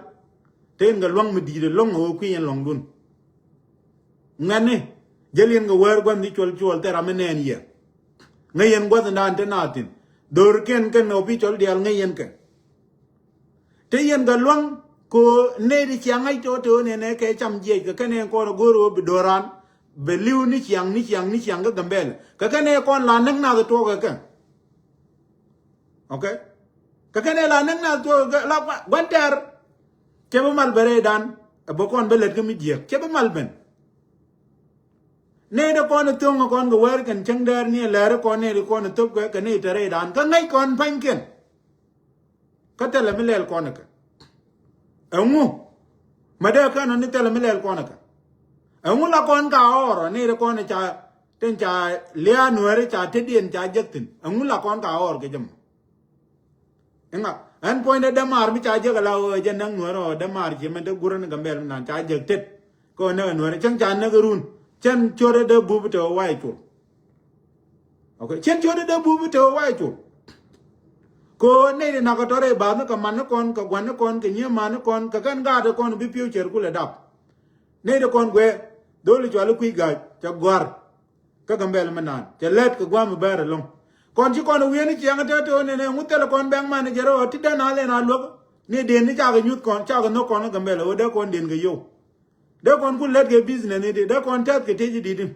te in kɛ lua̱ŋ mi di̱i̱t ɛlɔ̱ŋ ɛ ɣöö kui̱ yɛn lɔ̱ŋdun. Ŋɛni jäl yɛn kɛ wäär gua̱n dhi̱c cuɔl cuɔl thil ram mi nɛɛn yɛ. Ŋäc yɛn gua̱thdan te naath thi̱n dho̱rkiɛn kɛn official diaal ŋäc yɛn kɛ. Te yɛn kɛ lua̱ŋ kɛ ɣöö nɛy ti ciaŋ ŋa̱c tɔ̱ te ɣöö nɛnɛ kɛ cam jiɛc kɛ kɛn ɛn kɔn ɛ go̱o̱r ɣöö bi do̱ran. Bɛ li̱w ni ciaŋ ni ciaŋ ni ciaŋ kä Gambɛl kɛ kɛn ɛ kɔn la näk nath tuɔɔk kɛ kɛ. Ok. Kɛ kɛn ɛ la näk nath tuɔɔk kɛ kɛ la gua̱n tɛr. Cɛ bi mal bɛ rɛydan ɛ bä kɔn bä lät kä mi jiɛk cɛ bi mal ben. Nɛy dee kɔn ɛ tho̱ŋ ɛ kɔn kɛ wäär kɛn cäŋ däär ni ɛ lɛr ɛ kɔn nɛy dee kɔn ɛ thöp kɛ kɛ nɛy te rɛydan kä ŋäc kɔn pa̱nykiɛn. Kä thilɛ mi lɛl kɔn ɛ kɛ ɛŋu? Ma dee kɛn ɔ ni thilɛ mi lɛl kɔn ɛ kɛ ɛŋu? La kɔn ka ɣɔr ɔ ni ri kɔn ɛ ca tin ca liaa Nuɛri ca tetdiɛn ca jek thi̱n ɛŋu? La kɔn ka ɣɔr kɛ jɛ mɔ. Iŋa ɛn puɔ̱nydɛ dämaar mi ca jek ala ɣöö jɛ näk Nuɛri ɔ dämaar ci mɛn te gurä ni Gambɛl mi nan ca jek tet. Kɛ ɣöö näk ɛ Nuɛri cäŋ ca näk ɛ run cɛn ciötdɛ dee bup te ɣöö wa̱i̱ col. Ok cien ciötdä dee bup i̱ te wä wa̱i̱ col. Kɛ ɣöö nɛy ti nakä tɔ̱ rɛy ba̱a̱th ni kɛ man ni kɔn kɛ gua̱n ni kɔn kɛ nyiee man ni kɔn kɛ kɛn gaat ni kɔn bi pi̱w cɛr kulɛ dap. Nɛy ti kɔn guɛ dholi cuali kui̱ ga̱a̱c cɛ gɔ̱a̱r. Kä Gambɛl mi naan cɛ lɛt kɛ gua̱a̱m i̱ bɛɛr ɛlɔ̱ŋ. Kɔn ci kɔn wi̱i̱ ni ciɛŋ tɛt te ɣöö nɛnɛ ŋu thilɛ kɔn bɛŋ man ni jɛ rɛw ɔ ti dee na lɛn a luäk. Ni den ni cakɛ nyuth kɔn cakɛ nhök kɔn kä Gambɛl ɣöö dee kɔn den kɛ yio̱w. Dee kɔn ku lɛt kɛ business ni ti dee kɔn tɛth kɛ tec i̱ di̱t i̱.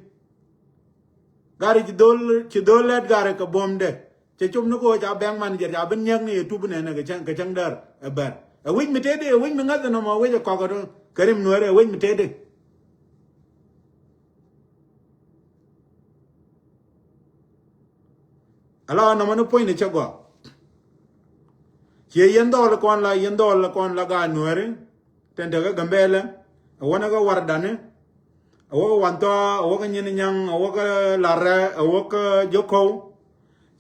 Gari ci dhol ci dhol lɛt gari kɛ buɔ̱mdɛ. Cɛ cop ni ko̱ ca bank manager ca bi niɛk ni yɛ tup nɛnɛ kɛ cäŋ kɛ cäŋ däär ɛ bɛr. Ɛ wec mi tëëdi ɛ wec mi ŋäth ɛnɔmɔ wec ɛ kɔk ɛ kɛ rim Nuɛɛri ɛ wec mi tëëdi. Ala nɔmɔ ni puɔ̱ny ni cä gɔaa. Ciɛ yɛn dhɔl kɔn la yɛn dhɔl kɔn la gaat Nuɛɛri. Tɛn tekɛ Gambɛlɛ ɛ wänä kɛ Wardani. Ɛ wäkä Wanthɔa ɛ wäkä Nyinyaŋ ɛ wäkä Larɛ ɛ wäkä Jokow.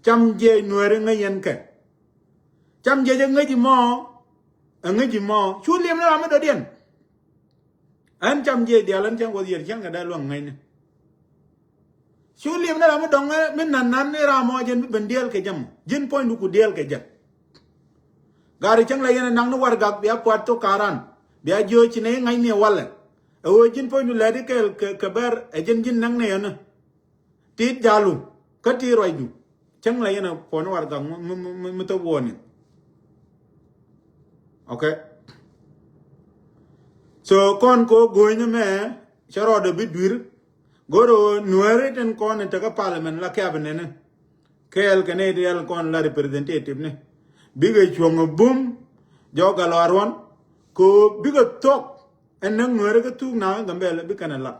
Cam jiɛc Nuɛɛri ŋäc yɛn kɛ. Cam jiɛc ɛ ŋäc imɔ. Ɛ ŋäc imɔ cu liɛm ni ram mi dɔ̱diɛn. Ɛn cam jiɛc diaal ɛn cäŋ Kuɔth yiër cäŋ kɛ dee luäŋ ŋäcni. Cu liɛm ni ram mi dɔ̱ŋ mi nan nan ni ram mɔ jɛn bi ben diɛɛl kɛ jɛ mɔ ji̱n puɔ̱nydu ku diɛɛl kɛ jɛ. Gari cäŋ la yɛn ɛ naŋ ni warɛgak bia pua̱t thok ka̱ran bia jiö ci nɛ i̱ ŋa̱cni ɛ walɛ. Ɛ ɣöö ji̱n puɔ̱nydu lɛt i̱ kɛɛl kɛ bɛr ɛ ji̱n ji̱n näk nɛ yɛn. Tit jalu kä tit ruacdu. Cäŋ la yɛn a puɔ̱n warɛgak mi thop wuɔni. Ok. So kɔn ko go̱o̱ny ni mɛ cɛ rɔɔdɛ bi duir. Go̱rɛ ɣöö Nuɛɛri tin kɔn in tekä parliament la cabinet ni. Kɛɛl kɛ nɛy ti yɛl kɔn la representative ni bikɛ cuɔ̱ŋ ɛ bum. Jɔk ɛ lɔaruɔn ko bikɛ thuɔk. Ɛn näk Nuɛɛri kä thuk na kä Gambɛlɛ bi kɛn ɛ lat.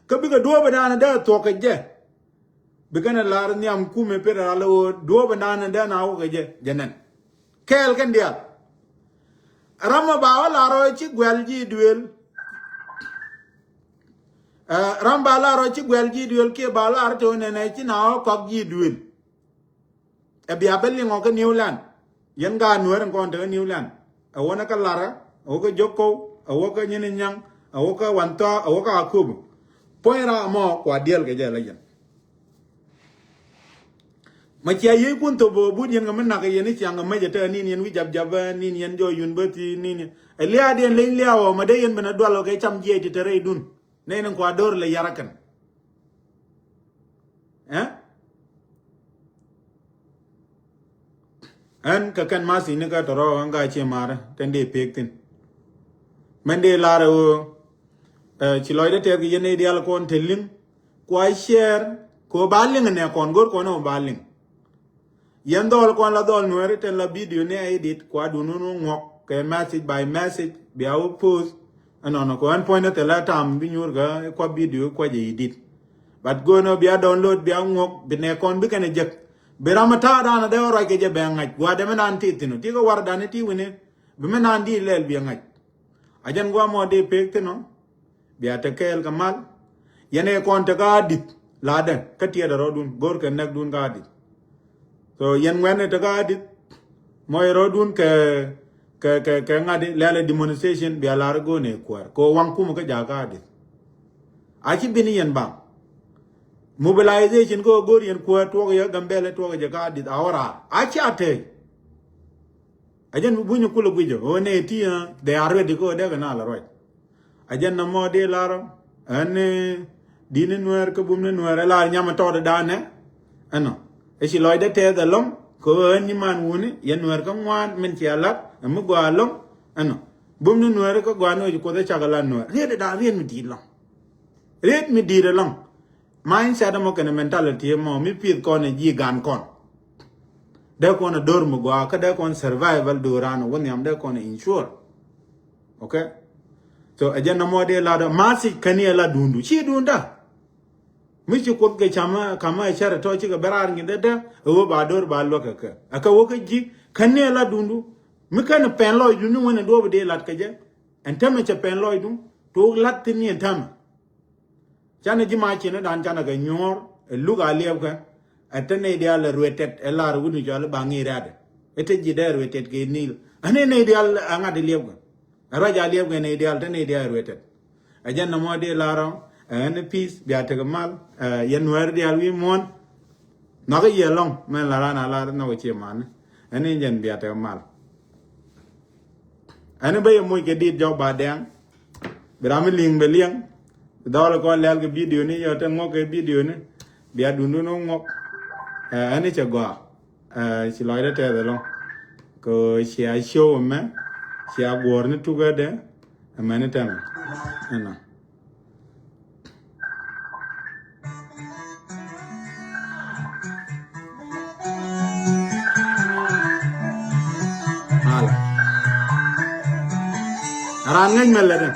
Kä bikɛ duɔ̱ɔ̱p ɛ da̱a̱n ɛ dee thuɔ̱k kɛ jɛ. Bi kɛn ɛ lar nhiam kumɛ pet ɛ ral ɛ ɣöö duɔ̱ɔ̱p ɛ da̱a̱n ɛ dee na wä kɛ jɛ jɛ nɛn. Kɛɛl kɛn diaal. Ram ɛ ba wä lar ɔ ci guɛl ji̱ duëël. Ɛ, ram ba lar ɔ ci guɛl ji̱ duël kiɛ ba lar tëë nɛnɛ ci na ɔ kɔk ji̱ duël. Ɛ bia bä liŋ ɔ kä New Land. Yɛn gaat Nuäär in kɔn te kä New Land. Ɛ wä ni kä Larä, ɛ wä kä Jokkow, ɛ wä kä Nyinanyaŋ, ɛ wä kä Wanthɔa, ɛ wä kä Akobo. Puɔ̱ny ram mɔ kua diɛl kɛ jɛ la yɛn. Ma cia yiëëckun thop bä but yɛn kɛ mi nak yɛn i̱ ciaŋ kɛ mec ɛ te nin yɛn wi̱c jap jap ɛ nin yɛn jɔ yun bä thi nin yɛn. Ɛ liaadiɛn leny liaawä ma dee yɛn ben a dual ɔ kɛ cam jiɛc ti te rɛydun. Nɛy ni kua do̱r lɛ yar ɛ kɛn. Ɛ? Ɛn kɛ kɛn message ni kä tɔrɔ ɛn ka cie marä tɛn dee pek thin. Mɛn dee lar ɛ ɣöö, ɛ, ci lɔcdä tɛth kɛ yɛn nɛy diaal kɔn te liŋ. Kua share kɛ ɣöö ba liŋ nɛ kɔn go̱r kɔn ɛ ɣöö ba liŋ. Yɛn dhɔl kɔn la dhɔl Nuɛri tɛn la video ni a edit kua dun wun wä ŋuɔk kɛ message by message bia wä post. Ɛnɔnɔ kɛ ɣän puɔ̱nydä thilɛ tam bi nyuur kɛ kua video kua jɛ edit. But go̱o̱nɔ bia download bia ŋuɔk bi nɛ kɔn bi kɛn ɛ jek. Bi ram ɛ ta̱a̱ dan ɛ dee wä ruac kɛ jɛ bɛ ŋa̱c gua̱a̱dɛ mi nan ti thin ɔ ti kɛ war dan ɛ ti wini. Bi mi nan di lɛl bi ɛ ŋa̱c. A jɛn gua̱a̱ mɔ dee pek thin ɔ. Bia te kɛɛl kɛ mal. Yɛn ɛ kɔn te ka adith ladɛ kä tiɛɛdɛ rɔɔdun go̱r kɛ nɛkdun ka adith. So yɛn ŋuɛ̈tni te ka adith mɔc rɔɔdun kɛ kɛ kɛ kɛ ŋa̱t lɛl ɛ demonstration bia lar go̱o̱n ɛ kuäär kɛ waŋ kumɛ kä jakä adith. A ci bin yɛn baŋ mobilization kɛ go̱o̱r yɛn kuäär tuɔk yɛ Gambɛlɛ tuɔk jɛ ka adith a wä raar a ci a tɛɛc. A jɛn bunyɛ kulɛ guic ɔ ɣöö nɛ ti ɣä they are ready kä ɣöö dee kɛ na lɛ ruac. A jɛn nɔmɔ dee lar ɔ ɛn ni di̱t ni Nuɛɛr kä bum ni Nuɛɛr ɛ lar nyam ɛ tɔɔt ɛ da̱a̱n ɛ ɛnɔ. Ɛ ci lɔcdä tɛth ɛlɔ̱ŋ kɛ ɣöö ɛn nyiman wuni yɛn Nuɛɛr kä ŋuan min cia la̱t ɛ mi gɔaa ɛlɔ̱ŋ ɛnɔ. Bum ni Nuɛɛr kä gɔaa ni ɣöö ci Kuoth ɛ cak ɛ lar Nuɛɛr riet ɛ da̱a̱n riet mi di̱i̱t ɛlɔ̱ŋ. Riet mi di̱i̱t ɛlɔ̱ŋ. Mindset ɛmɔ kɛnɛ mentality ɛmɔ mi pith kɔn ɛ ji̱ gan kɔn. Dee kɔn ɛ do̱r mi gɔaa kä dee kɔn survival do̱ran ɛ wä nhiam dee kɔn ɛ insure. Okay. So ɛ jɛn nɔmɔ dee lat ɔ message käni ɛ la duundu ci duunda. Mi ci Kuoth kɛ camä kamä ɛ cär ɛ tɔ cikɛ bɛ raar nyin dee dee ɛ wä ba do̱r ba luäk kɛ kɛ ɛ kɛ wä kä ji̱ käni ɛ la duundu. Mi kɛn ɛ pɛn lɔcdu ni wän ɛ duɔ̱p ɛ dee lat kɛ jɛ ɛn tämɛ cɛ pɛn lɔcdu. Tuuk lat thi̱n ni ɛn tämɛ. Canɛ ji̱ ma cinä dan canɛ kɛ nyuɔ̱ɔ̱r ɛ luk a liɛpkɛ. Ɛ te nɛy diaal ɛ ruet tɛt ɛ lar wut ni cɔal i̱ ba ŋi̱i̱r riatdɛ. Ɛ te ji̱ dee ruet tɛt kɛ nil ɛ nɛy nɛy diaal ɛ ŋa̱t ɛ liɛpkɛ. Ɛ ruac a liɛpkɛ nɛy diaal te nɛy diaal ɛ ruet tɛt. Ɛ jɛn nɔmɔ dee lar ɔ ɛ ɛn peace bia tekɛ mal ɛ yɛn Nuɛɛr diaal wi̱i̱ muɔ̱ɔ̱n. Nhɔakä yɛ lɔ̱ŋ mɛn la ran a lar nhɔk cie mani. Ɛn in jɛn bia tekɛ mal. Ɛn in bä yɛ moc kɛ dit jɔk ba dɛŋ. Bi ram mi liŋ bɛ liɛŋ. Bi dhɔl kɔn lɛl kɛ video ni yɔ te ŋuɔk kɛ video ni. Bia dundun wä ŋuɔk. Ɛn in cɛ gɔaa. Ci lɔcdä tɛth ɛlɔ̱ŋ. Kɛ cia show ɛmɛ cia guɔ̱ɔ̱r ni tukädɛ. Ɛmɛni tɛmɛ ɛnɔ. Mal. Raan ŋäc mɛ lɛt ɛn.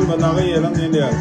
Bä nhɔk i̱ yɛ lä ŋi̱n diaal.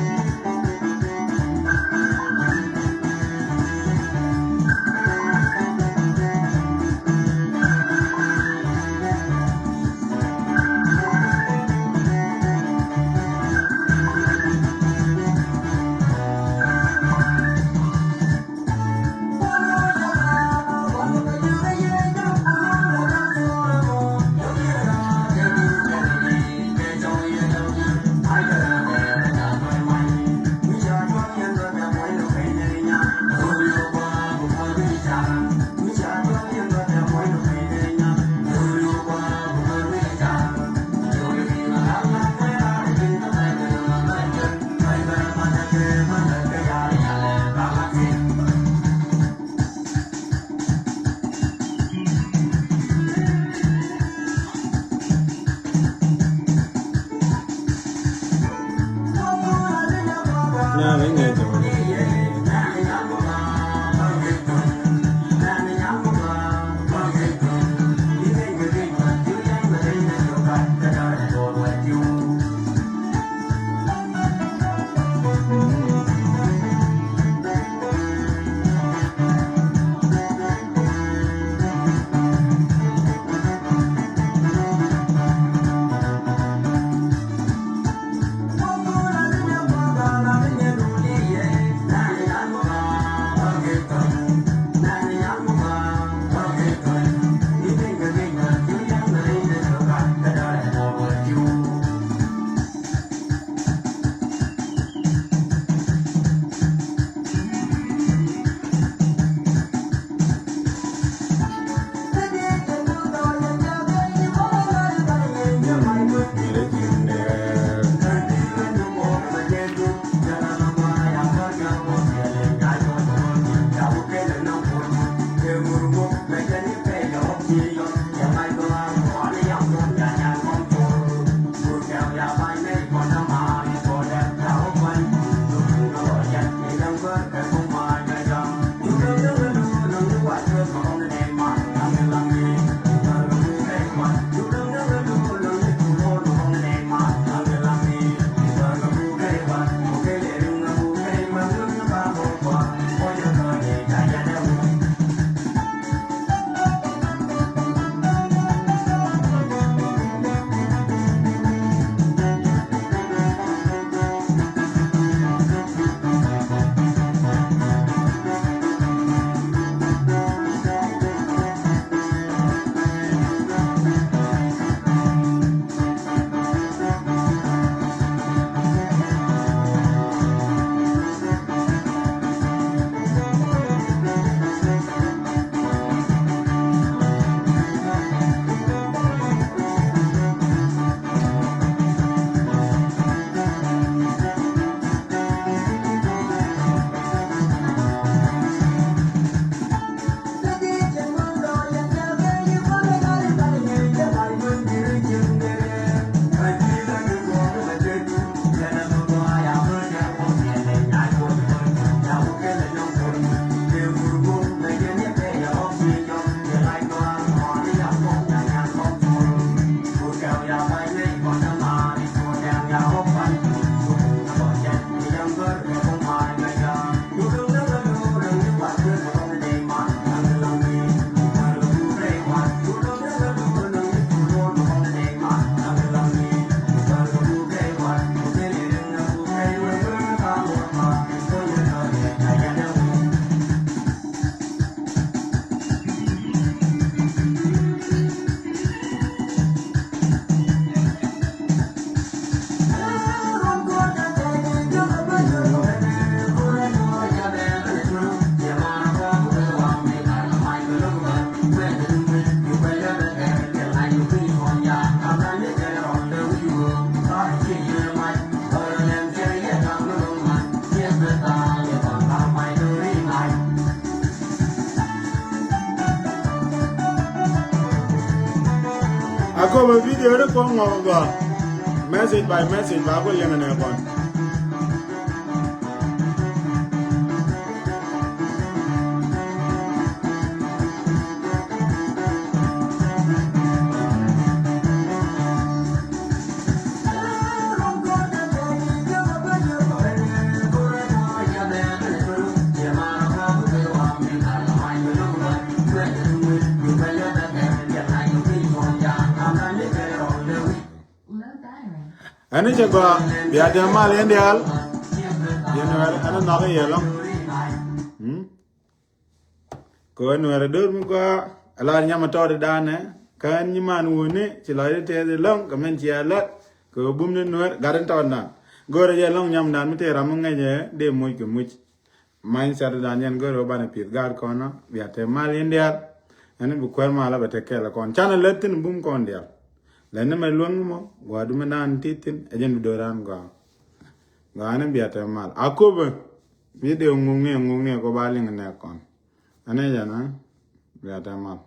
A köpɛ video ri kɔn ŋɔk gɔaa. Message by message ba ku liŋ nɛ kɔn. Ɛn cɛ gɔaa bia dee mal yɛn diaal. Yɛn wɛl ɛn nhɔk yɛ lɔŋ. Kɛ wɛ nuɛrɛ do̱r mi gɔaa. Ala nyam a tɔɔt danɛ kä ɛn nyi man wuni ci lɔc di tɛth lɔŋ kɛ mɛn ci a lɛt. Kɛ wɛ bum ni nuɛr gat in tɔɔt dan. Go̱rɛ jɛ lɔŋ nyam dan mi tëë ram mi ŋɛcɛ dee muc kɛ muc. Many sat dan yɛn go̱r ɣöö banɛ pi̱th gaat kɔn ɔ bia te mal in diaal. Ɛn bi kuɛr mal ɔ bɛ te kɛl kɔn canɛ lät thin bum kɔn diaal. Lɛn ni mɛ luäŋ mɔ gua̱a̱du mɛ naan ti thin ɛ jɛn bi do̱ran gɔaa. Gɔaa ni bia te mal a kopɛ. Bi dee ŋuŋni ŋuŋni kɔ ba liŋ nɛ kɔn. Ɛn ɛ jɛn bia te mal.